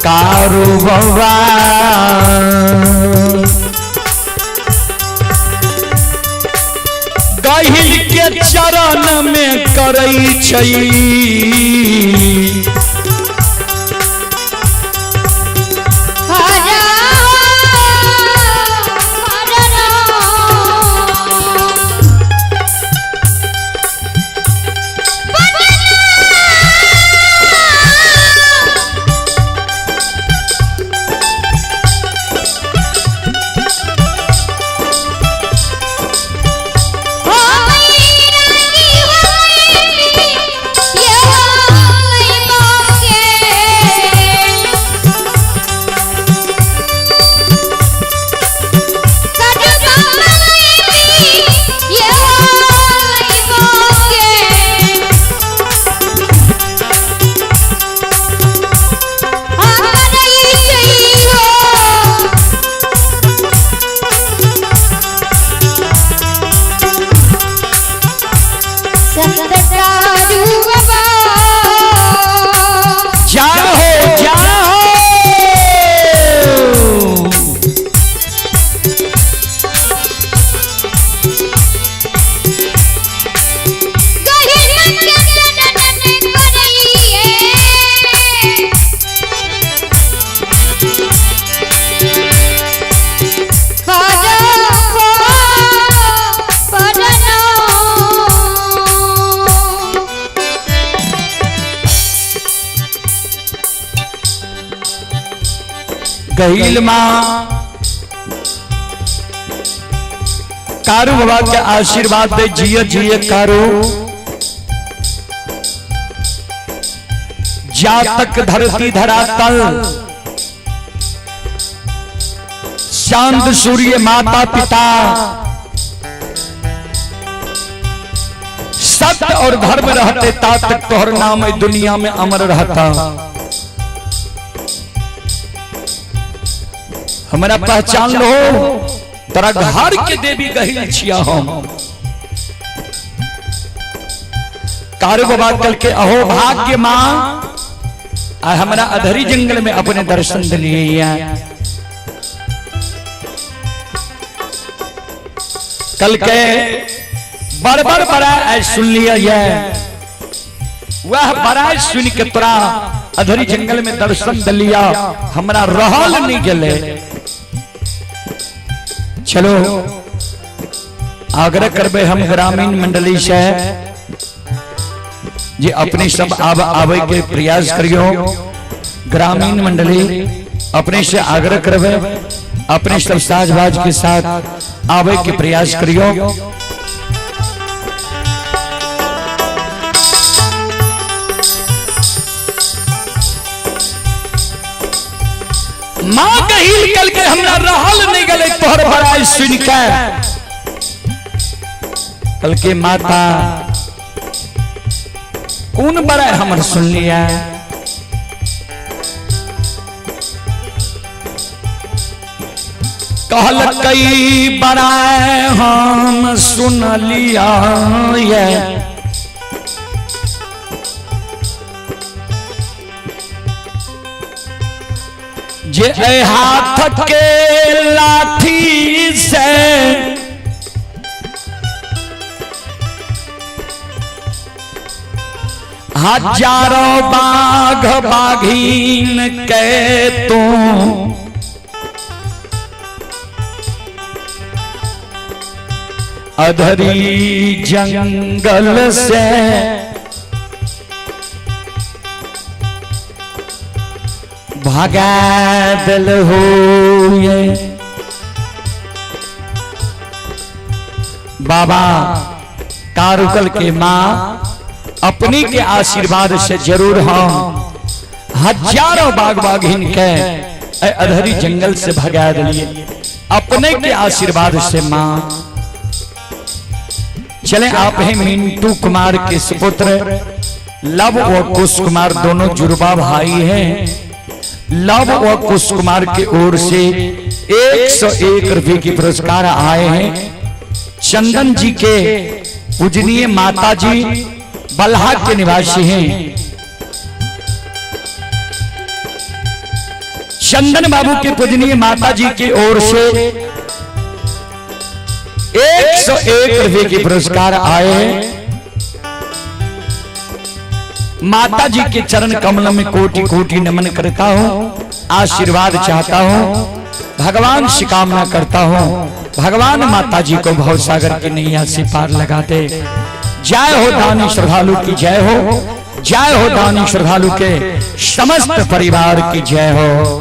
कारू बबा गहिल के चरण में करै छै। हरा हरा हो रागी होई ये होई बाके कदम ये होई बाके आ करई छै हो संत कारू बाबा जाहो जाहो गहिर मन के चरण करइए हर को परनो। गहिल माँ कारू बाबा के आशीर्वाद दे जिय जिय कारू जातक धरती धरातल चांद सूर्य माता पिता सत्य और धर्म रहते ता तक तोहर नाम ए दुनिया में अमर रहता। हमारा पहचान लो तोरा घर के देवी गहिल छिया हम। कारू बाबा कल के अहो भाग्य माँ आ हमारा अधरी जंगल में अपने दर्शन दिलिए। कल के बड़ बड़ बड़ा ऐ सुन लिया ये वह बड़ा सुन के तोरा अधरी जंगल में दर्शन दिलिया हमरा रहल नहीं गेले। चलो आग्रह करबे हम ग्रामीण मंडली से जे अपने सब आब आवे के प्रयास करियो। ग्रामीण मंडली अपने से आग्रह करबे अपने सब साज बाज के साथ आवे के प्रयास करियो। माँ कहिल कल के हमरा रहल नहीं गले तोहर बड़ाई सुन के। कल के माता कौन बड़ाई हमर सुन लिया। कहल कई बड़ा हम सुन लिया ये जे ए हाथ के लाठी से हजारों बाघ बाघीन के तू अधरी जंगल से भगा दिल हो ये। बाबा कारुकल के माँ अपनी के आशीर्वाद से जरूर हम हजारों बाघ बाघिन के अधरी जंगल से भगा दिलिए अपने के आशीर्वाद से माँ। चले आप हैं मिंटू कुमार के सुपुत्र लव और कुश कुमार, दोनों जुड़वा भाई हैं। लव और कुश कुमार की ओर से 101 रुपए की पुरस्कार आए हैं। चंदन जी के पूजनीय माता जी बल्हा के निवासी हैं। चंदन बाबू के पूजनीय माता जी की ओर से 101 रुपए के पुरस्कार आए हैं। माता जी के चरण कमल में कोटि कोटि नमन करता हूं, आशीर्वाद चाहता हूं, भगवान से कामना करता हूं, भगवान माता जी को भवसागर की नैया से पार लगा दे। जय हो दानी श्रद्धालु की जय हो, जय हो दानी श्रद्धालु के समस्त परिवार की जय हो।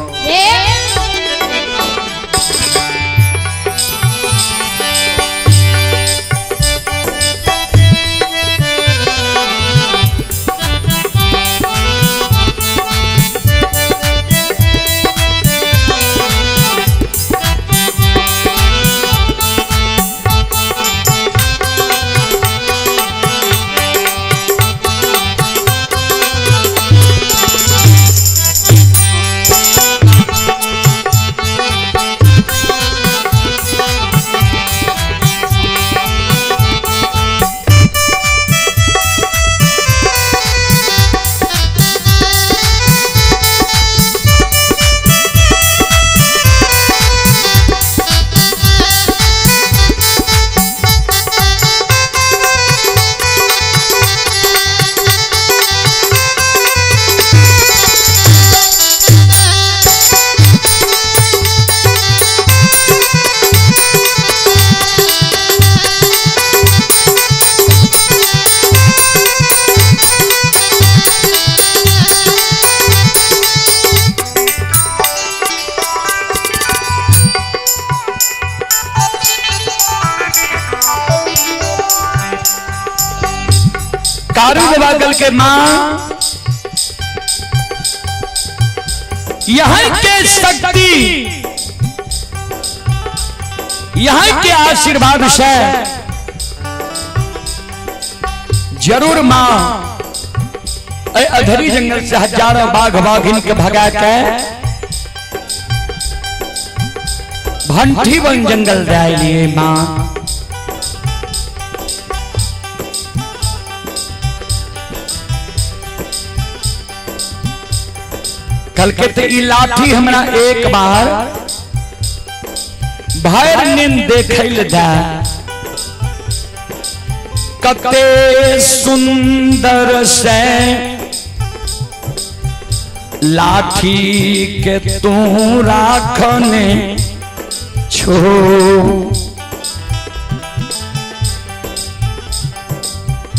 कारू बाबा कल के माँ यहां के शक्ति, यहां के आशीर्वाद से जरूर माँ अधरी जंगल से हजारों बाघ बाघिन के भगा के भंठी वन जंगल दे लिए माँ। कल के तो ई लाठी हमरा एक बार भर नींद देखल दा, कते सुंदर से लाठी के तू राखने छो।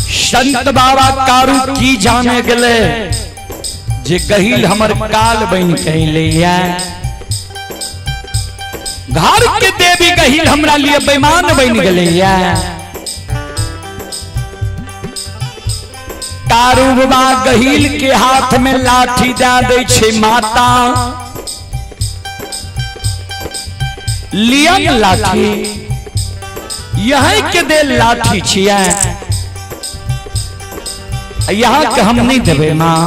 संत बाबा कारू की जाने गले जे गहिल हमर काल बन के घर के देवी गहिल हमरा लिए बेईमान बन गले। कारू बाबा गहिल के हाथ में लाठी दे दै छे माता, लियन लाठी, यही के दे लाठी छिया, यहाँ के हम नहीं देवे माँ।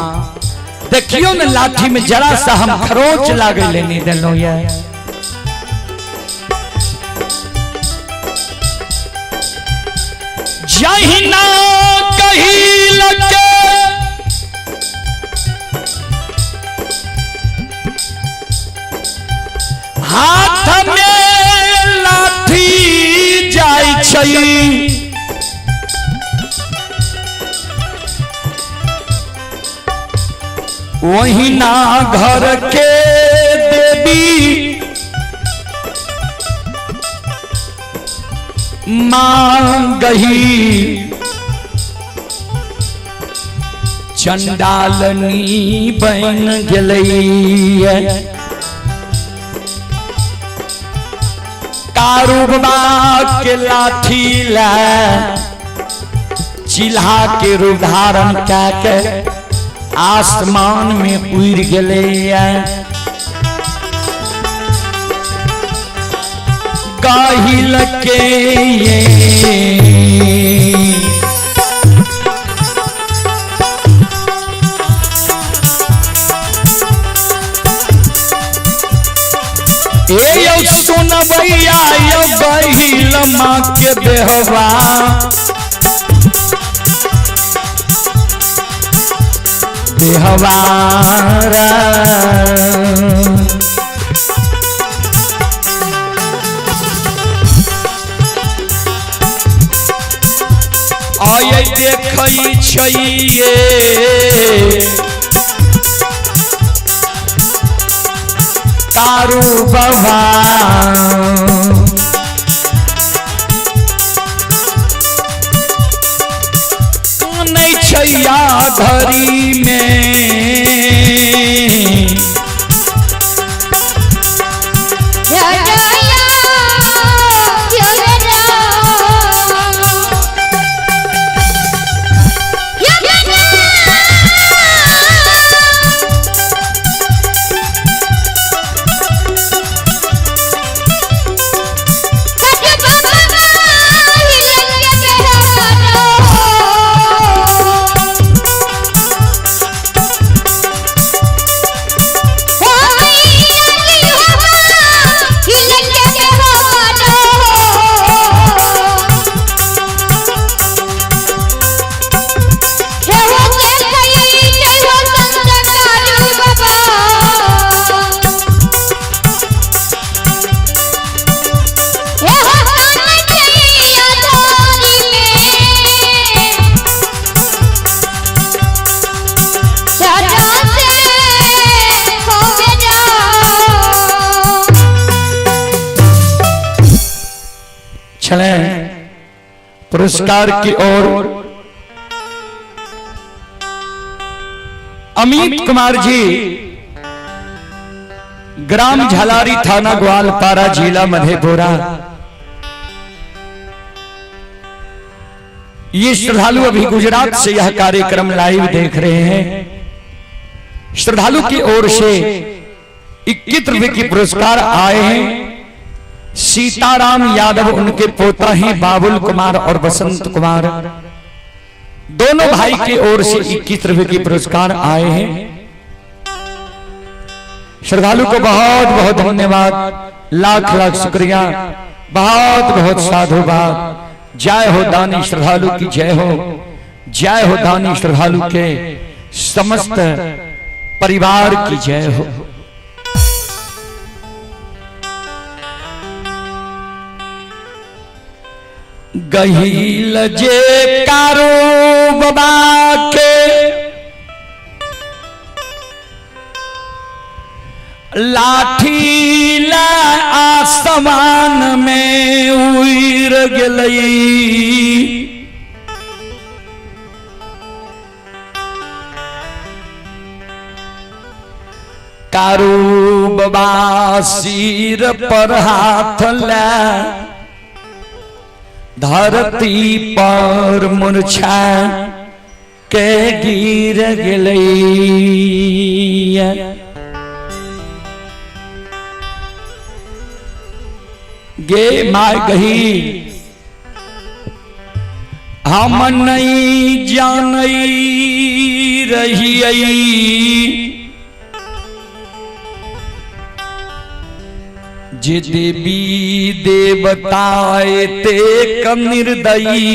देखियो न लाठी में जरा सा हम खरोच लागे ले नहीं दिलो। ये जहिना कही लगे हाथ में लाठी जाइ छै, वहिना घर के देवी मांगही चंडालनी बन गेलैया। कारू बाबा के लाठी ला चिल्हा के रूप धारण कए के आसमान में उड़ गेलैया। गाहिल के ये ए यौ सुनबैया यौ गहिल माँ के बेहवा, बेहवारा। आय देखै छियै कारू बाबा, नहीं छैया घड़ी में। चले पुरस्कार की ओर। अमित कुमार जी, ग्राम झलारी, थाना ग्वालपारा, जिला मधेपुरा। ये श्रद्धालु अभी गुजरात से यह कार्यक्रम लाइव देख रहे हैं। श्रद्धालु की ओर से 21 रुपए की पुरस्कार आए हैं। सीताराम यादव उनके पोता हैं, बाबुल कुमार और बसंत कुमार, दोनों भाई की ओर से 21 रुपए के पुरस्कार आए हैं। श्रद्धालु को बहुत बहुत धन्यवाद, लाख लाख शुक्रिया, बहुत बहुत साधुवाद। जय हो दानी श्रद्धालु की जय हो, जय हो दानी श्रद्धालु के समस्त परिवार की जय हो। गहील जे कारो बाबा के लाठी ला आसमान में उड़ गेलई। कारू बाबा सिर पर हाथ ला धरती पर मुरछा के गिर गेलई। गे my गही हम नहीं जानई रहियई, जे देवी देवता ते निर्दयी।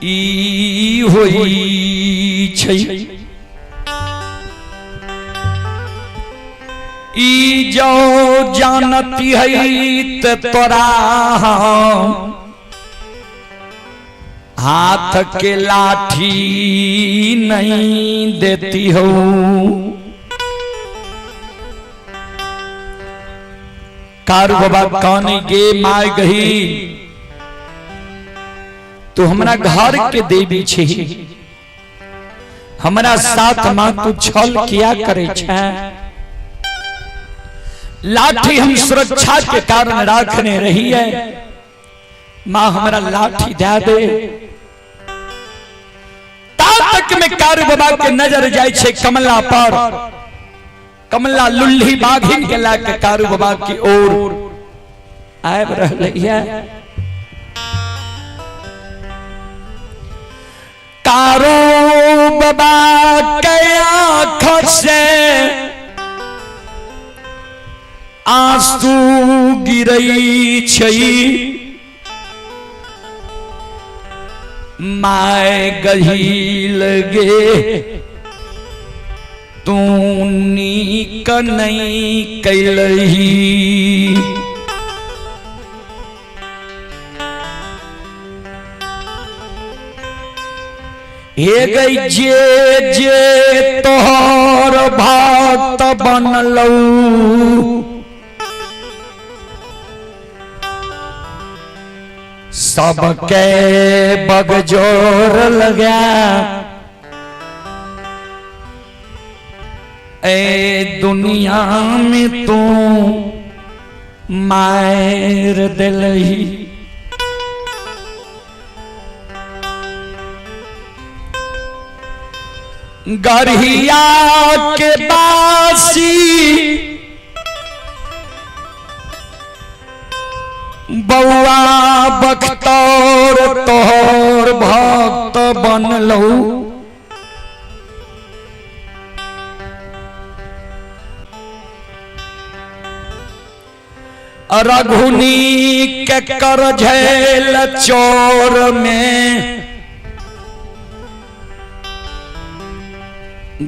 ई होइ छै। ई जो जानती है त तोरा हम हाथ के लाठी नहीं देती हो। कारू बाबा कौन गे my गही, तू हमरा घर के देवी छी, हमरा साथ मां तू छल किया करे छे? लाठी हम सुरक्षा के कारण राखने रही है, मां हमरा लाठी दे दे। ता तक में कारू बाबा के नजर जाय छे कमला पर, कमला लुल्ही बाघिन के ला के कारू बाबा की ओर आबि रहलै है। कारू बाबा के आँख से आंसू गिरै छै, my गहील गे तू नीक नहीं कैलही। हे गई जे जे तोहर भक्त बनलौ, सबके बगजोर लगा ए दुनिया में तू मार दिलही। गढ़िया के बासी बौआ बख्तौर तोहर भक्त बनलौ, रघुनी के कर झेल चोर में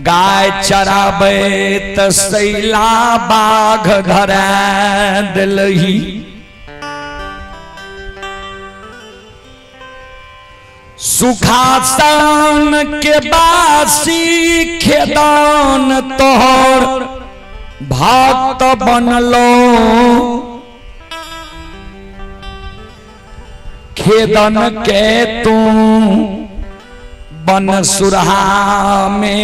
गाय चराबे त सैला बाघ धरा दिलही। सुखासन के बासी खेदान तोहर भक्त बनलो, खेदन के तू बन सुरहा में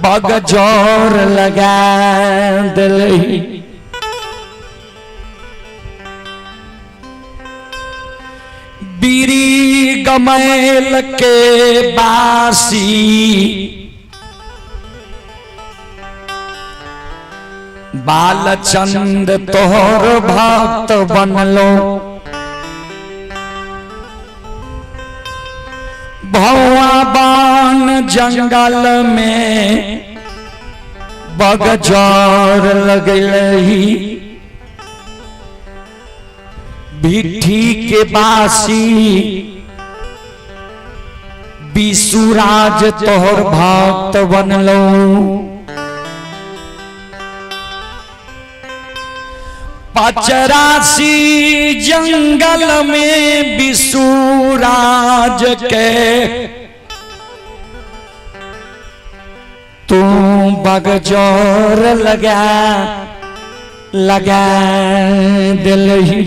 बगजोर लगा दिलही। बीरी गमैल के बासी बालचंद तोहर भक्त बनलो, भौआ बान जंगल में बगजर लगलही। भिट्ठी के बासी बिसुराज तोहर भक्त बनलो, पचरासी जंगल में बिसुराज के तू बगजोर लगा लगा दिलही।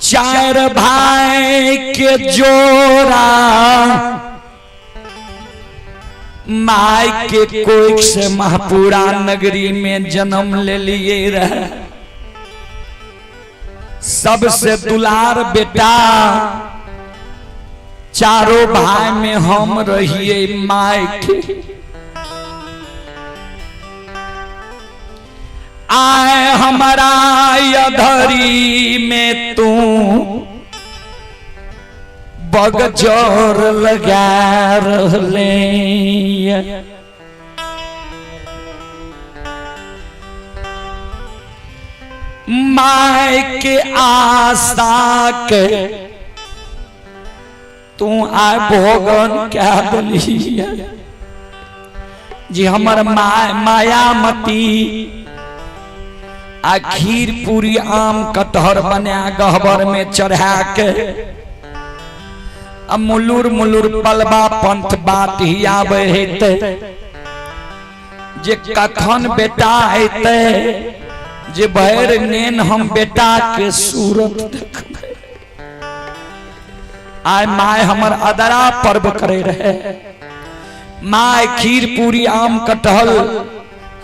चार भाई के जोड़ा my के कोख से महपुरा नगरी में जन्म ले लिए रहे, सबसे दुलार बेटा चारों भाई में हम रहिए my के। आए हमारा अधरी में तू बगजोर लगा रहले। My के आशा के तू आय भोगन क्या दिली जी हमर my Mayamati आ खीर पूरी आम कटहर बना गहबर में चढ़ा के आ मुलुर मुलुर पलबा पंथ बात ही आवे हेते जे कखन बेटा अयतै जे भरि नेन हम बेटा के सूरत देखबै। आय my हमर अदरा पर्व करे रहे, my खीर पूरी आम कटहल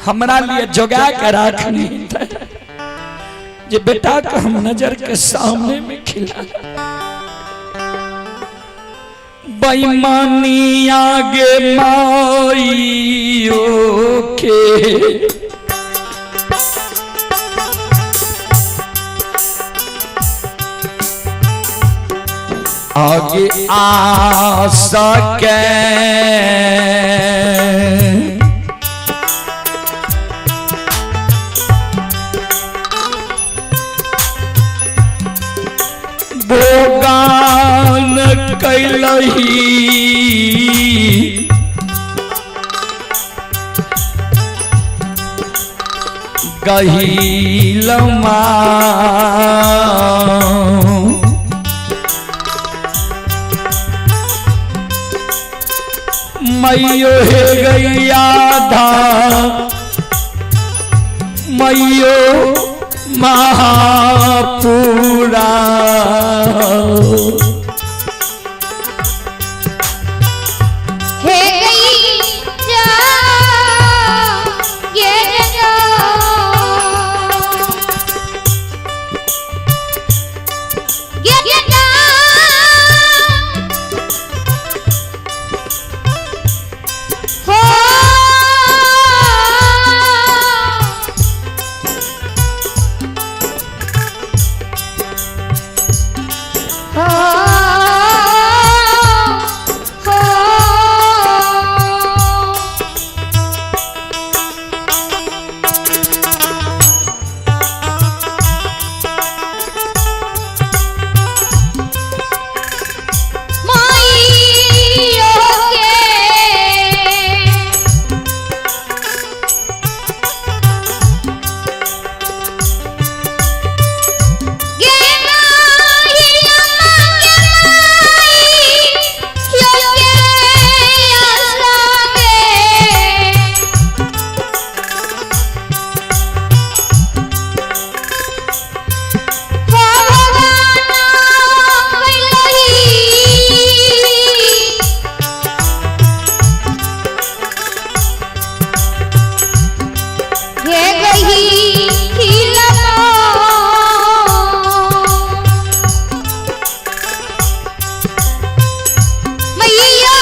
हमरा लिए जोगा के राखनी जे बेटा के हम नजर के सामने में खिला। बेईमानी आगे माइयो के आगे आ सके भोगान कैलही गहीलमा मैयो हे गैया धा मैयो महापुरा हे गई जा ये जा ये जा हो हो हो। माईयो के गे माही अम्मा गे माई यो के आशा के हो भगवान कैलही हे गही खिलमा मैया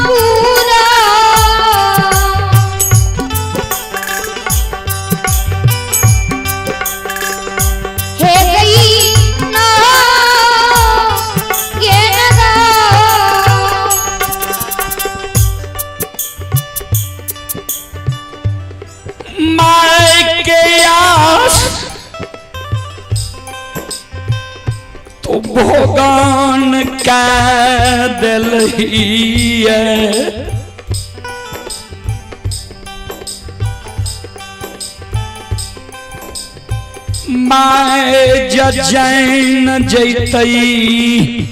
पूरा हे गई ना ये नगा। My के आस तो भोगान कै दिलही my जजैन जैतई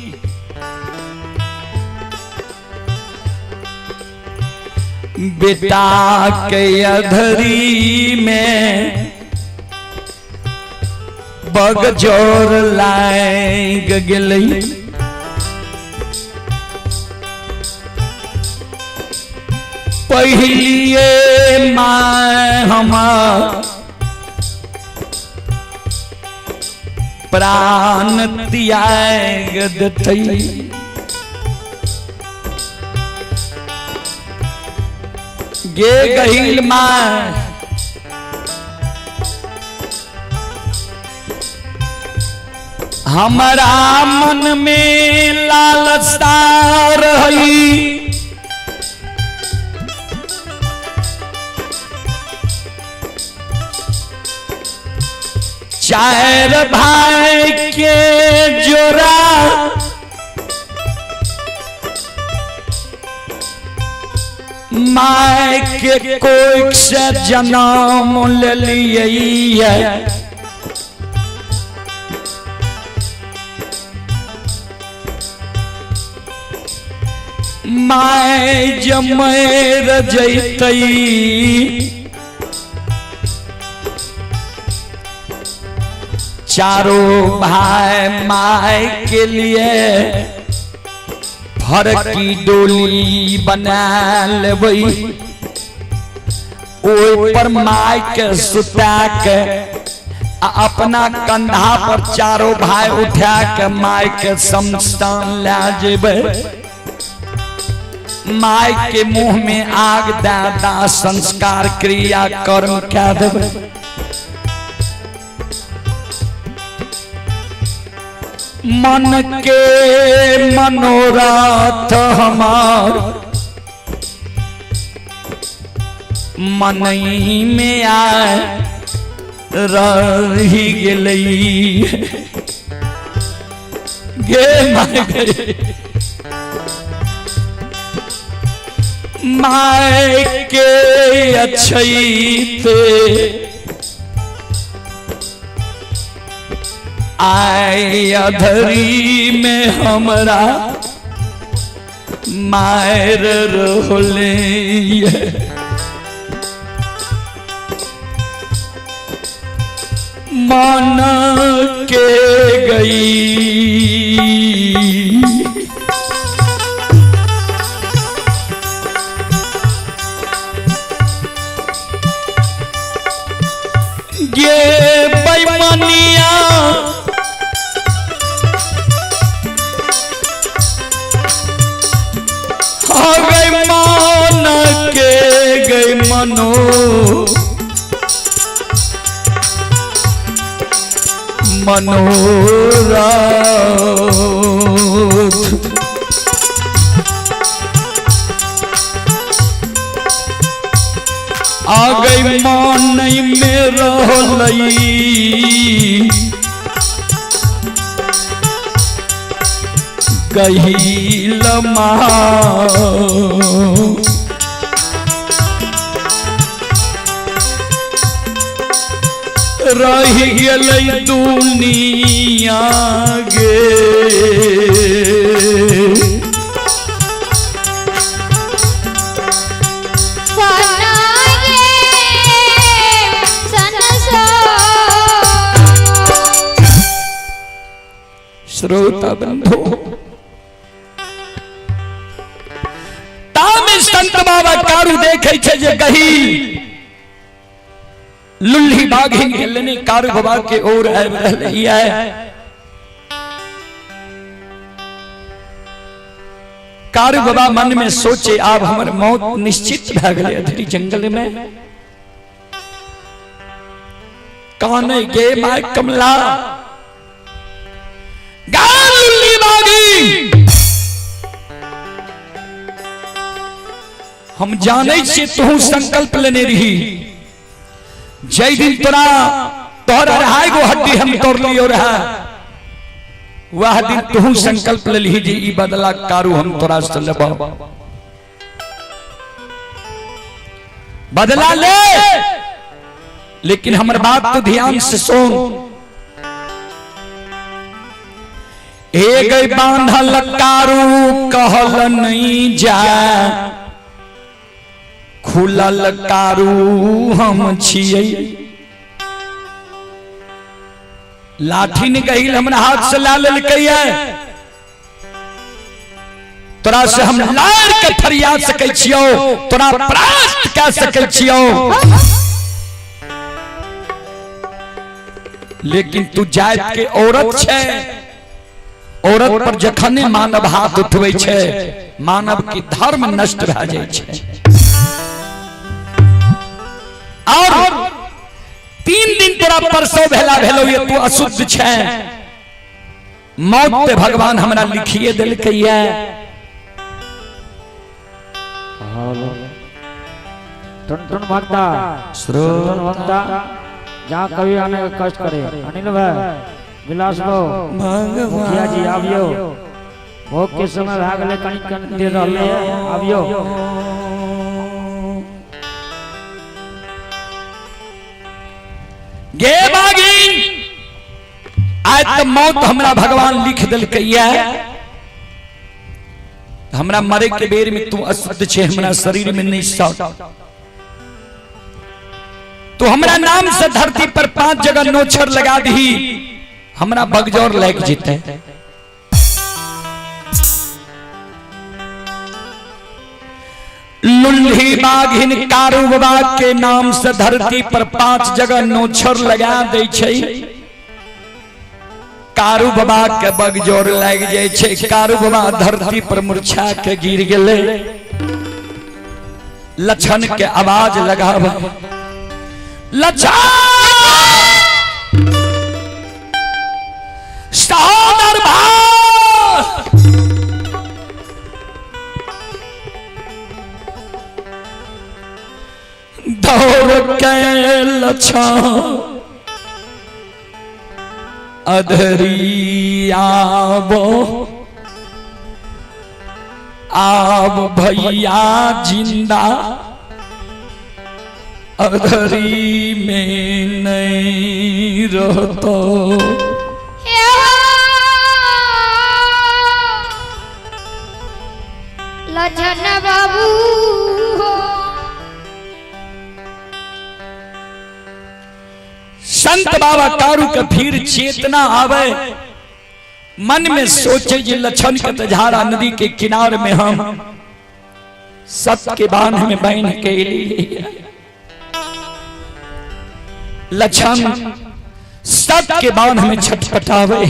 बेटा के अधरी में बग जोर लाग गेलई। पहिलिए my हमार प्राण त्याग देतई। गे गहिल my हमारा मन में लालसा रही चार भाई के जोड़ा माय के कोख से जन्म लेलियै। My जमैर जैतै चारों भाई my के लिए फरकी डोली बना लेबै, ओहि पर my के सुता के आ अपना कंधा पर चारों भाई उठा के my के शमशान ले जेबै। My के मुंह में आग दा दा संस्कार क्रिया कर्म कै देबै। मन के मनोरथ हमार मनई में आए रही गेलै। गे my गे my के अछैते आय अधरी में हमरा मार रहले। मन के गई गे बेईमानिया हो गई मन के गई मनो मनोरथ। आ गई मन में रहलई गहील माँ रही गेलै दुनिया गे। सना गे सन सो। श्रोता बंधु, तामे संत बाबा कारू देखे छे जे गही लुल्ही बाघिन के लेने कारू बाबा के ओर आबि रहलै है। कारू बाबा मन में सोचे आब हमर मौत निश्चित भए गेलै अधरी जंगल में। काने गे my कमला गा लुल्ही बाघिन, हम जानै छियै तू संकल्प लेने रही जय दिन तोरा तोहर अढ़ाई गो हड्डी हम तोड़ लियो रहा, वह दिन तू संकल्प ले ली जे ई बदला कारू हम तोरा से लेबो। बदला ले, लेकिन हमर बात तो ध्यान से सुन। ए गई बांधल कारू कहल नहीं जा, खुलल कारू हम छियै। लाठी ने गहिल हमरा हाथ से ला लेलकै है, तोरा से हम लड़ के फरियाद सकै छियौ, तोरा परास्त कह सकै छियौ, लेकिन तू जात के औरत छै। औरत पर जखने मानव हाथ उठबै छै, मानव के धर्म नष्ट भए जाइ छै। और 3 दिन तोरा परसो भेला भेलो ये तू अशुद्ध छै, मौत पे भगवान हमरा लिखिए देलकै ये। टुन टुन भक्ता, टुन भक्ता। जहाँ कभी आने का कष्ट करे। अनिल भाई, विलास भाऊ, मुखिया जी आबियो, भोग के समय भए गेलै, कनि कनि देर रहलै, आबियो। गे बागिन, आज तो मौत हमरा भगवान लिख देलकै, हमरा मरे के बेर में तू अशुद्ध छे, हमरा शरीर में नहीं सट। तू हमरा नाम से धरती पर 5 जगह नोछर लगा दी, हमरा बगजौर लाग जेते। लुल्ही बाघिन कारू बाबा के नाम से धरती पर 5 जगह नोछर लगा दै छै, कारू बाबा के बगजोर लाग जाय छै। कारू बाबा धरती पर मूर्छा के गिर गेलै। लछन के आवाज लगाव, लछन सहोदर भाई, दौड़ के लछन अधरी आवो, आब भैया जिंदा अधरी में नहीं रहतो। लछन बाबू संत बाबा कारू के फिर चेतना आवे, मन में सोचे जे लछन के तझारा नदी के किनार में हम सत के बांध में बहन के लिए लछन सत के बांध में छटपटावे।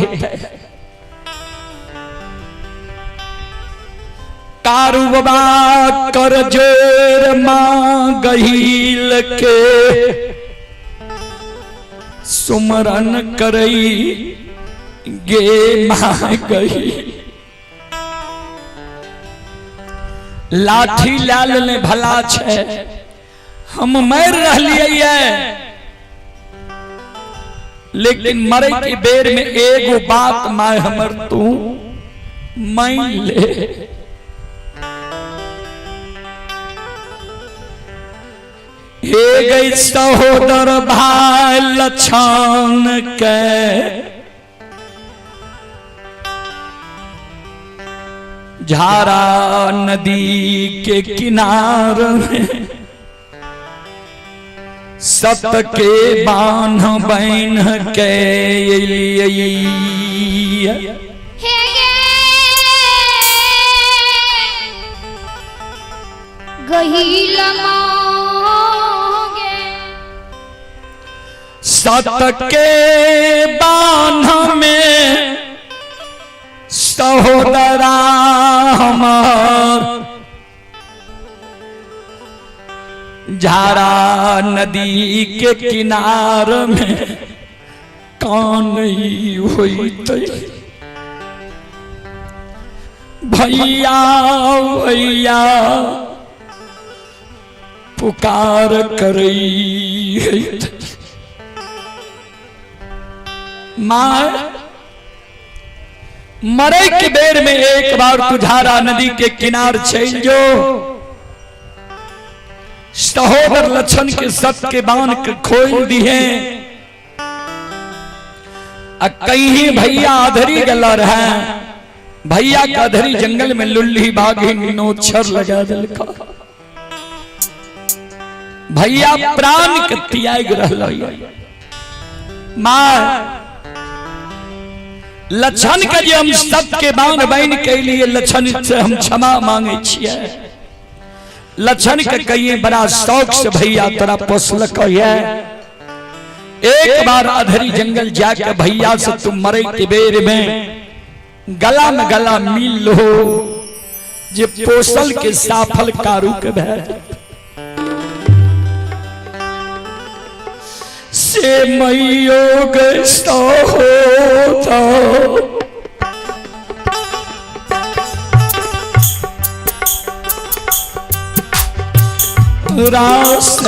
कारू बाबा कर जोर मां गहील के सुमरन करई गे मां गई। लाठी लाल ने भला छे, हम मर रहलिए, लेकिन मरे के बेर में एगो बात my हमर तू मान ले। हे गई सहोदर भाई लछन के, झारा नदी के किनार में सत के बांध बन के लिए। हे गहील मांगे सत के बांध में सहोदरा हमार झारा नदी के किनार में कान होते। भैया भैया पुकार करई मां, मरे के बेर में एक बार तुझारा नदी के किनार चल जो, सहोदर लक्षण के सत के बांध के खोल दिए। कहीं भैया अधरी गला रहा, भैया का अधरी जंगल में लुल्ली बाघी नोछर लगा दिल का, भैया प्राण के त्याग रहल। मां लक्षण के जे हम सत के बांध बन के लिए लक्षण से हम क्षमा मांगे छिए। लक्षण के कहिए बड़ा शौक से भैया तोरा पोसलक है, एक बार अधरी जंगल जाके भैया से तुम मरे के बेर में गला में गला मिल लो, जे पोसल के साफल कारू के भय से मयोग सहोता। रास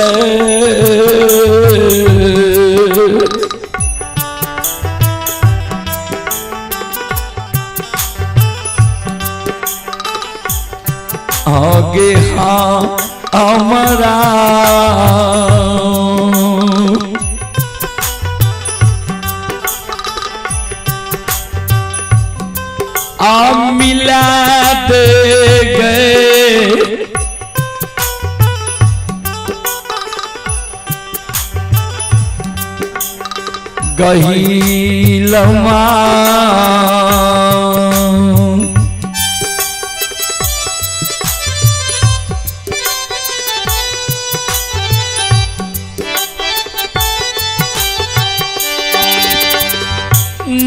आगे हाँ अमरा आ मिला दे गए गहीलमा।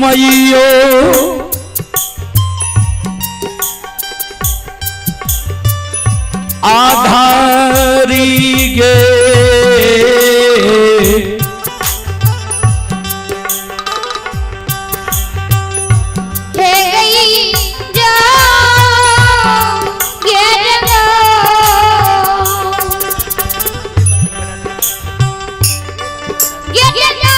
मैयो आधारी गे हे गई जा ये जा ये जा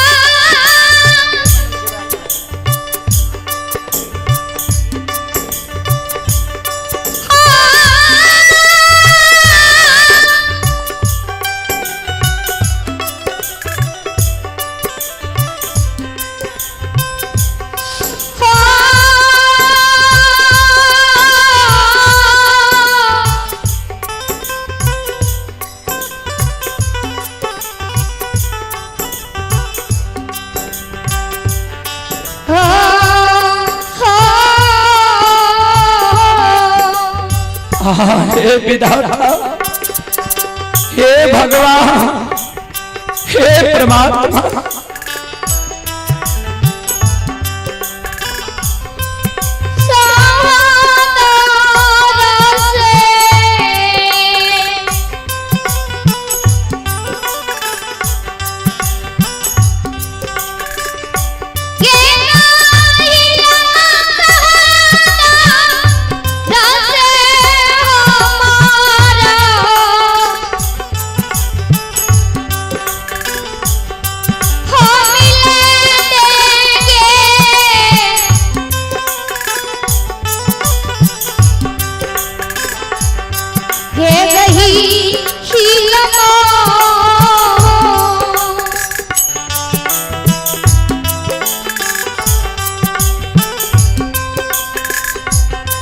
हे विधाता, हे भगवान, हे परमात्मा,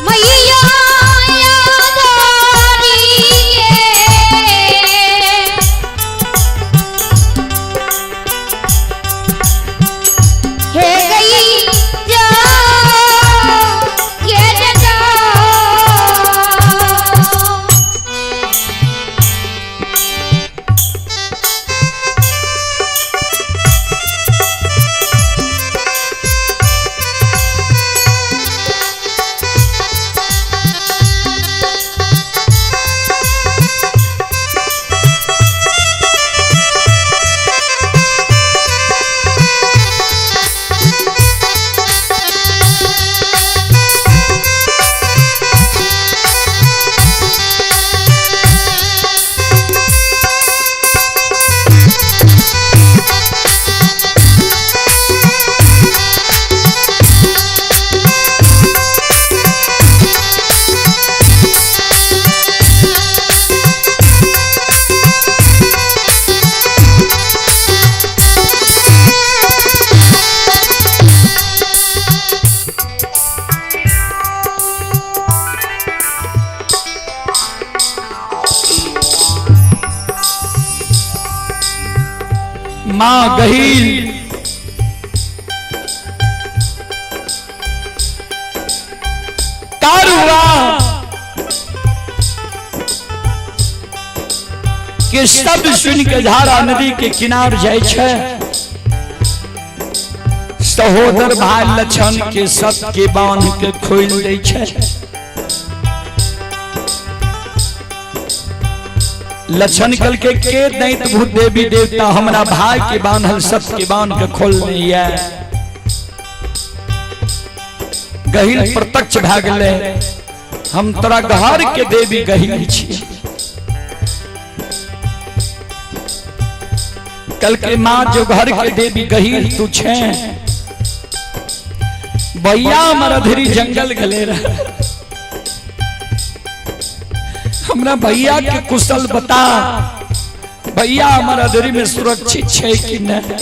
मैया हे गई जा ये जा। माँ गहील कारुआ के सब सुन के धारा नदी के किनार जाय छै। सहोदर भाई लक्षण के सब के बांध के खोल दै छै। लक्षण कल के दैत भूत देवी देवता हमरा भाई के बांधल सब के बांध के खोल नहीं है। गहिल प्रत्यक्ष भए गेलै, हम तोरा घर के देवी गहिल छी। कल के माँ जो घर के देवी गहीर तू छे भैया हमारा धीरी जंगल गले रहा। हमरा भैया के कुशल बता, भैया हमारा धीरी में सुरक्षित छे कि नहीं।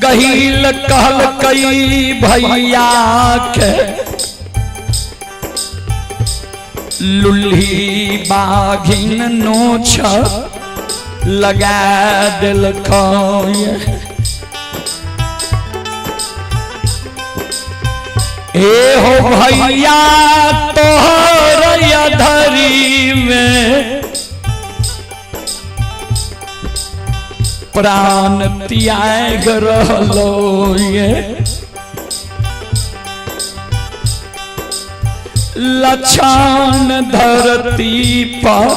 गहील कहल कई भैया के लुल्ही बाघिन नोछ लगा दिलको। ए हो भैया तोहर अधरी में प्राण त्याग रहलो ये लक्षण धरती पर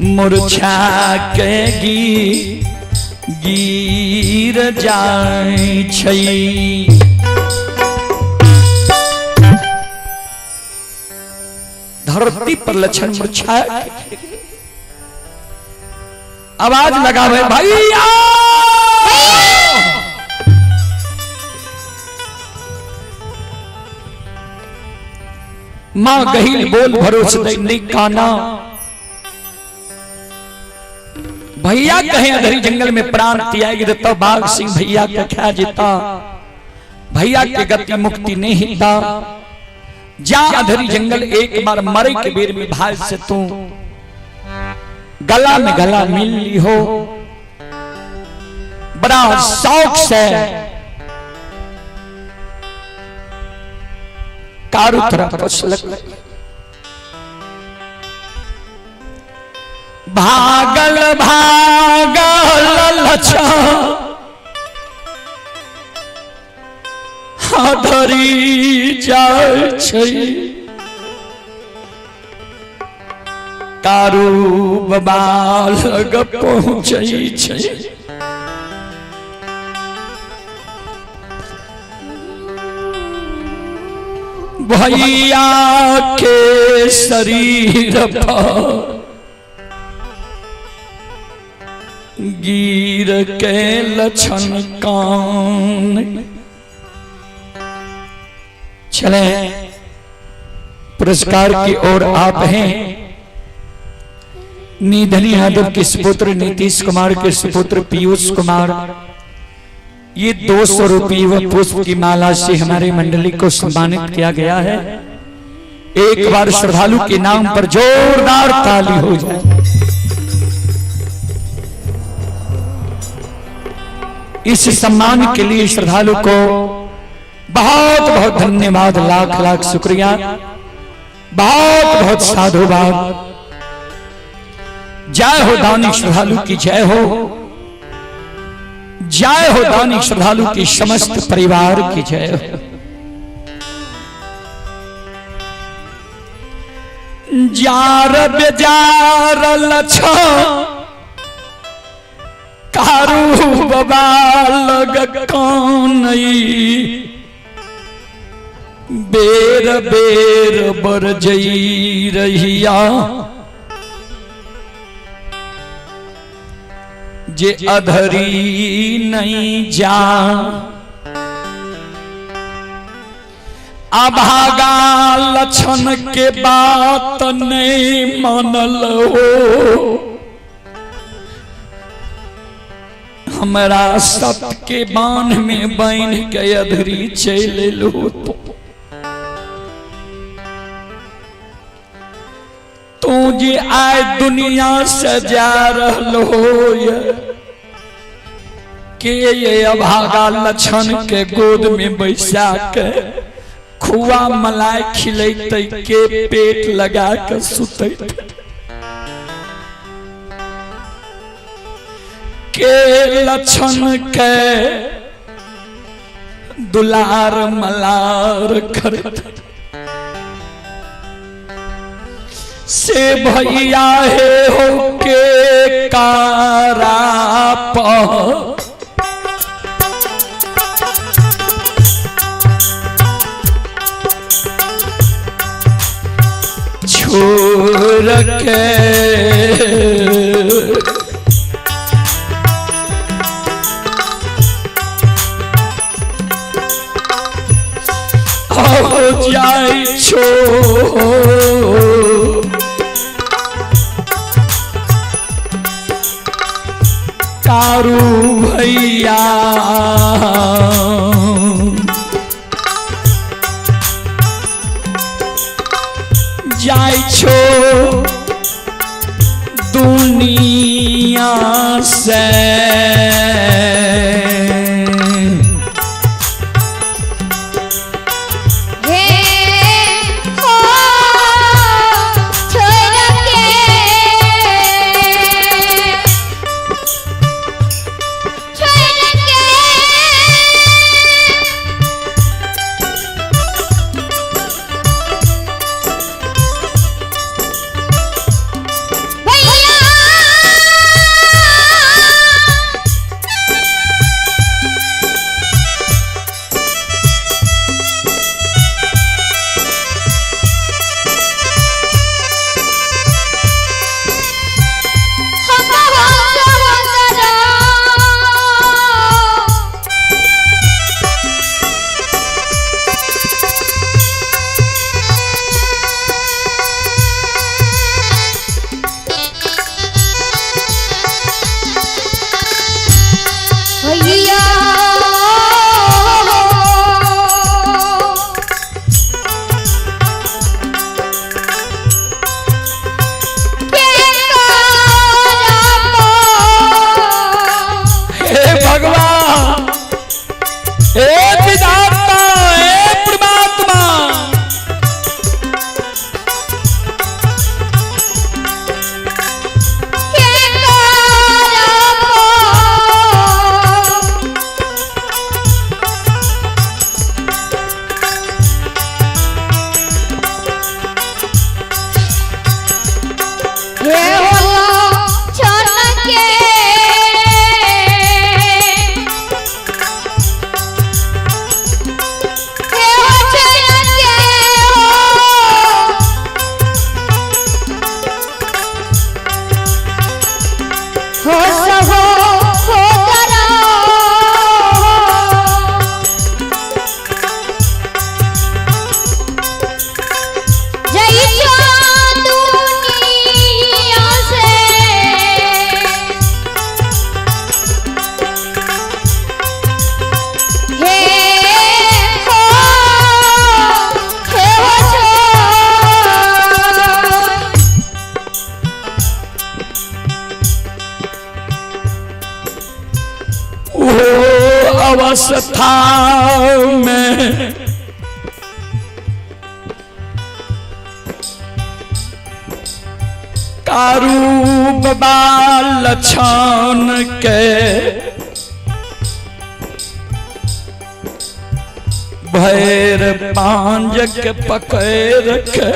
मूर्छा के गिर जाय छै। धरती पर लक्षण मूर्छा आवाज लगावे भैया। मां गहील बोल भरोस नहीं काना। भैया कहे अधरी जंगल में प्राण त्याग देता, बाघ सिंह भैया के खा जेता, भैया के गति मुक्ति नहीं हिता। जा अधरी जंगल एक बार मरे के बेर में भाई से तू गला में गला मिल ली हो। बड़ा शौक से कारू तरफ पछलक भागल भागल लच्छा धरी जाय छै। कारू बाबा लग पहुँचै छै। भैया के शरीर पर गिर के लक्षण कान। चले पुरस्कार की ओर आप हैं। निधनी यादव के सुपुत्र नीतीश कुमार के सुपुत्र पीयूष कुमार, ये 200 रुपये व पुष्प की माला से हमारे मंडली को सम्मानित किया गया है। एक बार श्रद्धालु के नाम पर जोरदार ताली हो जाए। इस सम्मान के लिए श्रद्धालु को बहुत बहुत धन्यवाद, लाख लाख शुक्रिया, बहुत बहुत साधुवाद। जय हो दानी श्रद्धालु की जय हो, जय हो दानी श्रद्धालु की समस्त परिवार की जय हो। जार बेजार लछा कारू बाबा लग कौन बेर बेर बरजई रहिया जे अधरी नहीं जा। अभागा लक्षण के बात नहीं मानल हो, हमरा सत के बांध में बांध के अधरी चल लो। तो तू जे आए दुनिया से जा रहलो के ये अभागा लक्षण के गोद में बैसा के खुआ मलाई खिलैते के पेट लगा के सुतैते के लक्षण के दुलार मलार करते से भैया हे हो के कारा पर छोड़ के हो जाय छो। कारू भैया जाय छो दुनिया से। हे हो छोड़ के छोड़ के भैया हम हो सहोदरा। भैया के करबो हे भगवान, हे विधाता, हे परमात्मा, के करबो हे हो छन के हे हो छन के हो हो सहो हो करो जय जो दुनिया से हे हो हे हो छो वो अवस्था में कारू बाबा लछन के भैर पांज के पकड़ के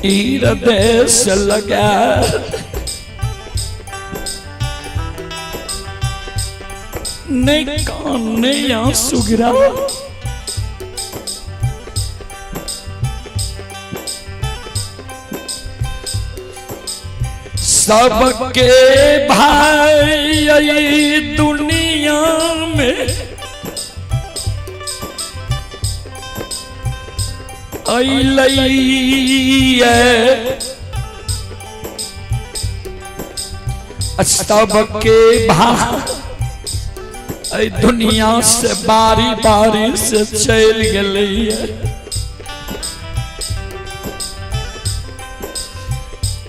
ईर देश लगा नहीं कान नहीं आंसू गिरा। सबके भाई दुनिया में अइलैये, सबके भाई दुनिया से बारी बारी से चल गेलैये।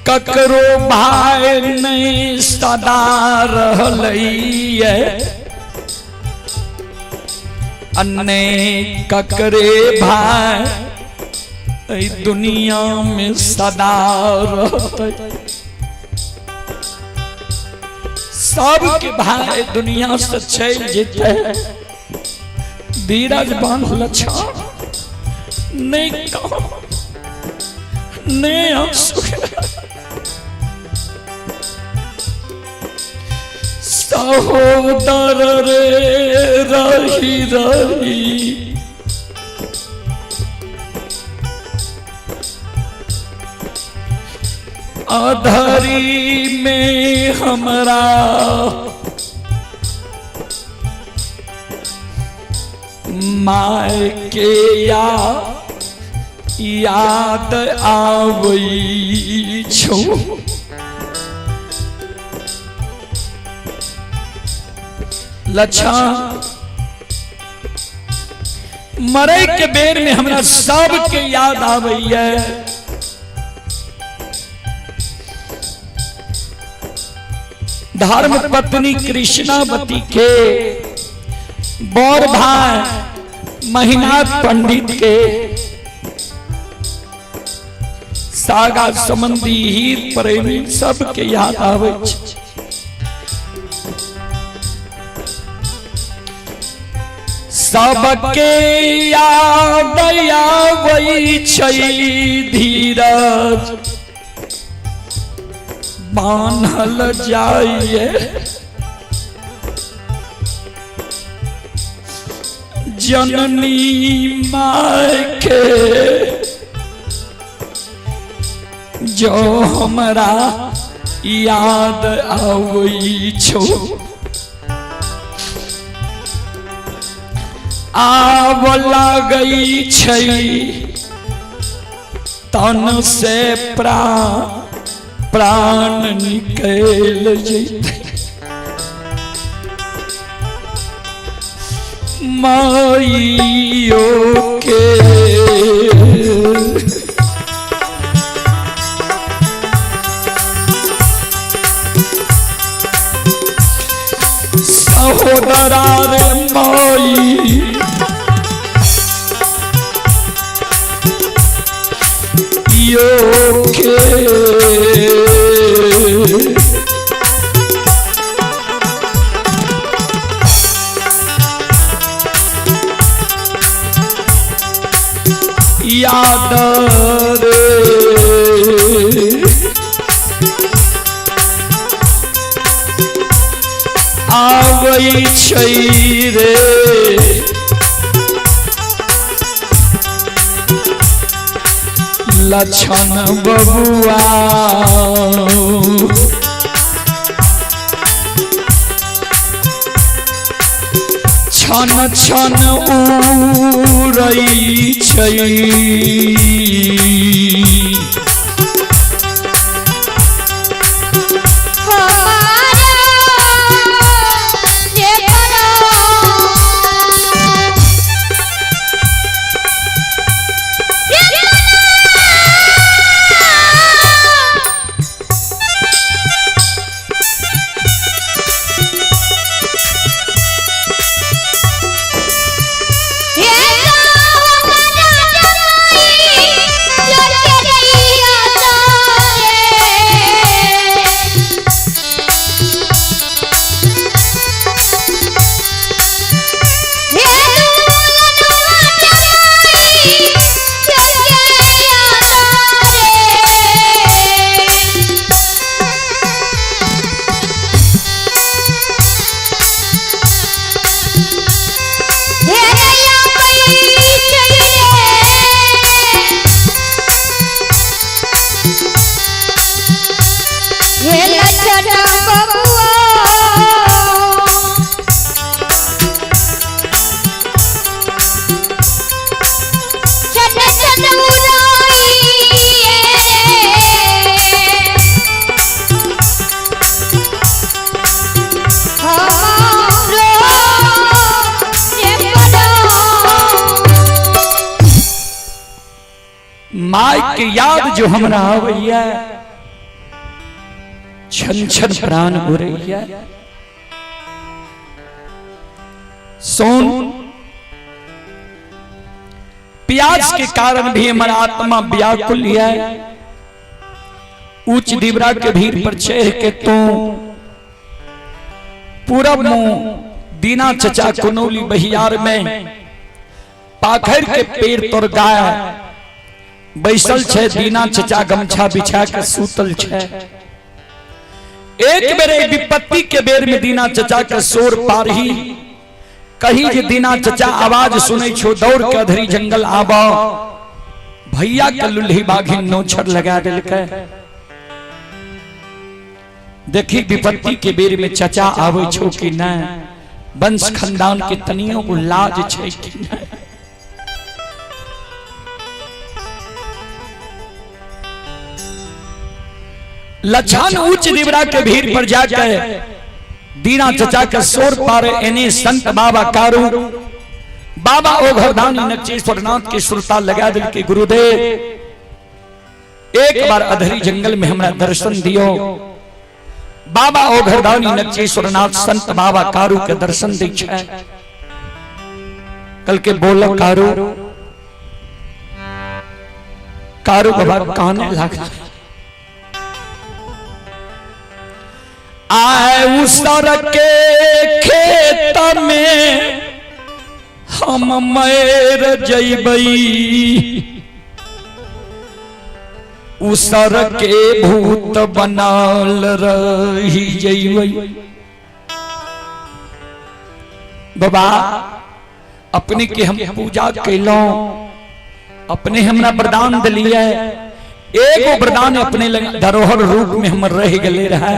ककरो भाई नहीं सदा रहलैये, अन्य ककरे भाई दुनिया में सदा रहते। सबके भाई दुनिया से चल जेते, धीरज बांधल छा नहीं कहो नहीं आंसू सहोदर रे रही रही अधरी में हमरा माय के या याद आवै छौ। लच्छा मरे के बेर में हमरा सबके याद आबैया। धर्म पत्नी कृष्णावती के, बड़ भाई महिनाथ पंडित के, सागा संबंधी हित प्रेमी सबके याद आबै छै। सबके याद आबै छै धीरज बान्हल जाइए जननी माय के, जो हमरा याद आबै छौ। आब लागै छै तन से प्राण प्राण निकल जैतै माइयो के। सहोदरा रे माई यो के, याद रे आबै छै रे। लक्षण बबुआ छन छन उड़ै छै। माय के याद जो हमरा आबैया छन छन प्राण उड़ैया। सोन प्यास के कारण भी हमारा आत्मा व्याकुल है। ऊंच दिवरा के भीड़ पर चढ़ के तू पूरब मुंह दीना चचा कुनौली बहियार में पाखर के पेड़ तोड़ गाय बैसल छे, दीना चचा गमछा बिछा के सूतल छे। एक बेर विपत्ति के बेर में दीना चचा के शोर पारही, कही जे दीना चचा आवाज सुनै छो, दौड़ के अधरी जंगल आब। भैया के लुल्ही बाघिन नोछर लगा देलकै। देखी विपत्ति के बेर में चचा आवे छो कि नहीं, वंश खानदान के तनियों को लाज छे कि नहीं। लछन उच्च दिवरा के भीड़ पर जाकर दीना चचा के शोर पारे एने संत बाबा कारू बाबा ओ घरदानी नक्चेश्वर नाथ के सुरता लगा दिल के गुरुदेव एक बार अधरी जंगल में हमरा दर्शन दियो। बाबा ओ घरदानी नक्चेश्वर नाथ संत बाबा कारू के दर्शन दै छै। कल के बोल कारू, कारू बाबा काने लागल। आए उसर के खेत में हम मर जइबई, उसर के भूत बनाल रही जइबई। बाबा अपने के हम पूजा कैलौं, अपने हमरा वरदान दिलिए, एगो वरदान अपने लग धरोहर रूप में हम रह गए रहे,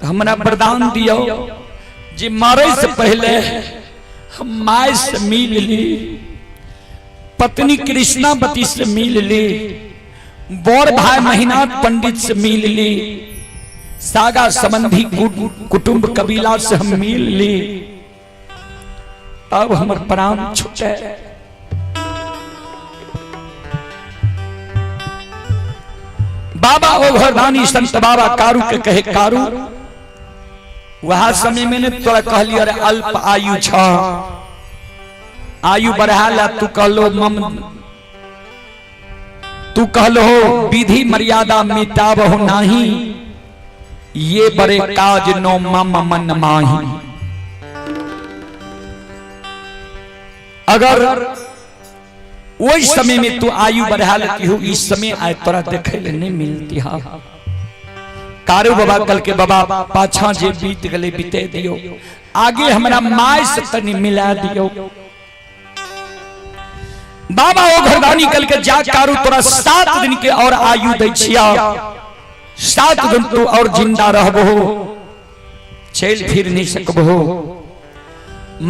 हमरा वरदान दियो जे मरे से पहले हम my से मिल ली, पत्नी कृष्णावती से मिल ली, बड़ भाई महिनाथ पंडित से मिल ली, सागा संबंधी कुटुंब कबीला से हम मिल ली, तब हमर प्राण छूटे। बाबा ओ घरदानी संत बाबा कारू के कहे कारू, वह समय मैंने तोरा कहली अरे अल्प आयु छ, आयु बढ़ा ला तू कहलो मम, तू कहलो विधि मर्यादा मिटाबहो नाही, ये बड़े काज नो मम मन माही। अगर वही समय में तू आयु बढ़ा लेती हो, इस समय आय तोरा देखे ले नहीं मिलती। हा कारू बाबा कल के बाबा पाछा जे बीत गले बीते दियो, आगे हमरा my से तनी मिला दियो। बाबा ओ घरदानी कल के जा कारू तोरा 7 दिन के और आयु दै छिया, 7 दिन तू और जिंदा रहबो, चल फिर नहीं सकबो,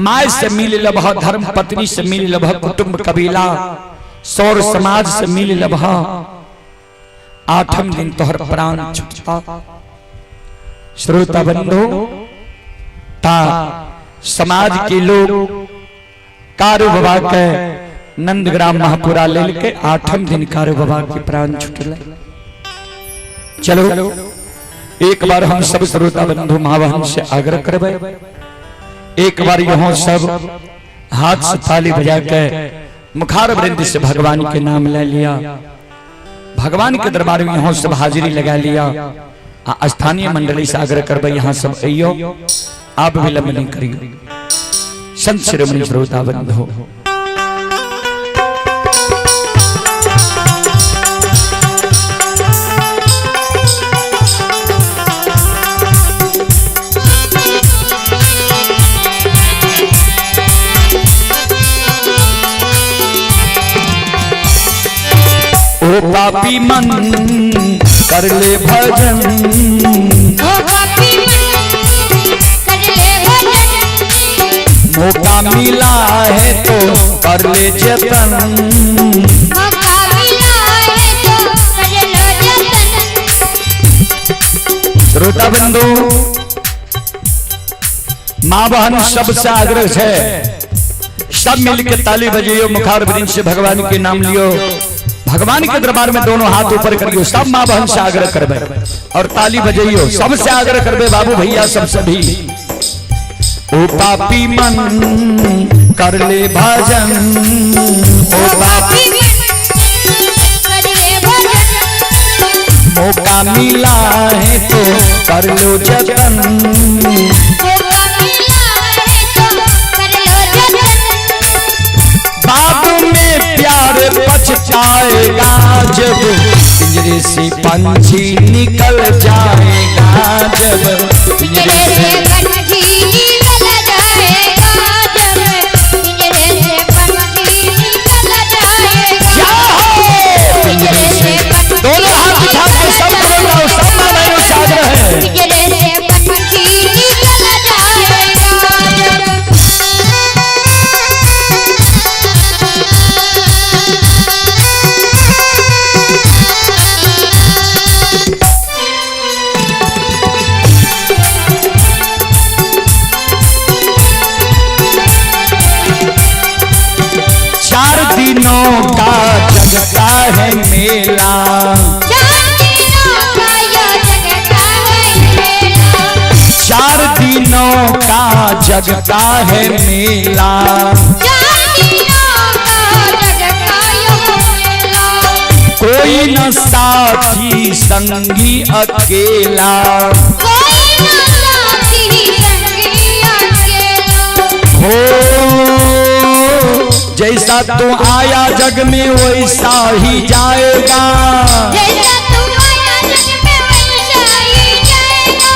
my से मिल लबह, धर्म पत्नी से मिल लबह, कुटुंब कबीला सौर समाज से मिल लबह, 8म दिन तोहर प्राण छूटता। श्रोता बंधु ता समाज के लोग कारू बाबा के नंदग्राम महापुरा ले के 8म दिन कारू बाबा के प्राण छूटले। चलो एक बार हम सब श्रोता बंधु महाबहन से आग्रह करबे, एक बार यहाँ सब हाथ से ताली बजा के मुखार वृंद से भगवान के नाम ले लिया, भगवान के दरबार में यहाँ सब हाजिरी लगा लिया। स्थानीय मंडली से आग्रह करबे यहाँ सब अइयो, आप विलंब नहीं करियो। संत शिरोमणि श्रोता बंधु ओ पापी मन कर ले भजन, ओ पापी मन कर ले भजन, मौका मिला है तो कर ले जतन, मौका मिला है तो कर लो जतन। श्रोता बंधु माँ बहन सबसे आग्रह है, सब मिलके ताली बजाइयो, मुखार वृंद से भगवान के नाम लियो, भगवान के दरबार में दोनों हाथ ऊपर करियो, सब माँ बहन से आग्रह करबे और ताली बजाइयो, सबसे आग्रह करबे बाबू भैया सबसे भी। ओ पापी मन कर ले भजन, ओ पापी मन कर ले भजन, मौका मिला है तो कर लो जतन, मौका मिला है तो कर लो जतन। बाद में प्यार पछताएगा जब पिंजरे से पंछी निकल जाएगा, जब पिंजरे से पंछी निकल जाएगा, जब पिंजरे से पंछी निकल जाएगा, पिंजरे से। दोनों हाथ उठा के सब बोल रहा हूं, सब है मेला। 4 दिनों का जग का है मेला। कोई न साथी संगी अकेला। कोई न साथी संगी अकेला। हो जैसा तू आया जग में वैसा ही जाएगा। जैसा तू आया जग में वैसा ही जाएगा।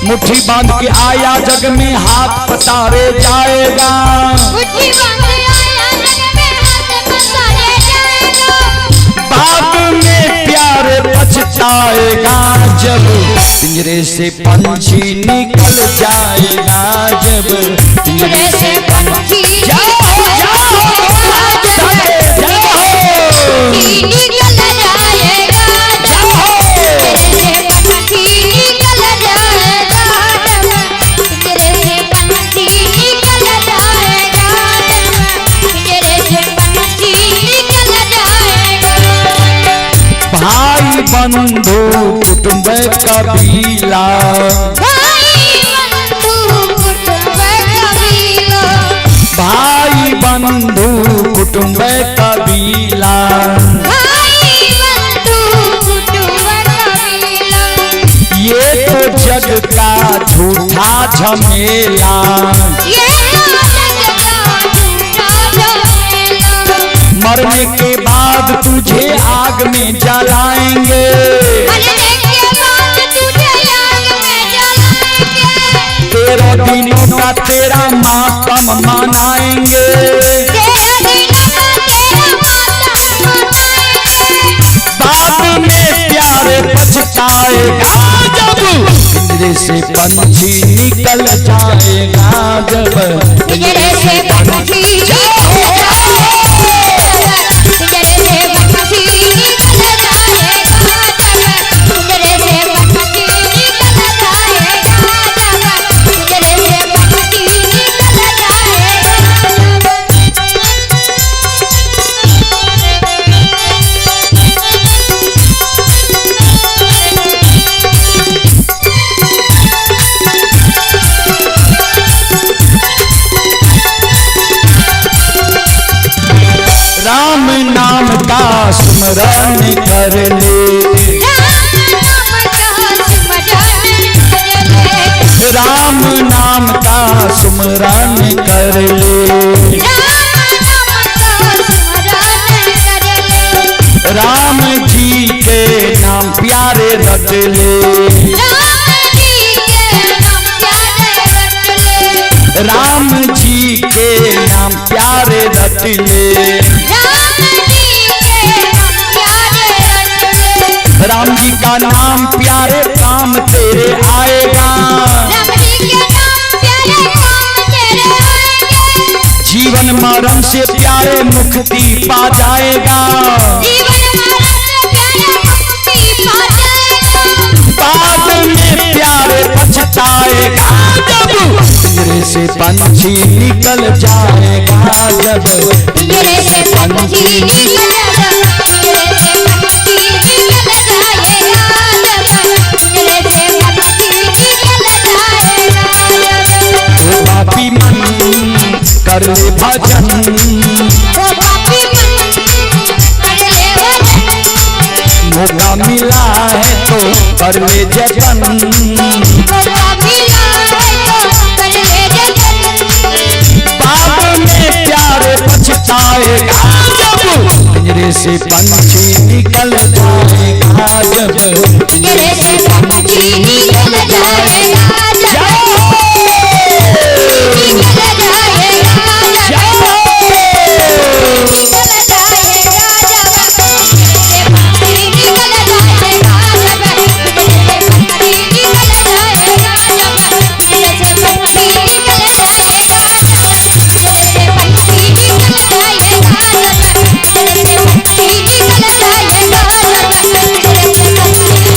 मुट्ठी बांध के आया जग में हाथ पसारे जाएगा। मुट्ठी बांध आया जग में हाथ पसारे जाएगा। बाद में प्यार पछताएगा जब पिंजरे से पंछी निकल जाएगा। जब पिंजरे से पंछी जाओ जाओ जाओ निकल जाएगा। पिंजरे से पंछी निकल जाएगा। पिंजरे से पंछी निकल जाएगा। पिंजरे से पंछी निकल जाएगा। भाई बंधु कुटुंब कबीला। भाई बंधु कुटुंब कबीला। भाई बंधु कुटुंब कबीला। भाई बंधु कुटुंब कबीला। ये तो जग का झूठा झमेला। ये तो जग का झूठा झमेला। मरने के बाद तुझे आग में जलाएंगे। मरने के बाद तुझे आग में जलाएंगे। 13 दिनों का तेरा मातम मनाएंगे। 13 दिनों का तेरा मातम मनाएंगे। बाद में प्यार पछताएगा जब पिंजरे से पंछी निकल जाएगा। जब पिंजरे से पंछी जाओ पिंजरे से पंछी निकल जाएगा। पिंजरे से पंछी निकल जाएगा। पिंजरे से पंछी निकल जाएगा। राम नाम का स्मरण कर ले। राम नाम का स्मरण कर ले। राम नाम का सुमरन कर ले। राम नाम का स्मरण कर ले। राम जी के नाम प्यारे रट ले। राम जी के नाम प्यारे रट ले। राम जी के नाम प्यारे रट ले। राम जी के नाम प्यारे रट ले। राम जी का नाम प्यारे काम तेरे आएगा। राम जी के नाम प्यारे काम तेरे आएंगे। जीवन मरण से प्यारे मुक्ति पा जाएगा। जीवन मरण से प्यारे मुक्ति पा जाएगा। बाद में प्यारे पछताएगा जब पिंजरे से पंछी निकल जाएगा। जब पिंजरे से पंछी निकल जाएगा। पिंजरे से पंछी निकल जाएगा। पिंजरे से पंछी निकल जाएगा। ओ पापी मन कर ले भजन। ओ पापी मन कर ले भजन। मौका मिला है तो कर ले जतन। मौका मिला है तो कर ले जतन। बाद में प्यार पछताएगा जब पिंजरे से पंछी निकल जाएगा। जब पिंजरे से पंछी निकल जाएगा। निकल जाएगा। निकल जाएगा। पिंजरे से पंछी निकल जाएगा। पिंजरे से पंछी निकल जाएगा। पिंजरे से पंछी निकल जाएगा। पिंजरे से पंछी निकल जाएगा। पिंजरे से पंछी निकल जाएगा। पिंजरे से पंछी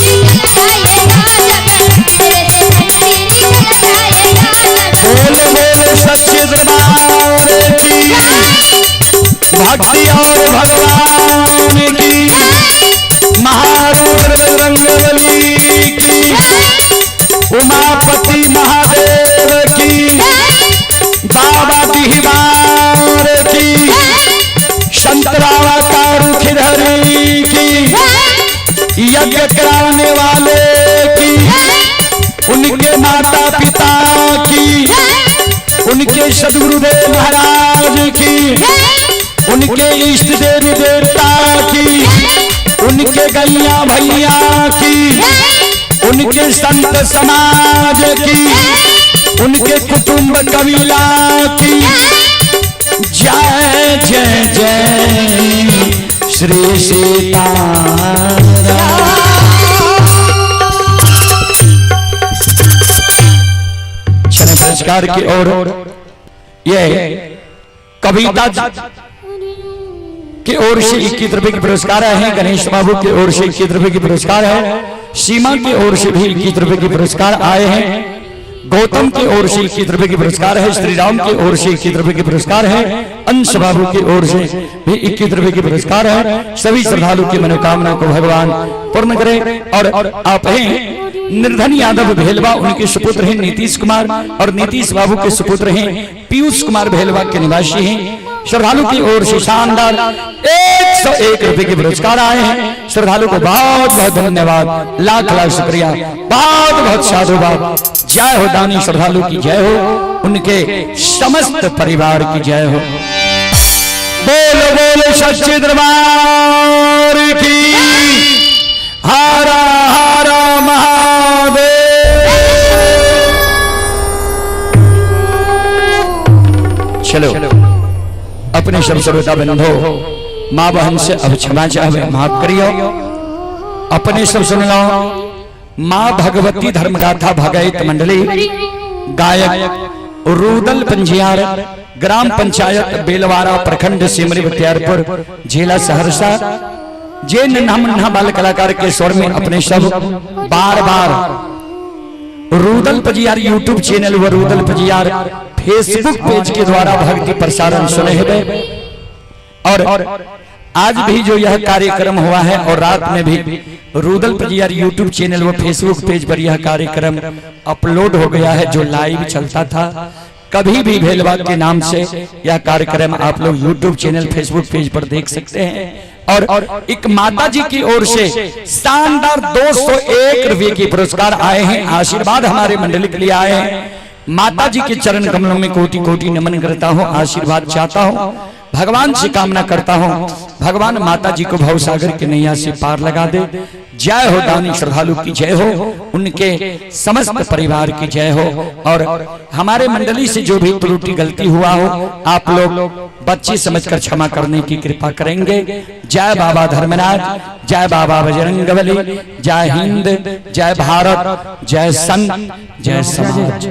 यज्ञ कराने वाले की, उनके माता पिता की, उनके सदगुरुदेव महाराज की, उनके इष्ट देवी देवता की, उनके गैया भैया की, उनके संत समाज की, उनके कुटुंब कबीला की जय जय जय श्री सीताराम। चले पुरस्कार की ओर। ये कविता की ओर से 21 रुपए के पुरस्कार आए हैं। गणेश बाबू की ओर से 21 रुपए के पुरस्कार है। सीमा की ओर से भी 21 रुपए के पुरस्कार आए हैं। गौतम की ओर से 21 रुपए के पुरस्कार है। श्री राम की ओर से 21 रुपए के पुरस्कार है। अंश बाबू की ओर से भी 21 रुपए के पुरस्कार है। सभी श्रद्धालु की मनोकामना को भगवान पूर्ण करे। और आप हैं निर्धन यादव भेलवा, उनके सुपुत्र हैं नीतीश कुमार और नीतीश बाबू के सुपुत्र हैं पीयूष कुमार भेलवा के निवासी हैं। श्रद्धालु की ओर से शानदार 101 रुपए के पुरस्कार आए हैं। श्रद्धालु को बहुत बहुत धन्यवाद, लाख लाख शुक्रिया, बहुत बहुत साधुवाद। जय हो दानी श्रद्धालु की जय हो, उनके समस्त परिवार की जय हो। बोलो बोलो सच्चे दरबार की, हरा हरा महादेव। चलो अपने सब श्रोता बंधो माँ बहन से अब क्षमा चाहे, माफ करियो। अपने सब सुन लो। माँ भगवती धर्मगाथा भगैत मंडली, गायक रूदल पंजियार, ग्राम पंचायत बेलवारा, प्रखंड सिमरी बख्तियारपुर, जिला सहरसा। जे नन्हा मुन्ना बाल कलाकार के स्वर में अपने सब बार बार रूदल पजियार यूट्यूब चैनल व रूदल पजियार फेसबुक पेज के द्वारा भक्ति प्रसारण सुने हैं। और आज भी जो यह कार्यक्रम हुआ है और रात में भी रूदल पजियार यूट्यूब चैनल व फेसबुक पेज पर यह कार्यक्रम अपलोड हो गया है, जो लाइव चलता था। कभी भी भेलवा के नाम से यह कार्यक्रम आप लोग यूट्यूब चैनल फेसबुक पेज पर देख सकते हैं। और एक माता जी की ओर से शानदार 201 रुपये के पुरस्कार आए हैं। आशीर्वाद हमारे मंडली के लिए आए हैं। माता जी के चरण कमलों में कोटि कोटि नमन करता हूँ, आशीर्वाद चाहता हूँ, भगवान से कामना करता हूँ, भगवान माता जी को भवसागर के नैया से पार लगा दे। जय हो दानी श्रद्धालु की जय हो, उनके समस्त परिवार की जय हो। और हमारे मंडली से जो भी त्रुटि गलती हुआ हो, आप लोग बच्चे समझकर क्षमा करने की कृपा करेंगे। जय बाबा धर्मनाथ, जय बाबा बजरंगबली, जय हिंद, जय भारत, जय संत, जय समाज।